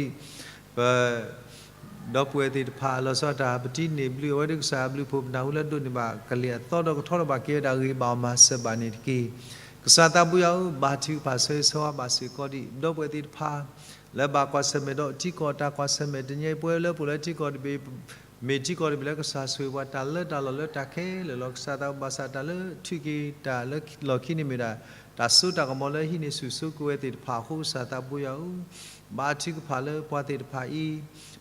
ပ ဒီပုၢ်ဝဲၢ်သ့ၣ်တဖၣ် လီၤဆီဒၣ်တၢ် ပတံၤန့ၢ်ဘျုး အဝဲဒၣ်ကစၢ်အဘျုးအဖှိၣ် ပနၢ်ဟူလၢဒိးန့ၢ်ဘၣ်ကလံၤအသီဒီးကထီဒီးဘၣ်က့ၤဝဲဒၣ်ဂ့ၤဘၣ်အီၤမၤစၢၤဘၣ်န့ၣ်တက့ၢ်. ကစၢ်သးပှ့ၤယၤဧၢ, ဘါထုကဖၣ်ဆၢဂ့ၤဆၢဝါဘၣ်စ့ၢ်ကီးဒံး ဒီပုၢ်ဝဲၢ်သ့ၣ်တဖၣ် လၢဘၣ်ကွၢ်ဆၢၣ်မဲာ်ဒီးထံကီၢ်တၢ်ကွၢ်ဆၢၣ်မဲာ် တနံၤအံၤပဝဲလၢပအိၣ်လၢထံကီၢ်တဘ့ၣ် မ့ၢ်ထံကီၢ်တဘ့ၣ်လၢကစၢ်ဆိၣ်ဂ့ၤပှၤတၢ်လၢတၢ်လီၢ်လၢတၢ်ခဲလၢာ်လီၤ. ကစၢ်သးဘၣ်ဆၣ်တၢ်လၢထုးက့ၤတၢ်လၢလီၢ်ခံန့ၣ်မ့ၢ်ဒၣ် တၢ်စိတၢ်ကမီၤလၢဟံးန့ၢ်ဆူၣ်စိကိးဝဲသ့ၣ်တဖၣ်အဃိ ကစၢ်သးပှ့ၤယၤဧၢ, ဘါထုကဖၣ်လၢပှၤသ့ၣ်တဖၣ်အံၤ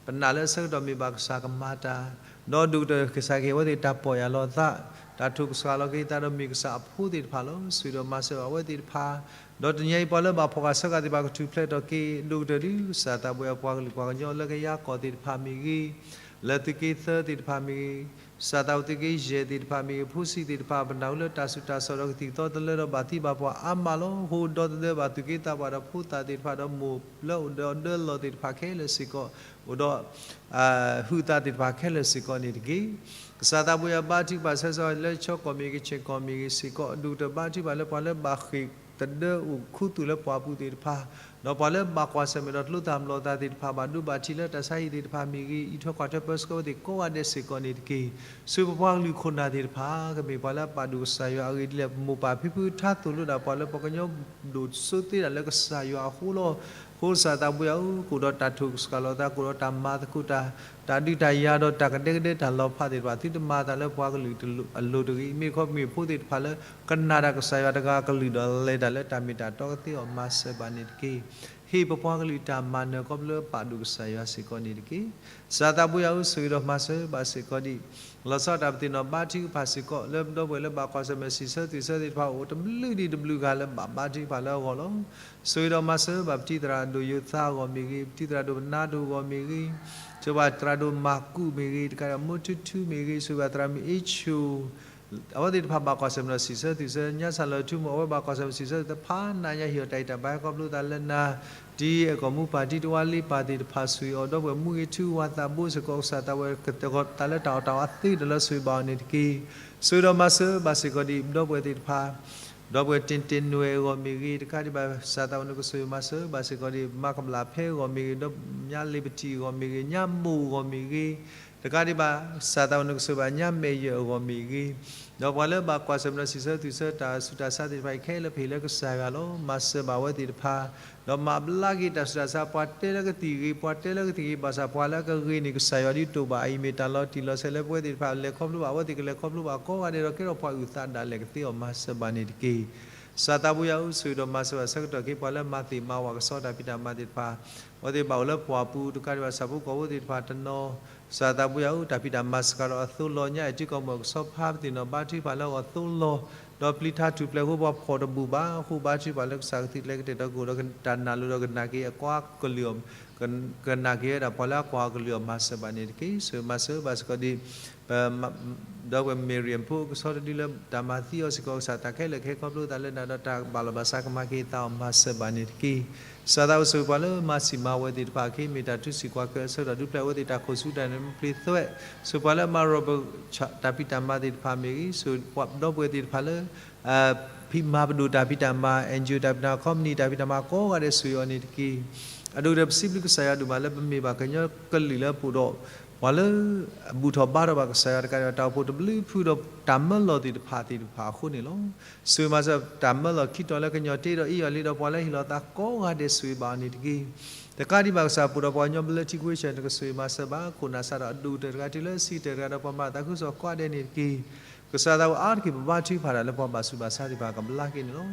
ပနာ်လၢအဆၢကတီၢ်မ့ၢ်ဘၣ်ကစၢ်ကမၤတၢ်, ဒီးဒိၣ်ကတၢၢ်ကစၢ်ကဟ့ၣ်ဝဲသ့ၣ်တၢ်ပီၢ်ယၢ်လီၤသး, တၢ်ထိၣ်ကစှၤလီၤက့ၤသးဒီးမ့ၢ်ကစၢ်အဖိသ့ၣ်တဖၣ်လီၤ. ဆိၣ်ဂ့ၤဒီးမၤစၢၤဘၣ်အဝဲသ့ၣ်တဖၣ်, ဒီးတနံၤအံၤပှၤလၢဘၣ်ဖှီၣ်ဃာ်ဆၢဃာ်သ့ၣ်တဖၣ်ကထူၣ်ဖျဲးထီၣ်က့ၤ ဒိၣ်ကတၢၢ်ဒံး ကစၢ်သးပှ့ၤအပှၤကလုာ်ပှၤကညီလၢကယၤကီၢ်သ့ၣ်တဖၣ်မ့ၢ်ဂ့ၤ လၢသုးက့သၢသ့ၣ်တဖၣ်မ့ၢ်ဂ့ၤ, ကစၢ်သးဝဲသုးက့ယဲၢ်သ့ၣ်တဖၣ်မ့ၢ်ဂ့ၤ, ဖိဆံးသ့ၣ်တဖၣ် ပနၢ်ဟူလၢတၢ်ဆူးတၢ်ဆါဒီးကသံၣ်ကသီတလၢဒီးဘၣ်သံဘၣ်ပှၢ်အါမးလီၤ. ဃိဒီသဒၢဘၣ်သုးက့သးပှၢ်ဒီးဖိသၣ်သ့ၣ်တဖၣ်ဒီးမိၢ်လၢအိၣ်ဒီးအဒၢလီၢ်သ့ၣ်တဖၣ်ခဲလၢာ်စ့ၢ်ကီး, အိၣ်ဒီး ဟုးသးသ့ၣ်တဖၣ်ခဲလၢာ်စ့ၢ်ကီးန့ၣ်တက့ၢ်. ကစၢ်သးပှ့ၤအဘါထုကဖၣ်ဆၢဂ့ၤဆၢဝါလၢကဆီကီၢ်မ့ၢ်ဂ့ၤ ကခၠ့ၣ်ကီၢ်မ့ၢ်ဂ့ၤစ့ၢ်ကီး ဒိၣ်ကတၢၢ်ဘါထုကဖၣ်လၢပှၤလၢဘၣ်ဃ့ၢ် သဒၢအိၣ်ခူသူၣ်လၢပှၢ်ပူၤသ့ၣ်တဖၣ်, ဒီးပှၤလၢဘၣ်ကွၢ်ဆၢၣ်မဲာ်ဒီးကျိသၣ်မျိာ်သၣ်သ့ၣ်တဖၣ် ဘၣ်ဒိဘၣ်ထံးလၢတၢ်ဆါဟံၣ်သ့ၣ်တဖၣ်မ့ၢ်ဂ့ၤ, အံးထွဲကွၢ်ထွဲပၢဆှၢအဝဲသ့ၣ်ကိးဂၤဒဲးစ့ၢ်ကီးန့ၣ်တက့ၢ်. ဆူပပှၤကလုာ်ခိၣ်နၢ်သ့ၣ်တဖၣ် ကမ့ၢ်ပှၤလၢအပာ်ဒိၣ်ကစၢ်ယွၤအဂ့ၢ်ဒ်လဲၣ်, ပမိၢ်ပၢ်ဖံဖုထါသိၣ်လိဒၣ်ပှၤလၢပှၤကညီဒိၣ်စိသ့ဒၣ်လၢကစၢ်ယွၤအဃိလီၤ. အဃိကစၢ်သးဘိယွၤဧၢ, ကအိၣ်ဒီးတၢ်ထိၣ်ကစှၤလိာ်သး, ကအိၣ်ဒီးတၢ်မၤသကိးတၢ်, တၢ်ဒုးတၢ်ယၤဒီးတၢ်ကဒဲကဒဲတၢ်လီၤဖးသ့ၣ်တဖၣ် သုတမၤအသးလၢပှၤကလုာ်အလိၤတဂ့ၤ. မ့ၢ်ခီမ့ၢ်ဖိသ့ၣ်တဖၣ်လၢ ကနၣ်တၢ်ကစၢ်ယွၤတဂၤကလုၢ်ဒီးလဲၤတၢ်လၢတၢ်မ့ၢ်တၢ်တီကသ့အီၤ မၤစၢၤဘၣ်န့ၣ်တက့ၢ်. ဟ့ၣ်ပပှၤကလုာ်တၢ်မၤနၢၤခီဖျိလၢပာ်ဒိၣ်ကစၢ်ယွၤစ့ၢ်ကီးန့ၣ်တက့ၢ်. ကစၢ်သးဘိယွၤဧၢ, ဆိၣ်ဂ့ၤဒီးမၤစၢၤဘၣ်စ့ၢ်ကီးဒံး လီၤဆီဒၣ်တၢ်ပသ့ၣ်နီၣ်ဘါထုကဖၣ်စ့ၢ်ကီး လၢပဒီပုၢ်ဝဲၢ်လၢဘၣ်ကွၢ်ဆၢၣ်မဲာ်စံးဆၢသုးဆၢသ့ၣ်တဖၣ် အိၣ်တဘျုးဒံးတဘျုးဂၤလၢဘၣ်ဘါထုကဖၣ်လၢအဂီၢ်လီၤ. ဆိၣ်ဂ့ၤဒီးမၤစၢၤဘၣ်ပထံၣ်သရၣ်ဒိၣ်ယိၤသးအဂီၢ်မ့ၢ်ဂ့ၤ, ပထံၣ်သရၣ်ဒိၣ်ပနါဒိၣ်အဂီၢ်မ့ၢ်ဂ့ၤ, ဆိၣ်ဂ့ၤဘၣ်သရၣ်ဒိၣ်မၤကူးမ့ၢ်ဂ့ၤ, တကးဒီးမိၢ်ထူထူမ့ၢ်ဂ့ၤ, ဆိၣ်ဂ့ၤဘၣ်သရၣ်မုၣ်အ့ဆိၣ် အဝဲသ့ၣ်တဖၣ်ဘၣ်ကွၢ်ဆၢၣ်မဲာ်ဒီးစံးဆၢသုးဆၢ, ညါစၢ်လီၤထူမိၢ် အဝဲဘၣ်ကွၢ်ဆၢၣ်မဲာ်စံးဆၢသုးသဖါနၤညါ ဟ့ၣ်အီၤတၢ်အံးတၢ်ဘါဟဲခီဖျိသးလၢနၤ, ဒ်အကိာ်မူပၢ်တံၢ်တဝါလ့ပၢ်သ့ၣ်တဖၣ် ဆိၣ်ဂ့ၤအီၤ ဒီပုၢ်ဝဲၢ်မူဂ့ၤ ထူဝါသးဘိစ့ၢ်ကီး ကစၢ်သးဝဲ ကတၢၢ်တၢ်အီၣ်တၢ်အီအသ့ဒီးလၢဆိၣ်ဂ့ၤဘၣ်အီၤန့ၣ်တက့ၢ်. ဆိၣ်ဂ့ၤဒီးမၤစၢၤဘၣ်စ့ၢ်ကီးဒံး ဒီပုၢ်ဝဲၢ်သ့ၣ်တဖၣ် ဒီပုၢ်ဝဲၢ်တ့ၢ်တ့ၢ်နွဲၣ်အဂီၢ်မ့ၢ်ဂ့ၤ, တကးဒံးဘၣ် ကစၢ်သးဝဲနကဆိၣ်ဂ့ၤမၤစၢၤဘၣ်စ့ၢ်ကီးဒံး မၤကဘျၣ်ဖဲအဂီၢ်မ့ၢ်ဂ့ၤ, ဒီးညါလ့ပတံၢ်အဂီၢ်မ့ၢ်ဂ့ၤ, ညါမိၢ်အဂီၢ်မ့ၢ်ဂ့ၤ, တကးဒံးဘၣ် ကစၢ်သးဝဲနကဆိၣ်ဂ့ၤဘၣ်ညါမဲာ်ယၢၢ်အဂီၢ်မ့ၢ်ဂ့ၤ, ဒီးပှၤလၢဘၣ်ကွၢ်ဆၢၣ်မဲာ်ဒီးစံးဆၢသုးဆၢတၢ်ဆူးတၢ်ဆါသ့ၣ်တဖၣ်အံၤ ခဲလၢာ်ပဟ့ၣ်လၢကစၢ်ယွၤလီၤ. မၤစၢၤဘၣ်အဝဲသ့ၣ်တဖၣ် ဒီးမၤဘျါက့ၤတၢ်ဆူးတၢ်ဆါ, ပှၤတဲလၢကသံၣ်ဂ့ၤ, ပှၤတဲလၢကသံၣ်ဂ့ၤ, ဘၣ်ဆၣ်ပှၤလၢအကဂ့ၤန့ၣ် ကစၢ်ယွၤဒ်တိာ်ဘၣ်အံၤ မ့ၢ်တၢ်လီၤတံၢ်လီၤဆဲးလၢပဝဲသ့ၣ်တဖၣ် လဲၤခီဖျိဘၣ် အဝဲသ့ၣ်ကလဲၤခီဖျိဘၣ်ကိးဂၤဒဲးဒီး ကဲထီၣ်ပှၤအုၣ်သးဒၣ်လဲာ်ကသ့အီၤ မၤစၢၤဘၣ်န့ၣ်တက့ၢ်. ကစၢ်သးဘိယွၤဧၢ, ဆိၣ်ဂ့ၤဒီးမၤစၢၤဘၣ်ဆၢကတီၢ်ခဲအံၤ ပှၤလၢမၤသ့ၣ်မၤဝၣ်ကစီတၢ်ဖံးတၢ်မၤသ့ၣ်တဖၣ်, အဝဲသ့ၣ်ဘၣ်အိၣ်လၢပှၢ်ပူၤ တကးဒံးဘၣ် ဆၣ်ဖိကီၢ်ဖိသ့ၣ်တဖၣ်တနီၤ ကစၢ်သးဘိယွၤဧၢ, တၢ်ဖံးတၢ်မၤစှၤဒီးအသိလီၤညါ အဲၣ်ထံကီၢ်မုၢ်အကဆီဖါ ပသ့ၣ်နီၣ်ဘါထုကဖၣ်လၢအဂီၢ်သိလီၤ, ဒီးပျံၤထါထူၣ်ဖျဲးအဃိ ပှၤဖှီၣ်တဘူးဘၣ်အဃိ ဘါထုကဖၣ်လၢကစၢ်ကသံၣ်ကျဲကတဲာ်တီကအိၣ်ဒီးတၢ်နာ်လိၤဒီးကနၣ်က့ၤအကွၢ်ကလုၢ်အီၤ, ကနၣ်က့ၤဝဲဒၣ်ပှၤလၢအကွၢ်အီၤကလုၢ်အီၤ မၤစၢၤဘၣ်န့ၣ်တက့ၢ်. ဆိၣ်ဂ့ၤမၤစၢၤဘၣ်စ့ၢ်ကီးဒံး ပ ဒီပုၢ်ဝဲၢ် Miriam ဖိအကဆီတဒုလၢတၢ်မၤသံအီၤစ့ၢ်ကီး ကစၢ်တၢ်ခဲလၢာ်ကဟဲခီဖျိသးလၢနၤဒီး တၢ်ဘၣ်လီၤဘၣ်စးကမၤက့ၤအသးအီၤ မၤစၢၤဘၣ်န့ၣ်တက့ၢ်. ကစၢ်သးဝဲဆိၣ်ဂ့ၤပှၤလၢမၤစံၣ်မၤဝဲသ့ၣ်တဖၣ်အခံ မ့ၢ်တၢ်ထူစံၣ်ကွၢ်ကၢအဆၢကတီၢ် ဒုးပျဲဝဲသ့ၣ်တၢ်ခိၣ်ဆူတၢ်နၢၤပျ့ၤသွဲး, ဆိၣ်ပှၤလၢမၤ robot တၢ်ဖံးတၢ်မၤသ့ၣ်တဖၣ်မ့ၢ်ဂ့ၤ, ဆိၣ်ပှၤဒီပုၢ်ဝဲၢ်သ့ၣ်တဖၣ်လၢ ဖံးမၤပဒိၣ်တၢ်ဖံးတၢ်မၤ, NGO တၢ်ဖံးတၢ်မၤ, company တၢ်ဖံးတၢ်မၤကိးဂၤဒဲး ဆိၣ်ဂ့ၤအီၤန့ၣ်တက့ၢ်. အဒိၣ်ကတၢၢ် ပစံးဘျုးကစၢ်ယွၤဒိၣ်မးလၢပမ့ၢ်ဘၣ်ကညီကလုာ်လၢပအိၣ်ဒီး ပှၤလၢအဘူၣ်ထီၣ်ဘါထီၣ်ဘၣ်ကစၢ်ယွၤတကးဒံးဘၣ် တၢ်အိၣ်ဖှိၣ်တဘျုးဖုဒီးတၢ်မၢလီၤသ့ၣ်တဖၣ်သ့ၣ်တဖၣ်အဃိန့ၣ်လီၤ. ဆိၣ်ဂ့ၤမၤစၢၤတၢ်မၢလီၤခံတီၤလၢကညီတ့ဒီးအ့ၣ်ယီၤလံဒီး ပှၤလၢဟ့ၣ်လီၤသးကိးဂၤဒဲး ဆိၣ်ဂ့ၤဘၣ်အီၤန့ၣ်တက့ၢ်. တကးဒံးဘၣ် ကစၢ်ပအိၣ်ဒီးပှၤကညီဘျၢထံခဝ့ၡၢၣ် နကဆိၣ်ဂ့ၤမၤစၢၤဘၣ် ခိၣ်နၢ်စးထီၣ်အဒိၣ်ကတၢၢ်တဂၤတုၤလၢအဆံးကတၢၢ်တဂၤဒီး ပှၤမၤသးခုကစီၣ်ကိးဂၤဒဲးန့ၣ်တက့ၢ်. ကစၢ်သးဝဲအါတက့ၢ် ပဘါထုကဖၣ်တၢ်လၢပှၤဘၣ်ဆူးဘၣ်ဆါသ့ၣ်တဖၣ် ကဘျါက့ၤန့ၣ်လီၤ.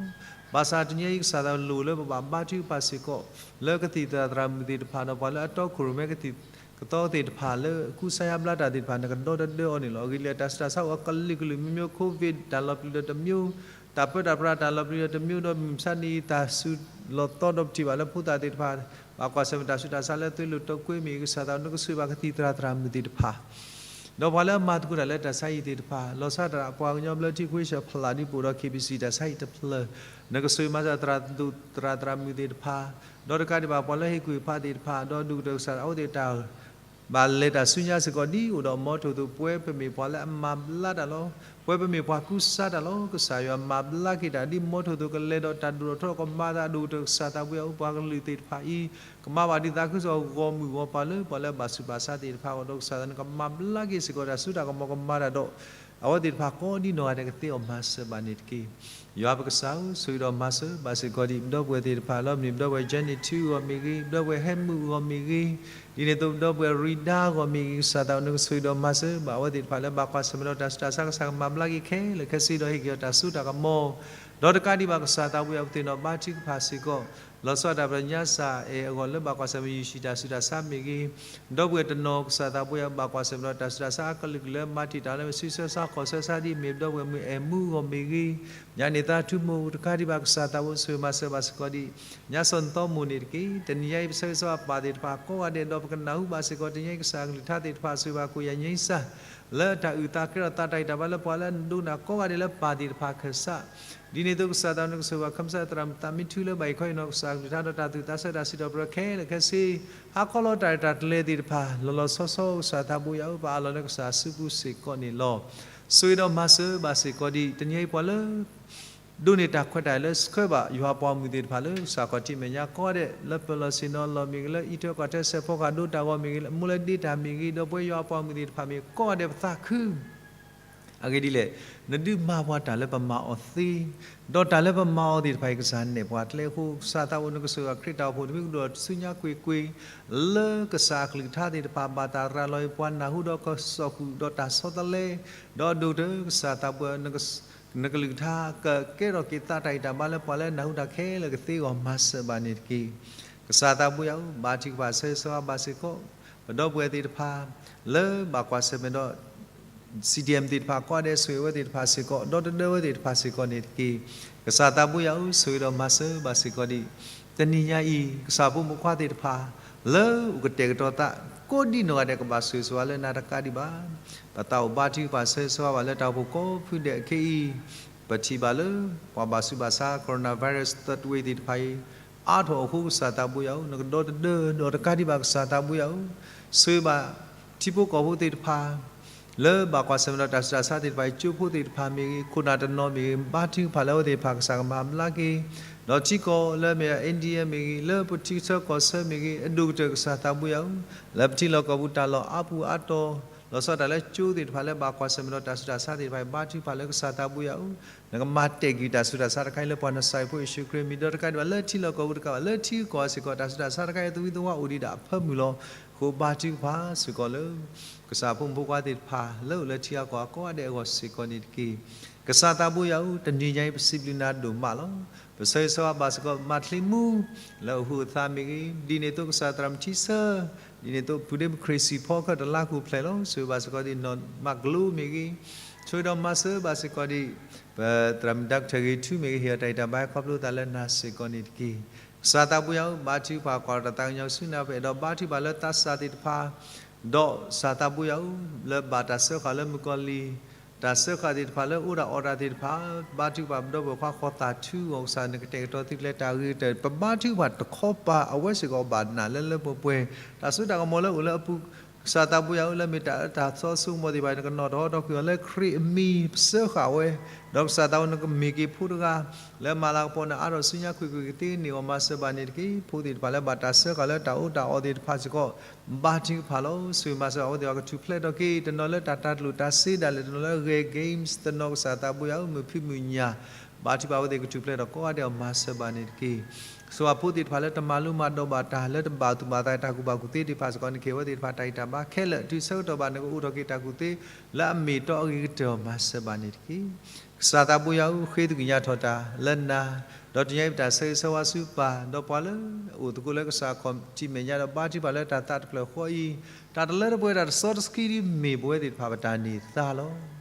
ဘၣ်ဆၣ်တနံၤအံၤ ကစၢ်သးဝဲလိၣ်လၢပဘၣ်ဘါထုကဖၣ်စ့ၢ်ကီး လၢကသံၣ်သရၣ်သရၣ်မုၣ်သ့ၣ်တဖၣ်ဒီး ပှၤလၢအတီခိၣ်ရိၣ်မဲကသံၣ်ကသီသ့ၣ်တဖၣ် လၢအကူစါယါဘျါတၢ်သ့ၣ်တဖၣ် နကဒီတဒၢအီၤန့ၣ်လီၤ. အဂ့ၢ်ဒ်လဲၣ် တၢ်ဆူးတၢ်ဆါအိၣ်အကလုာ်ကလုာ် မ့ၢ်မ့ၢ် COVID တၢ်လီၤပျံၤဒီးတမံၤ, တၢ်ပၢတၢ်ပြးတၢ်လီၤပျံၤဒီးတမံၤ, ဒီးမုၢ်မဆါနံၤအံၤ တၢ်စူၤလီၤသီဒီးပထံၣ်ဘၣ်လၢဖိသၣ်သ့ၣ်တဖၣ် ဘၣ်ကွၢ်ဆၢၣ်မဲာ်တၢ်ဆူးတၢ်ဆါလၢသွ့လိာ်တိာ်ကွ့မ့ၢ်ဂ့ၤ, ကစၢ်သးဝဲ နကဆိၣ်ဂ့ၤဘၣ်ကသံၣ်သရၣ်သရၣ်မုၣ်သ့ၣ်တဖၣ် ဒီးပှၤလၢအမၤသကိးတၢ်လၢတၢ်ဆါဟံၣ်သ့ၣ်တဖၣ်, လီၤဆီဒၣ်တၢ်ပှၤကညီဘျၢထံခဝ့ၡၢၣ်ဖးလၢ်ဒ်ပအိၣ်ဒီး KBC တၢ်ဆါဟံၣ်တဖျၢၣ်, နကဆိၣ်ဂ့ၤမၤစၢၤသရၣ်ဒိၣ်သရၣ်သရၣ်မုၣ်သ့ၣ်တဖၣ်, ဒီးတကးဒံးဘၣ်ပှၤလၢဟ့ၣ်ကူၣ်ဟ့ၣ်ဖးသ့ၣ်တဖၣ်, ဒီးဒိၣ်ကတၢၢ်ကစၢ်အဝဲသ့ၣ်တၢ် ဘၣ်လဲၤတၢ်ဆူညါစ့ၢ်ကီးဒ်အိၣ်ဒီးအမီထိၣ်အသိး ပဝဲပမ့ၢ်ပှၤလၢအမၤဘျါတၢ်လီၤ. ပဝဲပမ့ၢ်ပှၤကူစါတၢ်လီၤ. ကစၢ်ယွၤမၤဘျါက့ၤတၢ်ဒ်မီထိၣ်အသိး ကလဲၤဒီးတၢ်ဒိၣ်ထီၣ်ထီထီၣ် ကမၤသးဒိၣ်ကတၢၢ် ကစၢ်သးပှ့ၤအပှၤကလုာ်သ့ၣ်တဖၣ်အံၤ ကမၤဘၣ်ဒ်သးခုကစီၣ်ဂီၢ်မုၢ်ဂီၢ်ပၤလၢပှၤလၢအဘၣ်ဆူးဘၣ်ဆါသ့ၣ်တဖၣ်အဂီၢ်ဒီး ကစၢ်သးနကမၤဘျါက့ၤစ့ၢ်ကီးတၢ်စိတၢ်ကမီၤ ကမၤတၢ်ဒီး အဝဲသ့ၣ်တဖၣ်ကိးဒ်နီၢ်ဂၤဒဲးကသ့အီၤ မၤစၢၤဘၣ်န့ၣ်တက့ၢ်. ယွၤပကစၢ်ဧၢ, ဆိၣ်ဂ့ၤဒီးမၤစၢၤဘၣ်စ့ၢ်ကီးဒံး ပဒီပုၢ်ဝဲၢ်သ့ၣ်တဖၣ် လီၤမ့ၢ်ပဒီပုၢ်ဝဲၢ် Jenny ထူအဂီၢ်မ့ၢ်ဂ့ၤ, ပဒီပုၢ်ဝဲၢ်ဟဲမုၣ်အဂီၢ်မ့ၢ်ဂ့ၤ, ဒ်န့ၣ်အသိးပဒီပုၢ်ဝဲၢ်ရံဒါအဂီၢ်မ့ၢ်ဂ့ၤ, ကစၢ်သးနကဆိၣ်ဂ့ၤဒီးမၤစၢၤဘၣ်အဝဲသ့ၣ်တဖၣ်လၢ ဘၣ်ကွၢ်ဆၢၣ်မဲာ်ဒီးတၢ်ဆူးတၢ်ဆါ ကစၢ်ကမၤဘျါက့ၤခဲလၢာ်ခဲဆ့ဒီး ဟ့ၣ်က့ၤအီၤတၢ်စိတၢ်ကမီၤ, ဒီးတကးဒံးဘၣ် ကစၢ်သးပှ့ၤအပသ့ၣ်နီၣ်ဘါထုကဖၣ်စ့ၢ်ကီး လီၤဆီဒၣ်တၢ်ပညါစၢ်အဲၣ်အဂီၢ်လၢ ဘၣ်ကွၢ်ဆၢၣ်မဲာ် ယုၢ်ဆံၣ်တၢ်ဆူးတၢ်ဆါမ့ၢ်ဂ့ၤ, ပဒီပုၢ်ဝဲၢ်တနီၤ ကစၢ်သးပှ့ၤအဘၣ်ကွၢ်ဆၢၣ်မဲာ်ဒီးတၢ်ဆူးတၢ်ဆါအကလုာ်ကလုာ်လၢ မၤတံာ်တာ်လၢ မ့ၢ်ဆံဆၢဆါခီၣ်ဆၢဆါဒ်အမ့ၢ် ပဒီပုၢ်ဝဲၢ်မုၣ်အဲၣ်မူအဂီၢ်မ့ၢ်ဂ့ၤ, ညါန့ၣ်သးထူမိၢ် တကးဒံးဘၣ် ကစၢ်သးပှ့ၤဆိၣ်ဂ့ၤမၤစၢၤဘၣ်စ့ၢ်ကီးဒံး ညါစီၤနသီမိၢ်န့ၣ်တက့ၢ်. တနံၤညါအံၤ ပဆၢဂ့ၤဆၢဝါပၢ်သ့ၣ်တဖၣ်ကိးဂၤဒဲး ဒီးပကနၢ်ဟူဘၣ်စ့ၢ်ကီး တနံၤညါအံၤ ကစၢ်အကလုၢ်ကထါသ့ၣ်တဖၣ် ဆိၣ်ဂ့ၤဘၣ် ကိးယၤ ငြိမ်းစၢ် လၢတၢ်အုၣ်သးကဲထီၣ်သး တၢ်အံၤတၢ်ဘါလၢ ပှၤလၢအဒိကနၣ်ကိးဂၤဒဲးလၢပၢ်သ့ၣ်တဖၣ်ခၢၣ်စး, ဒ်န့ၣ်အသိး ကစၢ်သးနကဆိၣ်ဂ့ၤဘၣ် ခမစၢ်သရၣ်မုၣ်သးမံထူလၢ ဘၣ်အံၤခီအံၤနီၤ ကစၢ်အကလုၢ်ကထါဒီး တၢ်သူၣ်သးဆၢတၢ်စံးထီၣ်ပတြၢၤခဲလၢာ်ခဲဆ့ ဟးခီလီၤတၢ်ရဲၣ်တၢ်ကျဲၤသ့ၣ်တဖၣ် လီၤလီၤဆီဆီ ကစၢ်သးဘိယွၤဧၢ ပအးလီၤလၢကစၢ်အစုပူၤစ့ၢ်ကီးန့ၣ်လီၤ. ဆိၣ်ဂ့ၤဒီးမၤစၢၤဘၣ်စ့ၢ်ကီးဒံး တနံၤညါအံၤပှၤလၢ ဒိးန့ၢ်တၢ်ခွဲးတၢ်ယာ်လၢဆှၢဘၣ်ယွၤအပှၤဂီၢ်မုၢ်သ့ၣ်တဖၣ်လၢကစၢ်ခီၣ်ထံးမဲာ်ညါကိးဂၤဒဲး လၢပၢၤလီၢ်ဆ့ၣ်နီၤလီၢ်မ့ၢ်ဂ့ၤ, လၢအံးထွဲကွၢ်ထွဲစဲးဖီကဟၣ်ဒိတၢ်ဂီၤမ့ၢ်ဂ့ၤ, လၢမိၢ်လၢဒ့တၢ်မ့ၢ်ဂ့ၤဒီးပှၤယွၤအပှၤဂီၢ်မုၢ်သ့ၣ်တဖၣ်မ့ၢ်ဂ့ၤ ကိးဂၤဒဲးပသးခု အဂ့ၢ်ဒ်လဲၣ်, နဒုးမၤပှၤတၢ်လၢပမၤအီၤသ့, ဒီးတၢ်လၢပမၤအီၤသ့ၣ်တဖၣ်အံၤ ကစၢ်နဲၣ်ပှၤကျဲအဃိ ကစၢ်သးဘိယွၤ နကစၢ်ခရံာ်တၢ်အိၣ်ဖှိၣ်တမံၤကဒီးဆူညါကွ့ၢ်ကွ့ၢ်, လၢကစၢ်အကလုၢ်ကထါသ့ၣ်တဖၣ် ဘၣ်တၢ်ရၤလီၤအံၤ ပှၤနၢ်ဟူဒီးကစီၣ်ဃုာ်ဒီးတၢ်ဆီတလဲ, ဒီးအဒိၣ်ကတၢၢ် ကစၢ်သးဘိယွၤ နကကဲထီၣ်က့ၤသးတၢ်ဂံၢ်တၢ်ဘါလၢပှၤလၢနၢ်ဟူတၢ်ခဲလၢာ်ကသ့အဂီၢ် မၤစၢၤဘၣ်န့ၣ်တက့ၢ်. ကစၢ်သးဘိယွၤဧၢ, ဘါထုကဖၣ်ဆၢဂ့ၤဆၢဝါဘၣ်စ့ၢ်ကီး ပဒီပုၢ်ဝဲၢ်သ့ၣ်တဖၣ် လၢဘၣ်ကွၢ်ဆၢၣ်မဲာ်ဒီး CDM သ့ၣ်တဖၣ်ကိးဂၤဒဲး ဆိၣ်ဂ့ၤဝဲသ့ၣ်တဖၣ်စ့ၢ်ကီး ဒီးတဒၢဝဲသ့ၣ်တဖၣ်စ့ၢ်ကီးန့ၣ်တက့ၢ်. ကစၢ်သးဘိယွၤဧၢ, ဆိၣ်ဂ့ၤဒီးမၤစၢၤဘၣ်စ့ၢ်ကီးဒံး တနံၤညါအံၤ ကစၢ်ဖိမုၣ်ဖိခွါသ့ၣ်တဖၣ် လၢအိၣ်ကတဲာ်ကတီၤသး ကိးဒံနီၢ်ဂၤဒဲး ကဘၣ်ဆိၣ်ဂ့ၤဆိၣ်ဝါလၢနၤတကးဒံးဘၣ်. ပသးအိၣ်ဘါထုကဖၣ်ဆၢဂ့ၤဆၢဝါဘၣ်လၢတၢ်အိၣ်ဖှိၣ်ကိးဖုဒဲးအခဲအံၤ, ပထံၣ်ဘၣ်လၢ ပှၤဘၣ်ဆူးဘၣ်ဆါ coronavirus third wave သ့ၣ်တဖၣ်အံၤ အါထီၣ်အဃိ ကစၢ်သးဘိယွၤဧၢ, နကဒီတဒၢဒီးတကးဒံးဘၣ် ကစၢ်သးဘိယွၤဧၢ, ဆိၣ်ဂ့ၤဘၣ်ထံဖိကီၢ်ဖိသ့ၣ်တဖၣ် လၢဘၣ်ကွၢ်ဆၢၣ်မဲာ်ဒီးတၢ်ဆူးတၢ်ဆါသ့ၣ်တဖၣ်အံၤ ကၠိဖိသ့ၣ်တဖၣ်မ့ၢ်ဂ့ၤ, ခိၣ်နၢ်တနီၤမ့ၢ်ဂ့ၤ, ဘါထုကဖၣ်လၢအဝဲသ့ၣ်တဖၣ် ကစၢ်ကမၤဘျါက့ၤ, ဒီးထံကီၢ်လၢအမ့ၢ် India မ့ၢ်ဂ့ၤ, လၢပထံဆၢကီၢ်ဆၢမ့ၢ်ဂ့ၤ, အဒိၣ်ကတၢၢ် ကစၢ်သးဘိယွၤဧၢ, လၢပထံလီၢ်ကီၢ်ပူၤ တၢ်လီၢ်အါပူၤအါတီၤ လီၤဆီဒၣ်တၢ်လၢကၠိသ့ၣ်တဖၣ်လၢဘၣ်ကွၢ်ဆၢၣ်မဲာ်ဒီးတၢ်ဆူးတၢ်ဆါသ့ၣ်တဖၣ်အံၤ ဘါထုကဖၣ်လၢကစၢ်သးဘိယွၤဧၢ, နကမၤတဲာ်ကွံာ်တၢ်ဆူးတၢ်ဆါတခါအံၤလၢပှၤနစၢ်အဖိယ့ၣ်ၡူးခရံာ်အမံၤ ဒီးတကးဒံးဘၣ်လၢထံလီၢ်ကီၢ်ပူၤတကးဘၣ် လၢထံဂုၤကီၢ်ဂၤစ့ၢ်ကီး တၢ်ဆူးတၢ်ဆါတခါအံၤသဝံသဝါအိၣ်ဒံးဒၣ်အဖၢမုၢ်လီၤ. အဃိဘါထုကဖၣ်စ့ၢ်ကီးလၢ ကစၢ်ဖိမုၣ်ဖိခွါသ့ၣ်တဖၣ် လၢအိၣ်လၢထံဂုၤကီၢ်ဂၤကိးဂၤဒဲးအဂီၢ်စ့ၢ်ကီးန့ၣ်တက့ၢ်. ကစၢ်သးဘိယွၤဧၢ, တနံၤညါအံၤ ပစံးဘျုးနၤဒိၣ်မးလီၤ. ပဆၢဂ့ၤဆၢဝါဘၣ်စ့ၢ်ကီး မၤချ့မူ လၢအဟူးအသါမ့ၢ်ဂ့ၤ, ဒ်န့ၣ်အသိးကစၢ်သရၣ်မုၣ်ထံဆၢ, ဒ်န့ၣ်အသိး ပုၢ်ဒ့မုၣ်ခရံာ်စံၣ်ဖီခဲတလါကအိၣ်ဖျဲၣ်လီၤ. ဆိၣ်ဂ့ၤဘၣ်စ့ၢ်ကီးဒ်နီၢ်မၤကလိမ့ၢ်ဂ့ၤ, ဆိၣ်ဂ့ၤဒီးမၤစၢၤဘၣ်စ့ၢ်ကီးဒ် ပသရၣ်မုၣ်ဒီကထၢၣ်ဂ့ၤထူမ့ၢ်ဂ့ၤ ဟ့ၣ်အီၤတၢ်ဂံၢ်တၢ်ဘါ ခီဖျိသးလၢနၤစ့ၢ်ကီးန့ၣ်တက့ၢ်. ကစၢ်သးဘိယွၤဧၢ, ဘါထုကဖၣ်ကွၢ်တၢ်သးကညီၤဆူနၤ ပအဲၣ်ဒိးဘါထုကဖၣ်လၢသးစၢ်သ့ၣ်တဖၣ်, ဒီးကစၢ်သးဘိယွၤဧၢ, လၢဘၣ်တၢ်စၢဃာ်လၢမုၣ်ကီၤလံၢ်, တၢ်စၢဃာ်သ့ၣ်တဖၣ်လၢအအိၣ်တၢ်အီၣ်တၢ်သ့ၣ်တဖၣ်, ဘါထုကဖၣ်ပဒီပုၢ်ဝဲၢ်ခွါဃီၤသးထူအဂီၢ် ကစၢ်နကတဲာ်ကတီၤသုကျဲတၢ်ဂ့ၤကတၢၢ် ပဘါထုကဖၣ်တခီပၤအဝဲစ့ၢ်ကီးဘၣ်နၤလၢလၢပှဲၤပှဲၤ, တၢ်စိတၢ်ကမီၤလၢအိၣ်လၢအပူၤ ကစၢ်သးဘိယွၤဧၢ, လၢမ့ၢ်တၢ်အၢတၢ်သီစိကမီၤသ့ၣ်တဖၣ် နကနီၣ်ထီၣ်ဟီထီၣ်ကွံာ်အီၤလၢခရံာ်အမံၤ ပစၢဃာ်ဝဲ, ဒီးကစၢ်သးဘိနကမ့ၢ်က့ၤဖိတဂၤ လၢမၤလၤကပီၤနၤအါထီၣ်ဆူညါကွ့ၢ်ကွ့ၢ်ကသ့န့ၣ်အဂီၢ် မၤစၢၤဘၣ်န့ၣ်တက့ၢ်. ဖိသ့ၣ်တဖၣ်လၢဘၣ်တၢ်စၢဃာ်လၢတၢ်အီၣ်တၢ်အီသ့ၣ်တဖၣ်စ့ၢ်ကီး ဘါထုကဖၣ်လီၤ. ဆိၣ်ဂ့ၤမၤစၢၤအဝဲသ့ၣ်အဂီၢ် ကထူၣ်ဖျဲးထီၣ်က့ၤ တနီၤလၢတၢ်တၢ်ကျိၣ်တၢ်စ့ဒၣ်လဲာ် တနီၤလၢဂဲၤ games တနီၤ ကစၢ်သးဘိယွၤဧၢ, မုာ်ဖံးမုာ်ညၣ် ဘါထုကဖၣ်အဝဲသ့ၣ်ကထူၣ်ဖျဲးထီၣ်ကိးဂၤဒဲးအဂီၢ် မၤစၢၤဘၣ်န့ၣ်တက့ၢ်. ဆိၣ်ဂ့ၤဖိသ့ၣ်တဖၣ်လၢတမၤလိမၤဒိးဘၣ်တၢ် လၢတဘၣ်သူၣ်ဘၣ်သးတၢ်ကူၣ်ဘၣ်ကူၣ်သ့သ့ၣ်တဖၣ်စ့ၢ်ကီး နကဟ့ၣ်အဝဲသ့ၣ်တဖၣ်တၢ်ဂံၢ်တၢ်ဘါခဲလၢာ် တုၤဆၢကတီၢ်ဘၣ် နကအိးထီၣ်က့ၤတၢ်ကူၣ်သ့ လၢအမ့ၢ်အတီအဂ့ၤကတၢၢ်အဂီၢ် မၤစၢၤဘၣ်န့ၣ်တက့ၢ်. ကစၢ်သးဘိယွၤဧၢ, ဃ့သကွံာ်ညါထီၣ်တၢ်လၢနၤ, ဒီးတနံၤညါအံၤပတၢ်ဆၢဂ့ၤဆၢဝါဆူပၢ် ဒီးပှၤလၢအအိၣ်သကိးလၢကစၢ်ခီၣ်ထံးမဲာ်ညါဒီးဘါထုကဖၣ်လၢတၢ်သးတဖျၢၣ်ဃီအံၤ, တၢ်တလၢတပှဲၤတၢ်တစီတဆှံဒ်မ့ၢ်ပဝဲသ့ၣ်တဖၣ်ပတၢ်န့ၢ်သါလီၤ.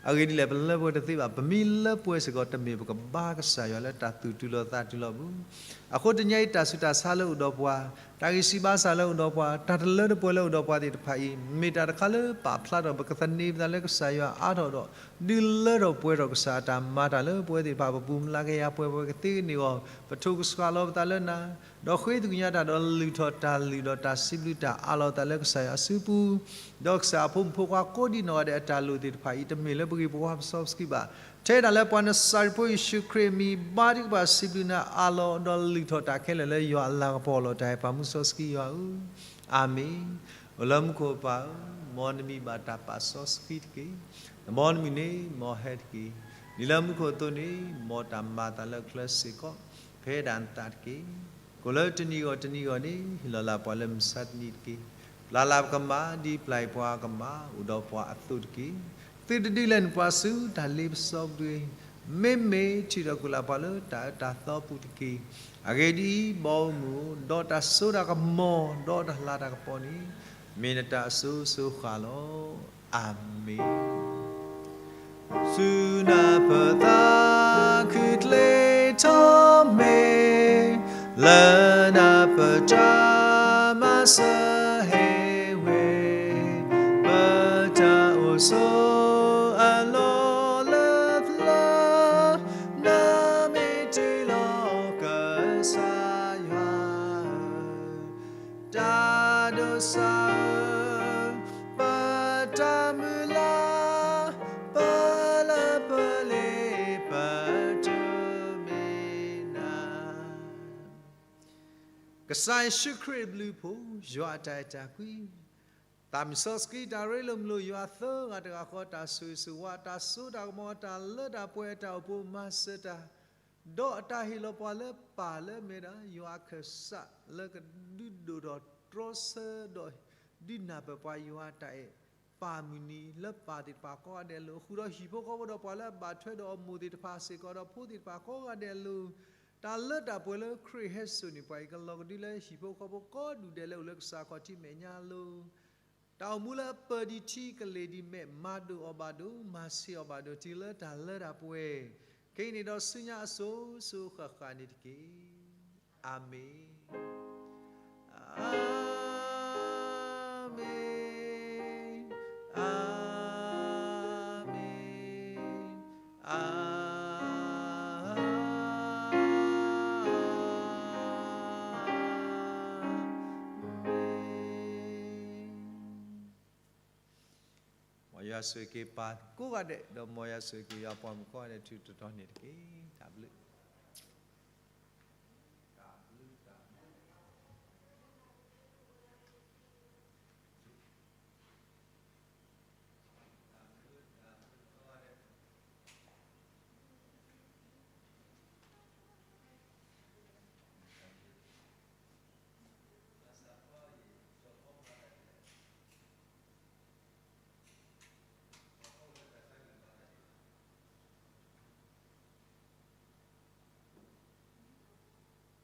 အဂ့ၢ်ဒ်လဲၣ် ပလၢပှဲၤတသ့ဘၣ်, ပမ့ၢ်လၢပှဲၤစ့ၢ်ကီး တမ့ၢ်ပကဘါကစၢ်ယွၤလၢတၢ်သူၣ်တုၤလီၤသးတုၤလီၤပူၤ. အဃိတနံၤညါအံၤ တၢ်ဆူးတၢ်ဆါလၢအိၣ်ဒီးပှၤ, တၢ်ဂံၢ်စၢ်ဘါစၢ်လၢအိၣ်ဒီးပှၤ, တၢ်တလၢတပှဲၤလၢအိၣ်ဒီးပှၤသ့ၣ်တဖၣ်အံၤ, မ့ၢ်တၢ်တခါလၢပာ်ဖျါထီၣ် ပကသန့ၤပသးလၢကစၢ်ယွၤအါထီၣ်ဒီး ဒုးလၢထီၣ်ပှဲၤထီၣ်ကစၢ်အတၢ်မၤတၢ်လၢပဝဲသ့ၣ်တဖၣ် ပပူၤမျးကယၤပှဲၤပှဲၤကသ့န့ၣ်အဂီၢ်, ပထိၣ်ကစှၤလီၤပသးလၢနၤ, ဒီးဃ့သကွံာ်ညါတၢ်ဒီးလုၢ်ထီၣ်တၢ်လုၢ်ဒီးတၢ်စံးဘျုးတၢ်အးလီၤသးလၢကစၢ်ယွၤအစုပူၤ, ဒီးကစၢ်အဖိမုၣ်ဖိခွါကိးဒံနီၢ်ဂၤဒဲးအတၢ်လိၣ်သ့ၣ်တဖၣ်အံၤ တမ့ၢ်လၢပဂ့ၢ်ပဝါပစီပစကံဘၣ်. ထဲဒၣ်လၢပှၤနစၤရ့းဖိယ့ၣ်ၡူးခရံာ်အမံၤ ဘါထုကဖၣ်စံးဘျုးနၤအးလီၤ ဒီးလုၢ်ထီၣ်တၢ်ခဲလၢာ်လၢယွၤအလၤကပီၤလီၤတၢ်ဟဲပာ်မူစီဆှံယွၤဧၢ, အၤမ့ၣ်. အိၣ်လၢမူခိၣ်ပၢ်ဧၢ, မ်နမံၤဘၣ်တၢ်ပာ်စီဆှံတက့ၢ်. နဘီနမုၢ်န့ၣ် မ်ဟဲတက့ၢ်. ဒ်လၢမူခိၣ်အသိးန့ၣ် မ်တၢ်မၤအသးလၢအချၢစ့ၢ်ကီး ဖဲဒၣ်နသးတက့ၢ်. ကိၣ်လၢတနံၤဂီၢ်တနံၤဂီၢ်န့ၣ် ဟ့ၣ်လီၤလၢပှၤလၢမုၢ်မဆါတနံၤတက့ၢ်. ပျၢ်လၢပကမၣ် ဒ်ပျၢ်အံၤပှၤကမၣ် အိၣ်ဒီးပှၤအသိးတက့ၢ်. သုတဒုးလဲၤနုာ်ပှၤဆူတၢ်လ့ပစီပူၤတဂ့ၤ. မ့မ့ၢ်ထုးထီၣ်ကွံာ်လၢပှၤလၢတၢ်အၢတၢ်သီပူၤတက့ၢ်. အဂ့ၢ်ဒ်အံၤ, ဘီမုၢ်ဧၢ, ဒီးတၢ်စိတၢ်ကမီၤ ဒီးတၢ်လၤတၢ်ကပီၤန့ၣ် မ့ၢ်နတၢ်အစိၤစိၤဃၣ်လီၤ. အၤမ့ၣ်. ဆူနၢ်ပၢၢ်သးခုချ့ထီၣ်မ့ၢ် လၢနၢ်ပၢၢ်တၢ်မၤစၢၤဟဲဝဲ, ပတၢ်အိၣ်ဆိးအလီၢ်လၢပျၢၤ, နမ့ၢ်တုၤလီၤကစၢ်ယွၤ တၢ်ဒိးစၢ်ဧၢ, ပတၢ်မုၢ်လၢ်, ပလၢပလ့ပတၢ် ကစၢ်ယ့ၣ်ၡူးခရံာ်အဘျုးအဖှိၣ်, ယွၤအတၢ်အဲၣ်တၢ်ကွံ, တၢ်မုၢ်စီဆှံတၢ်ရ့လိာ်မုာ်လိာ်ယွၤသၢဂၤတဂၤဃီ, တၢ်ဆိၣ်ဂ့ၤဆိၣ်ဝါ, တၢ်စိတၢ်ကမီၤ, တၢ်လၢတၢ်ပှဲၤအတၢ်အိၣ်ဖှိၣ်မၤစၢၤတၢ်, ဒီးအတၢ်ဟ့ၣ်လီၤပှၤလၢပၢ်လၢအမ့ၢ်ဒၣ် ယွၤအခၢၣ်စးလၢကဒုးဒိၣ်ထီၣ်တြီဆၢဒီး ဒုးနၢ်ပၢၢ်ပှၤယွၤအတၢ်အဲၣ် ပၢ်မုၢ်နံၤလၢပၢ်သ့ၣ်တဖၣ်ကိးဂၤဒဲးအလိၤ, ဃုာ်ဒီးဟံၣ်ဖိဃီဖိဒီးပှၤလၢအဘၣ်ထွဲဒီးအမိၢ်သ့ၣ်တဖၣ်စ့ၢ်ကီးဒီးဖိသ့ၣ်တဖၣ်ကိးဂၤဒဲးအလိၤ, တၢ်လၢတၢ်ပှဲၤလၢခရံာ်ဟဲစိာ်န့ၢ်ပှၤအံၤ ကလီၤကဒုလၢဟံၣ်ဖိဃီဖိကိးဒူၣ်ဒဲးလၢအိၣ်လၢကစၢ်ခီၣ်ထံးမဲာ်ညါအလိၤ, တၢ်အိၣ်မူလၢအပၢၢ်ဒံးထံကလ့ၢ်ဒံးမဲာ် မၤဒိၣ်အီၤဘၣ်ဒိၣ် မၤဆံးအီၤဘၣ်ဒိၣ် တုၤလၢတၢ်လၢတၢ်ပှဲၤ, ခဲအံၤန့ၣ်ဒီးဆူညါအစိၤစိၤဃၣ်ဃၣ်န့ၣ်တက့ၢ်. အၤမ့ၣ်, အၤမ့ၣ်, အၤမ့ၣ်, အၤမ့ၣ်. မ်ယွၤဆိၣ်ဂ့ၤက့ၤပၢ်ကိးဂၤဒဲး, ဒီးမ်ယွၤဆိၣ်ဂ့ၤက့ၤယွၤပှၤမုၣ်ကိးဂၤဒဲး ထူးထူးတီၤတီၤန့ၣ်တက့ၢ်. တၢ်ဘျုး